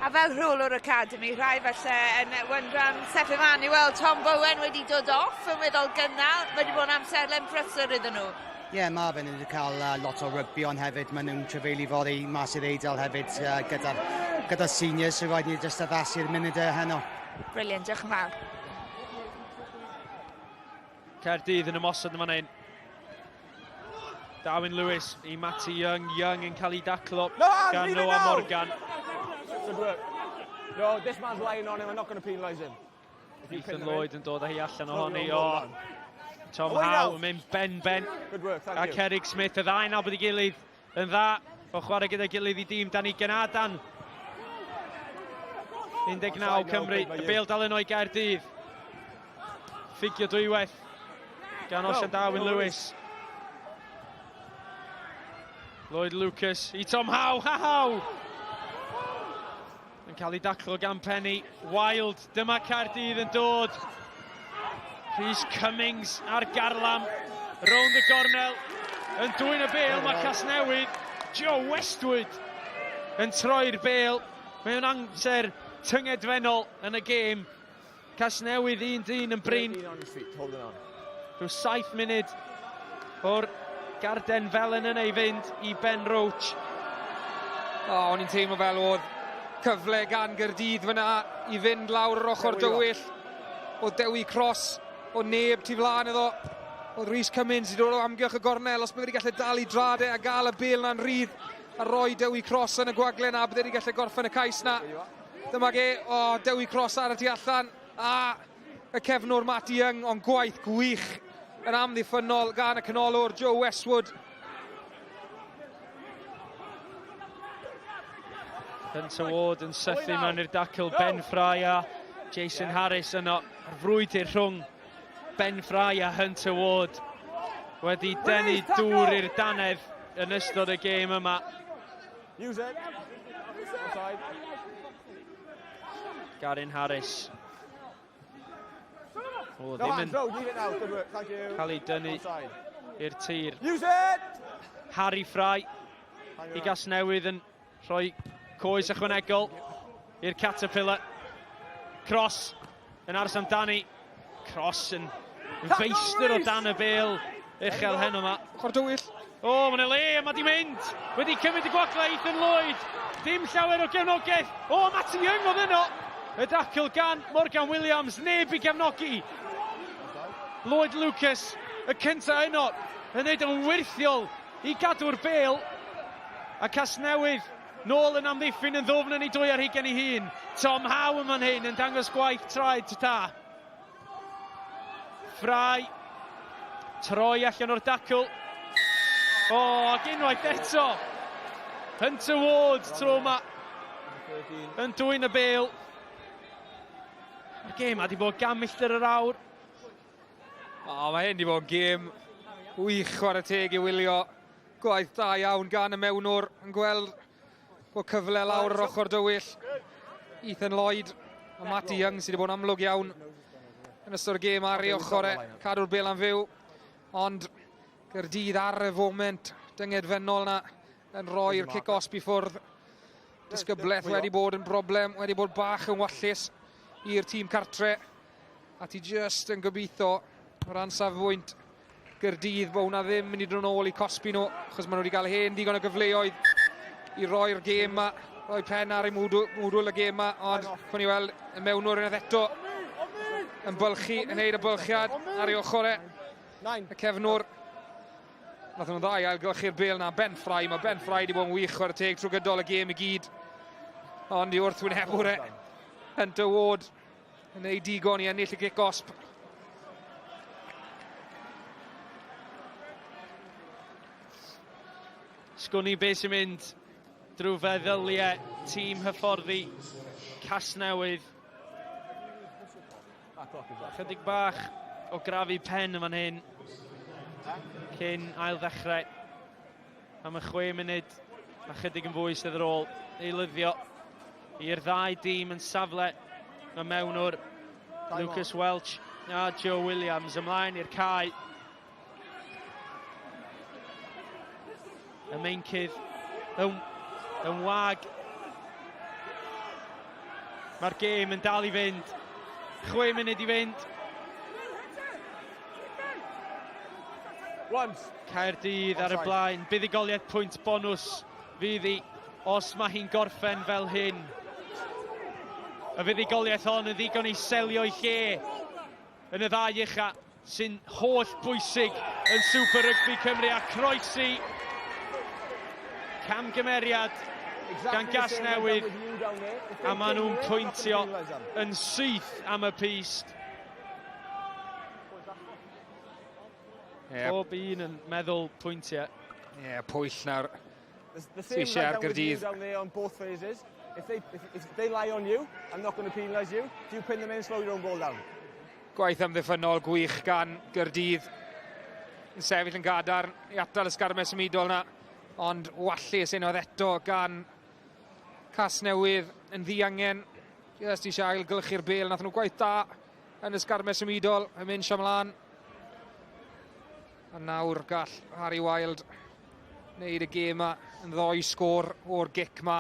A fel rheolwr Academy, rhai falle yn wyndran Steff Emanuel, Tom Bowen wedi dod off yn weddol gynnar, mae wedi bod yn amserlen prysur iddyn nhw. Ie, yeah, mae fe'n wedi cael lot o rygbi ond hefyd, maen nhw'n trafeili fory mas i'r Eidal hefyd gyda seniors, so rhaid ni jyst addasu'r munudau heno. Brilliant, diolch yn fawr. Caerdydd yn ymosod yn fan hyn. Darwin Lewis i Matty Young. Young yn cael ei daclo no, gan Noah Morgan. Good work. No, this man's lying on him, I'm not going to penalise him. Ethan Lloyd yn dod â hi allan ohoni. O, Tom Howe yn mynd ben-ben. Good work, thank a you. Cerig Smith, y ddau nabod ei gilydd yn dda o chwarae gyda'i gilydd i dîm Danny Ganadan. 19 Cymru, y bêl dal yno i Gaerdydd. Ffugio dwywaith gan Osian Darwin Lewis. Lloyd Lucas i Tom Howe, ha haw! Yn cael ei daclo gan Penny. Wild, dyma Caerdydd yn dod. Rhys Cummings ar garlam, rownd y gornel, yn dwyn y bêl, mae Casnewydd, Joe Westwood yn troi'r bêl mewn amser tyngedfennol yn y gêm. Casnewydd un dyn yn brin. Rhyw 7 munud o'r garden felen yna i fynd i Ben Roach. O, o'n i'n teimlo fel oedd cyfle gan Gaerdydd fyna i fynd lawr yr ochr dywyll. Oedd Dewi Cross o neb tu flaen iddo. Oedd Rhys Cummins i dod o amgylch y gornel, os bydde wedi gallu dal i drade a gael y bêl na'n rhydd a roi Dewi Cross yn y gwagle na, bydde wedi gallu gorffen y cais na. Dyma ge, o, Dewi Cross ar y tu allan, a y cefnwr Matty Young, ond gwaith gwych yn amddiffynnol gan y canolwr Joe Westwood. Hunter Ward yn sythu mewn i'r dacl, Ben Fry a Jason Harris yno. A'r frwydr rhwng Ben Fry a Hunter Ward wedi denu dŵr i'r dannedd yn ystod y gêm yma. Use it. Offside. Garin Harris. O, No ddim hands, yn no, leave it now. Good work, thank you. cael ei dynnu Offside. i'r tir. Use it! Harry Fry i Gasnewydd yn rhoi coes ychwanegol i'r Caterpillar. Cross yn aros amdani. Cross yn feistr o dan y bêl uchel heno yma. Ochr dywyll. O, mae'n le, mae di mynd. Wedi cymryd y gwagle Ethan Lloyd. Dim llawer o gefnogaeth. O, Matty Young oedd yno. Y dacl gan Morgan Williams, neb i gefnogi. Lloyd Lucas, y cyntaf yno, yn neud yn wyrthiol i gadw'r bêl. A Casnewydd nôl yn amddiffyn yn ddwfn yn ei 22 ei hun. Tom Howe yn fan hyn yn dangos gwaith traed ta. Fry, troi allan o'r dacl. O, ac unwaith eto. Hunter Ward tro yma yn dwyn y bêl. Mae'r gêm a di bod gan milltir yr awr. O, mae hyn wedi bod yn gêm wych chwarae teg i wylio. Gwaith da iawn gan y mewnwr yn gweld bod cyfle lawr yr ochr dywyll. Ethan Lloyd a Matty Young sydd wedi bod yn amlwg iawn yn ystod y gêm ar ei ochr e, cadw'r bel am fyw. Ond Gaerdydd ar y foment dyngedfennol na yn rhoi'r cic osb i ffwrdd. Disgyblaeth wedi bod yn broblem, wedi bod bach yn wallus i'r tîm cartre. A ti jyst yn gobeithio o ran safbwynt Gyrdydd bod hwnna ddim mynd i dod yn ôl i cosbi nhw, achos maen nhw wedi cael hen ddigon o gyfleoedd i roi'r gêm ma, roi pen ar ei mwdwl, mwdwl y gêm ma, ond cwn i weld y mewnwr unwaith eto yn bylchu, yn neud y bylchiad ar ei ochr e. Y cefnwr. Nath nhw'n dda i ailgylchu'r bel na. Ben Fry, mae Ben Fry wedi bod yn wych chwarae teg trwy gydol y gêm i gyd. Ond i wrthwynebwr e, Hunter Ward yn ei digon i ennill y gic gosb. Sgwn i beth sy'n mynd drwy feddyliau tîm hyfforddi Casnewydd. Chydig bach o grafu pen yn fan hyn cyn ail ddechrau am y chwe munud a chydig yn fwy sydd ar ôl eilyddio i'r ddau dîm yn safle y mewnwr Lucas Welch a Joe Williams ymlaen i'r cae. Y meincydd yn, yn wag. Mae'r gêm yn dal i fynd. Chwe munud i fynd. Once. Caerdydd ar y blaen. Buddugoliaeth pwynt bonws fydd hi os mae hi'n gorffen fel hyn. Y fuddugoliaeth hon yn ddigon i selio'i lle yn y ddau ucha sy'n holl bwysig yn Super Rugby Cymru a croesi camgymeriad gan Gasnewydd a maen nhw'n pwyntio yn syth am y pyst. Yep. Pob un yn meddwl pwyntiau. Ie, yeah, pwyll nawr. Sy eisiau ar Gaerdydd. Down there on both phases. If they, if, if they lie on you, I'm not going to penalise you. If you pin them in, slow your own ball down. Gwaith amddiffynnol gwych gan Gyrdydd. Yn sefyll yn gadarn i atal y sgarmes symudol na. Ond wallus unwaith eto gan Casnewydd yn ddiangen. Just eisiau ailgylchu'r bel. Nath nhw gwaith da yn y sgarmes symudol. Yn mynd ymlaen. A nawr gall Harry Wild wneud y gêm ma yn ddoi sgôr o'r gic ma.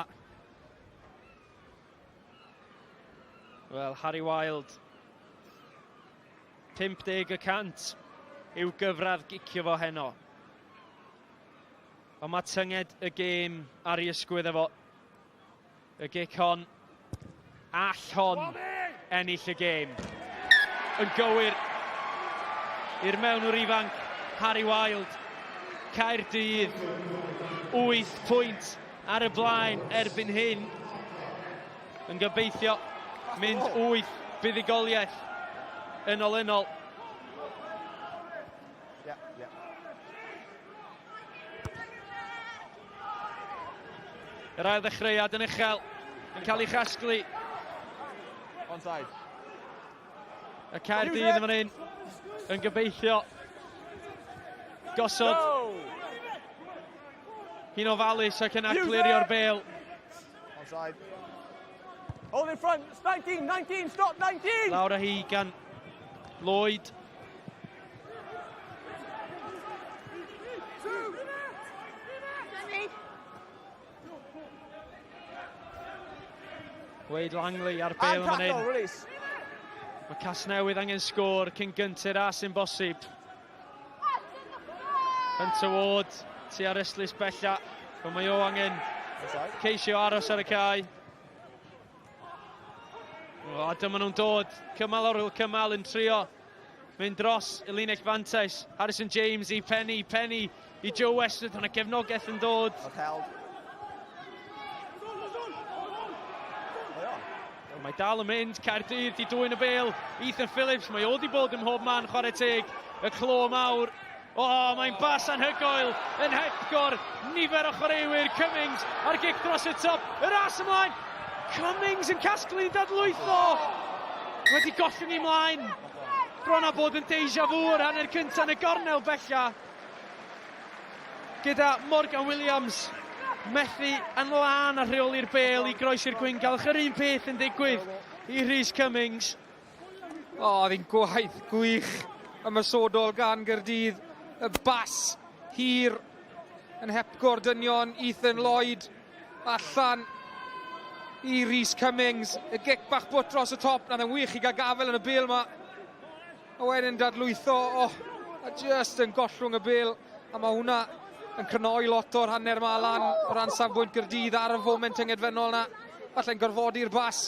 Wel, Harry Wild, 50 y cant yw gyfradd gicio fo heno. Ond mae tynged y gêm ar ei ysgwydd efo. Y gic hon, all hon ennill y gêm. Yn gywir i'r mewnwr ifanc, Harry Wild. Caerdydd, 8 pwynt ar y blaen erbyn hyn. Yn gobeithio mynd 8 buddugoliaeth yn olynol. Yeah, yeah. Yr ail ddechreuad yn uchel, yn cael ei chasglu. Onside. Y Caerdydd yn fan hyn, yn gobeithio gosod hi'n ofalus ac yna clirio'r bel. Onside. Hold in front, it's 19, 19, stop, 19! Lawr â hi gan Lloyd. Wade Langley ar bel yn fan hyn. Mae Casnewydd angen sgôr cyn gynted a sy'n bosib. Hunter Ward, tu ar ystlys bella, ond mae o angen ceisio aros ar y cae. O, a dyma nhw'n dod. Cymal ar ôl cymal yn trio mynd dros y linell fantais. Harrison James i Penny, Penny i Joe Westwood. Hwna gefnogaeth yn dod. Mae dal yn mynd, Caerdydd di dwyn y bel. Ethan Phillips, mae o di bod ym mhob man, chwarae teg. Y clo mawr. O, oh, mae'n bas anhygoel yn hepgor nifer o chwaraewyr. Cummings ar gic dros y top, y ras ymlaen. Cummings yn casglu dadlwytho. Wedi gollwng i mlaen. Bron a bod yn deja vu o'r hanner cyntaf yn y gornel bella. Gyda Morgan Williams methu yn lân a rheoli'r bel i groesi'r gwyngalch. Yr un peth yn digwydd i Rhys Cummings. O, oedd hi'n gwaith gwych ymosodol gan Gyrdydd. Y bas hir yn hepgor dynion Ethan Lloyd allan i Rhys Cummings. Y gic bach bwt dros y top, nath e'n wych i gael gafel yn y bel ma. A wedyn dadlwytho, oh, a just yn gollwng y bel. A mae hwnna yn crynoi lot o'r hanner ma lan o ran safbwynt Gyrdydd ar y foment tyngedfennol na. Falle'n gorfodi'r bas.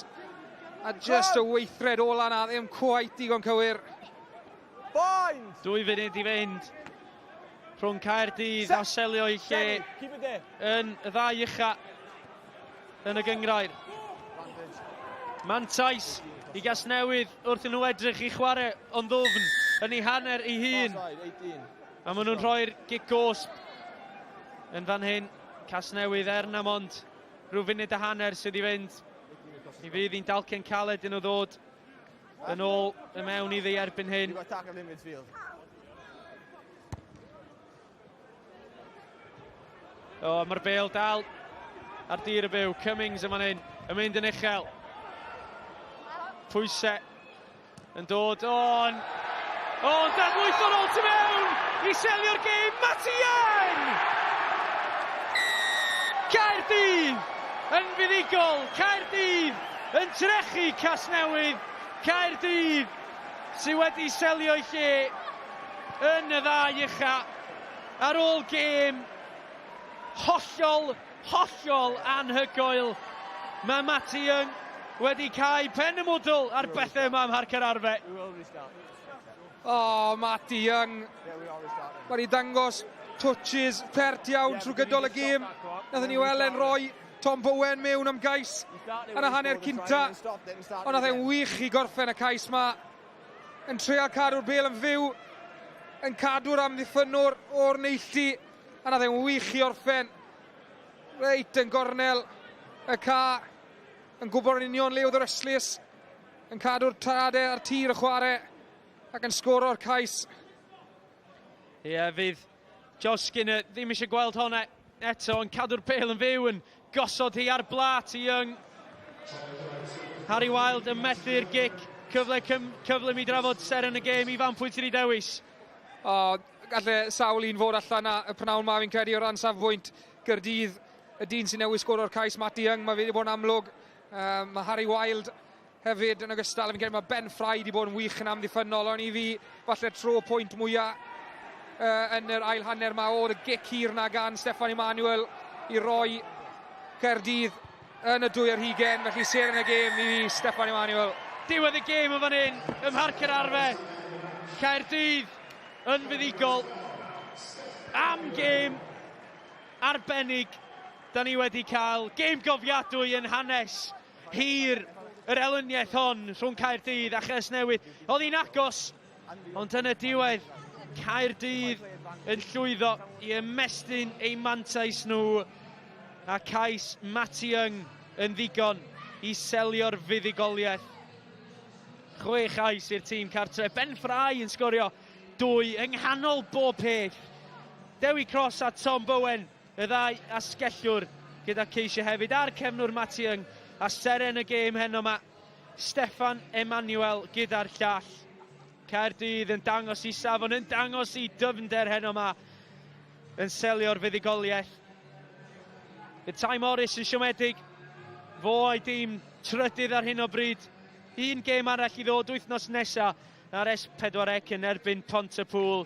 A just y weithred ola na, ddim cwait digon cywir. Bind! Dwy funud i fynd rhwng Caerdydd a selio i lle yn y ddau ucha yn y gyngrair. Mantais i Gasnewydd wrth nhw edrych i chwarae ond ddwfn yn ei hanner ei hun. A maen nhw'n rhoi'r gic gosb yn fan hyn. Casnewydd er na mond rhyw funud a hanner sydd i fynd. Mi fydd hi'n dalcen caled yn nhw ddod yn ôl y mewn iddi erbyn hyn. O, mae'r bel dal ar dir y byw. Cummings yma hyn, yn mynd yn uchel. Pwysau yn dod on. O, dadlwytho'n ôl tu mewn i selio'r gêm. Matty Young! Caerdydd yn fuddugol. Caerdydd yn trechu Casnewydd. Caerdydd sydd wedi selio'i lle yn y ddau ucha ar ôl gêm hollol, hollol anhygoel. Mae Matty Young wedi cael pen y mwdl ar bethau yma ym Mharc yr Arfe. O, oh, Matty Young. Mae wedi dangos touches pert iawn trwy gydol y gêm. Nathon ni weld e'n rhoi Tom Bowen mewn am gais yn y hanner cynta. Ond nath e'n wych i gorffen y cais ma. Yn treial cadw'r bel yn fyw, yn cadw'r amddiffynnwr o'r neilltu, a nath e'n wych i orffen. Reit yn gornel y ca, yn gwybod yn union le oedd yr ystlys, yn cadw'r tadau ar tir y chwarae, ac yn sgoro'r cais. Ie, yeah, fydd Josh Skinner ddim eisiau gweld honna eto, yn cadw'r bel yn fyw, yn gosod hi ar blat i Young. Harry Wild yn methu'r gic. Cyfle cyflym i drafod seren y gêm. Ifan, pwy ti'n ei dewis? O, galle sawl un fod allan na y prynawn ma fi'n credu o ran safbwynt Gyrdydd. Y dyn sy'n newid sgoro'r cais, Matty Young, mae fe wedi bod yn amlwg. Um, mae Harry Wild hefyd yn ogystal, fi'n credu mae Ben Fry wedi bod yn wych yn amddiffynnol, ond i fi falle tro pwynt mwyaf uh, yn yr ail hanner ma oedd y gic hir na gan Steffan Emanuel i roi Caerdydd yn y dwy ar hugen, felly seren y gêm i fi, Steffan Emanuel. Diwedd y gêm yn fan hyn, ym Mharc yr Arfe. Caerdydd yn fuddugol am gêm arbennig da ni wedi cael. Gêm gofiadwy yn hanes hir yr elyniaeth hon rhwng Caerdydd a Chasnewydd. Oedd hi'n agos, ond yn y diwedd, Caerdydd yn llwyddo i ymestyn eu mantais nhw a cais Matty Young yn ddigon i selio'r fuddugoliaeth. Chwe chais i'r tîm cartre. Ben Fry yn sgorio dwy yng nghanol bob peth. Dewi Cross a Tom Bowen Y ddau asgellwr gyda ceisiau hefyd a'r cefnwr Matty Young a seren y gêm heno 'ma, Steffan Emanuel gyda'r llall. Caerdydd yn dangos i safon, yn dangos i dyfnder heno 'ma, yn selio'r fuddugoliaeth. Bydd Ty Morris yn siomedig, fo a'i dîm trydydd ar hyn o bryd. Un gêm arall i ddod wythnos nesa ar S4C yn erbyn Pontypool.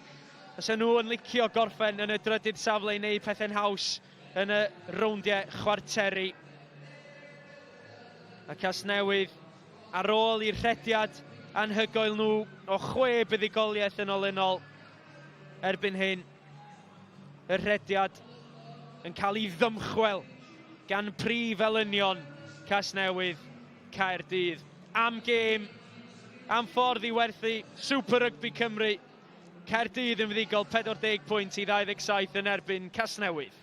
Fysa nhw yn licio gorffen yn y drydydd safle i wneud pethau'n haws yn y rowndiau chwarteri. A Casnewydd ar ôl i'r rhediad anhygoel nhw o chwe buddugoliaeth yn olynol erbyn hyn. Y rhediad yn cael ei ddymchwel gan prif elynion Casnewydd Caerdydd. Am gêm, am ffordd i werthu Super Rugby Cymru. Caerdydd yn fuddugol 40 pwynt i 27 yn erbyn Casnewydd.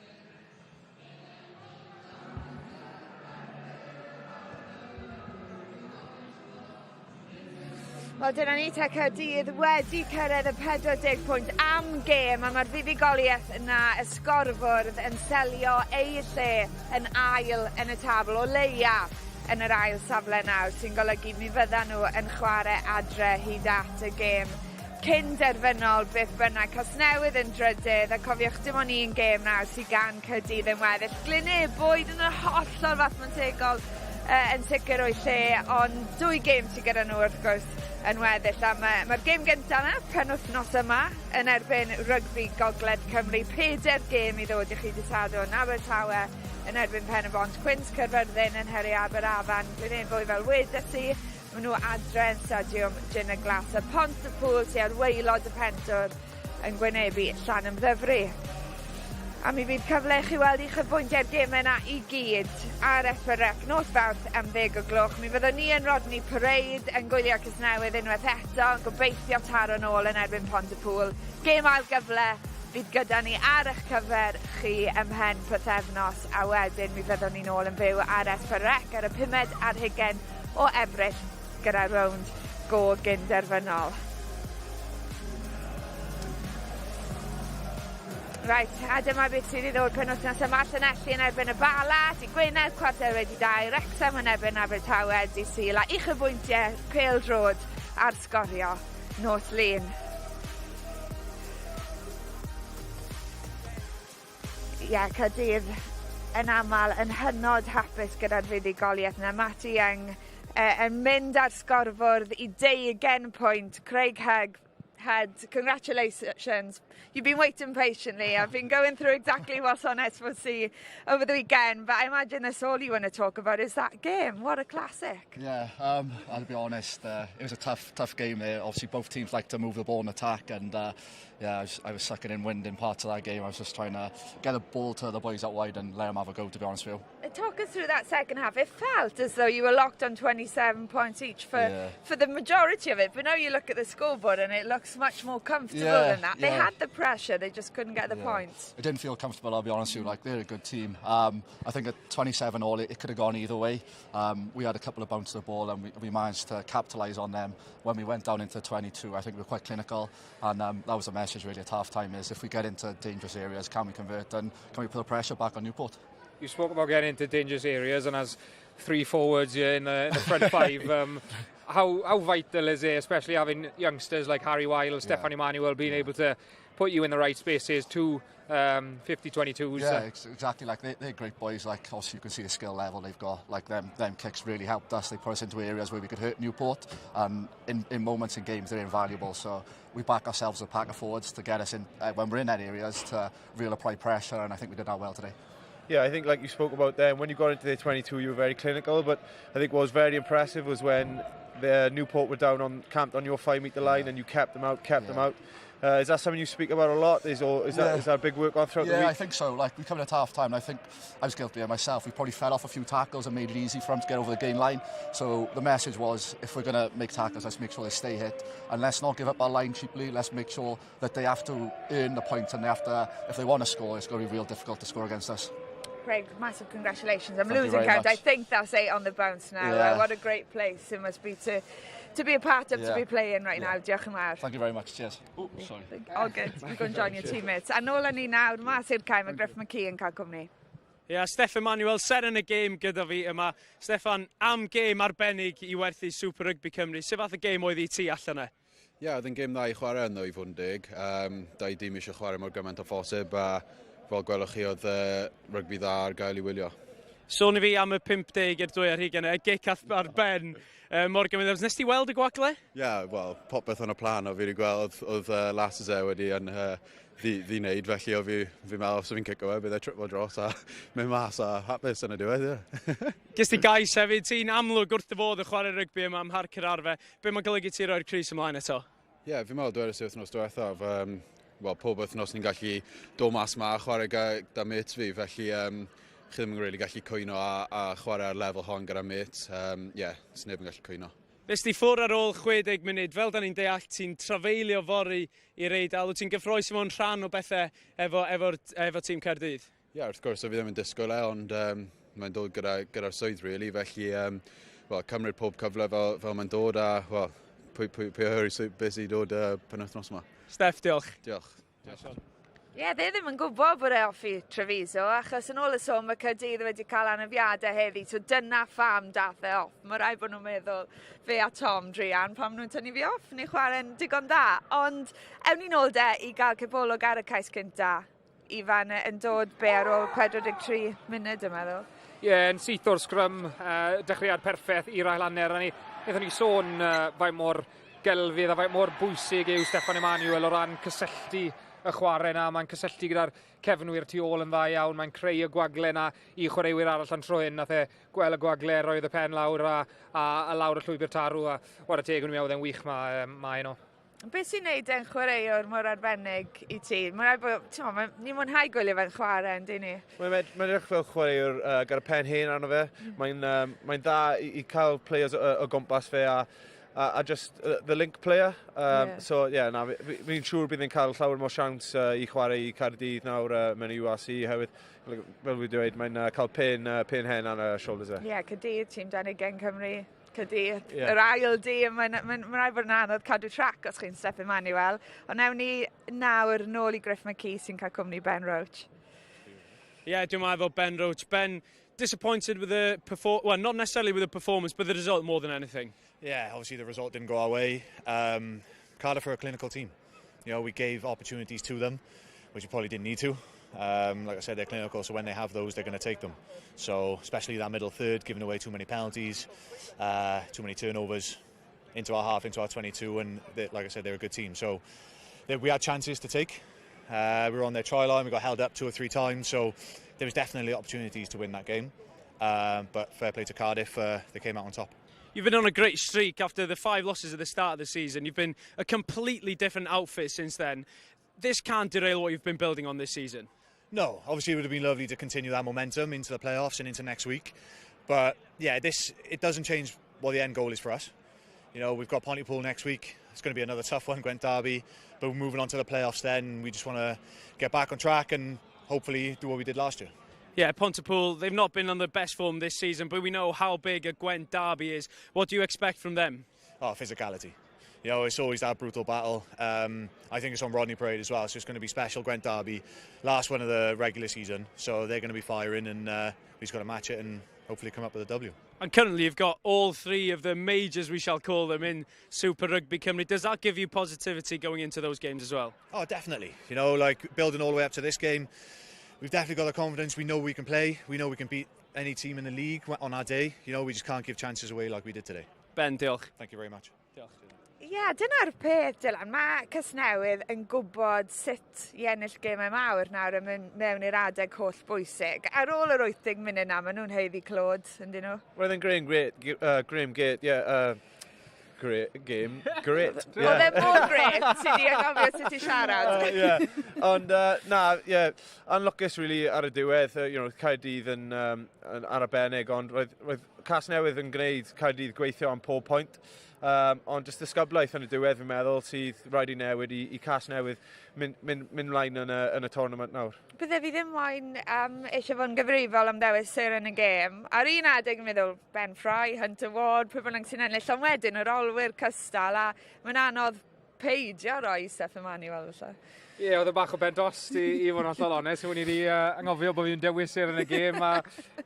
Wel, dyna ni te, Caerdydd wedi cyrraedd y 40 pwynt am gêm, a mae'r fuddugoliaeth yna, y sgorfwrdd, yn selio eu lle yn ail yn y tabl, o leia yn yr ail safle nawr, sy'n golygu mi fyddan nhw yn chwarae adre hyd at y gêm cyn derfynol beth bynnag. Casnewydd yn drydydd, a cofiwch dim ond un gêm nawr sydd gan Caerdydd yn weddill. Glynebwy yn yr hollol fathemategol yn sicr o'i lle, ond dwy gêm sydd gyda nhw wrth gwrs yn weddill. A mae'r ma gêm gyntaf yna, penwythnos yma, yn erbyn Rygbi Gogledd Cymru. Pedair gêm i ddod i chi dy Sadwrn. Abertawe yn erbyn Pen y Bont, Cwins Caerfyrddin yn herio Aberafan, Glynebwy fel wedes i, maen nhw adre yn Stadiwm Gyn y Glas, a Pont y Pŵl sydd ar waelod y pentwr yn gwynebu Llanymddyfri. A mi fydd cyfle i chi weld uchafbwyntiau'r gemau yna i gyd ar S4C nos Fawrth am 10 o gloch. Mi fyddwn ni yn Rodney Parade yn gwylio Casnewydd unwaith eto, yn gobeithio taro nôl yn erbyn Pontypool. Gêm ail gyfle fydd gyda ni ar eich cyfer chi ymhen pythefnos, a wedyn mi fyddwn ni nôl yn fyw ar S4C ar y 25 o Ebrill gyda rownd go gynderfynol. Reit, a dyma beth sydd i ddod penwythnos yma. Llanelli yn erbyn y Bala, dy Gwener, 2:15, Wrexham yn erbyn Abertawe, dy Sul, a uchafbwyntiau pêl-droed ar Sgorio nos Lun. Ie, yeah, Caerdydd yn aml yn hynod hapus gyda'r fuddugoliaeth yna. Matty Young yn mynd ar sgorfwrdd i 20 pwynt. Craig Hugg, Head, congratulations. You've been waiting patiently. I've been going through exactly what's on S4C over the weekend, but I imagine that's all you want to talk about is that game. What a classic. Yeah, I'll be honest, it was a tough, tough game there. Obviously, both teams like to move the ball and attack, and yeah, I was sucking in wind in parts of that game. I was just trying to get the ball to the boys out wide and let them have a go, to be honest with you. Talk us through that second half. It felt as though you were locked on 27 points each for the majority of it, but now you look at the scoreboard and it looks much more comfortable than that. They had the pressure, they just couldn't get the points. It didn't feel comfortable, I'll be honest with you. Like, they're a good team. I think at 27 all, it could have gone either way. We had a couple of bounces of the ball and we managed to capitalise on them. When we went down into 22, I think we were quite clinical. And that was the message really at half time is if we get into dangerous areas, can we convert and can we put the pressure back on Newport? You spoke about getting into dangerous areas, and as three forwards here in the front five, how vital is it, especially having youngsters like Harry Wilde, Stefan Emmanuel, being able to put you in the right spaces, two 50-22s? Yeah, exactly. Like they're great boys. Like obviously you can see the skill level they've got. Like them kicks really helped us. They put us into areas where we could hurt Newport, and in moments in games they're invaluable. So we back ourselves a pack of forwards to get us in when we're in that areas to really apply pressure, and I think we did that well today. Yeah, I think like you spoke about there, when you got into the 22, you were very clinical, but I think what was very impressive was when the Newport were down on camped on your 5-metre line and you kept them out, kept them out. Is that something you speak about a lot? Is or is that is that a big work on throughout the week? I think so. Like we come in at half time, and I think I was guilty of it myself. We probably fell off a few tackles and made it easy for them to get over the gain line. So the message was, if we're going to make tackles, let's make sure they stay hit, and let's not give up our line cheaply. Let's make sure that they have to earn the points, and they have to, if they want to score, it's going to be real difficult to score against us. Craig, massive congratulations. I'm Thank you losing very count. much. I think that's eight on the bounce now. What a great place it must be to be a part of, to be playing right now. Diolch yn fawr. Thank you very much. Cheers. Oh, sorry. All good. You go and join your teammates. A nôl â ni nawr, mas i'r cae, mae Griff McKee yn cael cwmni. Ia, yeah, Steffan Manuel, ser yn y gêm gyda fi yma. Steffan, am gêm arbennig i werthu Super Rugby Cymru. Sut fath o gêm oedd i ti allan e? Ie, yeah, oedd yn gêm dda i chwarae ynddo i fod yn deg. Dau dîm eisiau chwarae mor gymaint o phosib a fel gwelwch chi oedd rygbi dda ar gael i wylio. Sôn i fi am y 50 i'r 22, y gic ar ben Morgan Williams. Nes ti weld y gwagle? Ie, yeah, wel, popeth yn y plan o fi wedi gweld oedd Lasses wedi yn ddi wneud, felly o fi meddwl os fi'n cico fe, bydd e tripo dros a mynd mas a hapus yn y diwedd, ie. Ges ti gais hefyd, ti'n amlwg wrth dy fodd yn chwarae rygbi yma ym Mharc yr Arfe. Be mae'n golygu ti roi'r crys ymlaen eto? Ie, yeah, fi'n meddwl dwedais i wythnos diwethaf, wel, pob wythnos ni'n gallu dod mas ma a chwarae gyda mates fi, felly chi ddim yn really gallu cwyno a chwarae ar lefel hon gyda mates. Yeah, neb yn gallu cwyno. Nes ti ffwr ar ôl 60 munud, fel da ni'n deall, ti'n trafeilio fory i'r Eidal. Wyt ti'n gyffrous i fod yn rhan o bethau efo tîm Caerdydd? Ie, yeah, wrth gwrs, o fi ddim yn disgwyl e, ond mae'n dod gyda'r swydd, really, felly well, cymryd pob cyfle fel mae'n dod a well, pwy, pwy, pwy a ŵyr beth sy'n dod penwythnos yma. Steff, diolch. Diolch. Diolch. Ie, yeah, dde ddim yn gwybod bod e off i Treviso, achos yn ôl y sôn mae Caerdydd wedi cael anafiadau heddi, so dyna pham dath e off. Mae rhaid bod nhw'n meddwl fe a Tom druan pam nhw'n tynnu fi off, ni'n chwarae'n digon dda. Ond ewn ni nôl de i gael cipolwg ar y cais cynta. Ifan yn dod be ar ôl 43 munud, yn meddwl. Ie, yeah, yn syth o'r sgrym, dechreuad perffaith i'r ail hanner. A ni, wnaethon ni sôn faint mor gelfydd a faint mor bwysig yw Steffan Emanuel o ran cysylltu y chwarae na. Mae'n cysylltu gyda'r cefnwyr tu ôl yn dda iawn. Mae'n creu y gwagle na i chwaraewyr arall yn tro hyn. Nath e gweld y gwagle, roedd y pen lawr a, a, a lawr y llwybr tarw. A whare teg, o'n i'n meddwl e'n wych mae, mae nhw. Beth sy'n neud e'n chwaraewr mor arbennig i ti? Mae'n rhaid bod, ti'n mo, ni'n mwynhau gwylio fe'n chwarae, yn dyn ni? Mae'n mae, mae edrych fel chwaraewr gyda pen hen arno fe. Mae'n um, mae dda i, i cael players o, o gwmpas fe a, a, a just the link player. Um, yeah. So, yeah, na, fi'n fi, fi siŵr bydd yn cael llawer mwy siawns i chwarae i Caerdydd nawr mewn i URC hefyd. Fel fi wedi dweud, mae'n cael pen, pen hen ar y shoulders e. Ie, yeah, Caerdydd, tîm dan ugain Cymru. Caerdydd, yeah. Yr ail dîm, mae'n mae, mae rhaid bod yn anodd cadw trac os chi'n Steph Emanuel. Ond newn ni nawr nôl i Griff McKee sy'n cael cwmni Ben Roach. Yeah, dwi'n meddwl Ben Roach. Ben, disappointed with the perform well, not necessarily with the performance, but the result more than anything. Yeah, obviously the result didn't go our way. Cardiff are a clinical team. We gave opportunities to them, which we probably didn't need to. Like I said, they're clinical, so when they have those, they're going to take them. So, especially that middle third, giving away too many penalties, too many turnovers into our half, into our 22, and they, like I said, they're a good team. So, we had chances to take. We were on their try line, we got held up two or three times, so there was definitely opportunities to win that game. But fair play to Cardiff, they came out on top. You've been on a great streak after the five losses at the start of the season. You've been a completely different outfit since then. This can't derail what you've been building on this season. No, obviously it would have been lovely to continue that momentum into the playoffs and into next week. But yeah, this it doesn't change what the end goal is for us. We've got Pontypool next week. It's going to be another tough one, Gwent Derby. But we're moving on to the playoffs then. We just want to get back on track and hopefully do what we did last year. Yeah, Pontypool, they've not been on the best form this season, but we know how big a Gwent Derby is. What do you expect from them? Oh, physicality. It's always that brutal battle. I think it's on Rodney Parade as well, so it's going to be special. Gwent Derby, last one of the regular season, so they're going to be firing, and we've just got to match it and hopefully come up with a W. And currently you've got all three of the majors, we shall call them, in Super Rugby Cymru. Does that give you positivity going into those games as well? Oh, definitely. Building all the way up to this game, we've definitely got the confidence. We know we can play. We know we can beat any team in the league on our day. We just can't give chances away like we did today. Ben, diolch. Thank you very much. Diolch. Ie, yeah, dyna'r peth, Dylan. Mae Casnewydd yn gwybod sut i ennill gemau mawr nawr yn mynd mewn i'r adeg holl bwysig. Ar ôl yr 80 munud na, maen nhw'n haeddu clod, yndyn nhw? Well, then Graham Great, Graham Gate, yeah, great game, great. Oedd e mor great, ti di anghofio sut i siarad. Yeah. Ond, na, yeah, anlwcus really ar y diwedd, Caerdydd yn, yn arbennig, ond roedd, roedd Casnewydd yn gwneud Caerdydd gweithio am pob pwynt. Ond jyst disgyblaeth yn y diwedd, fi'n meddwl, sydd rhaid i newid i, i Casnewydd mynd, mynd, mynd mlaen yn y, yn y tournament nawr. Bydde fi ddim moyn eisiau fod yn gyfrifol am ddewis seren y gêm. Ar un adeg yn meddwl Ben Fry, Hunter Ward, pwy bynnag sy'n ennill, ond wedyn yr olwyr cystal, a mae'n anodd peidio roi Steph Emanuel felly. Ie, yeah, oedd e bach o ben dost i, i fod yn hollol onest. O'n i wedi anghofio bod fi'n dewis seren y gêm a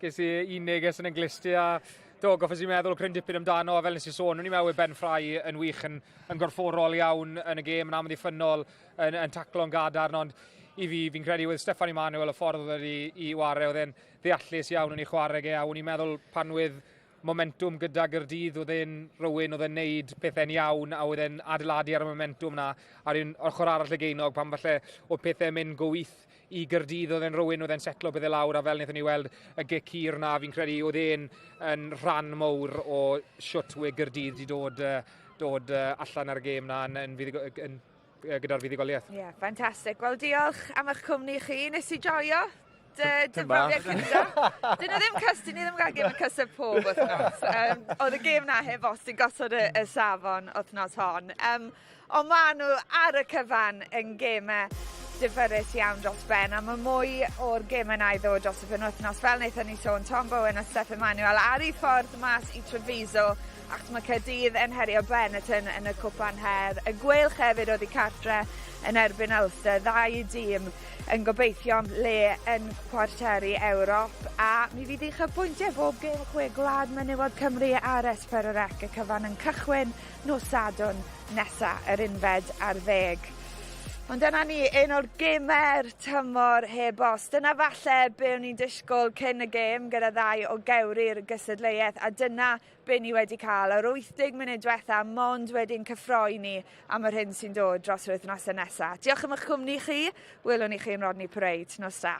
ges i un neges yn y nglustie a do, goffes i meddwl cryn dipyn amdano, a fel nes i sôn, o'n i'n meddwl Ben Fry yn wych, yn, yn gorfforol iawn yn y gêm, yn amddiffynnol, yn, yn taclo'n gadarn, ond i fi, fi'n credu oedd Steffan Emanuel y ffordd oedd i, i ware, oedd e'n ddeallus iawn yn ei chwarae ge, a o'n i'n meddwl pan oedd momentum gyda Gaerdydd, oedd e'n rhywun oedd e'n neud pethau'n iawn, a oedd e'n adeiladu ar y momentum na, ar un ochr arall y geinog, pan falle oedd pethau'n mynd go chwith i Gaerdydd, oedd e'n rhywun oedd e'n setlo pethau lawr, a fel wnaethon ni weld y gic hir na, fi'n credu oedd e'n yn rhan mowr o siwt we Gaerdydd wedi dod, dod allan ar y gêm na yn, yn, fuddug, yn, gyda'r fuddugoliaeth. Ie, yeah, ffantastig. Wel, diolch am eich cwmni chi. Nes i joio dy, dy Tipyn bach. brofiad cynta. Dyn nhw ddim cys, ni ddim gael gêm yn cysau pob wythnos. Oedd y gêm na heb os di gosod y, y safon wythnos hon. Ond maen nhw ar y cyfan yn gemau difyrrus iawn dros ben, a mae mwy o'r gemau na i ddod dros y penwythnos. Fel wnaethon ni sôn, Tom Bowen a Steph Emanuel ar ei ffordd mas i Treviso, achos mae Caerdydd yn herio Benetton yn y Cwpan Her. Y Gweilch hefyd oddi cartre yn erbyn Ulster, ddau dîm yn gobeithio am le yn cwarteri Ewrop, a mi fydd uchafbwyntiau bob gêm chwe gwlad menywod Cymru ar S4C y cyfan yn cychwyn nos Sadwrn nesa, yr unfed ar ddeg. Ond dyna ni, un o'r gemau'r tymor heb os. Dyna falle be o'n i'n disgwyl cyn y gêm gyda ddau o gewri'r gystadleuaeth, a dyna be ni wedi cael. Yr 80 munud diwetha mond wedi'n cyffroi ni am yr hyn sy'n dod dros yr wythnosau nesaf. Diolch am eich cwmni chi. Welwn ni chi yn Rodney Parade. Nos da.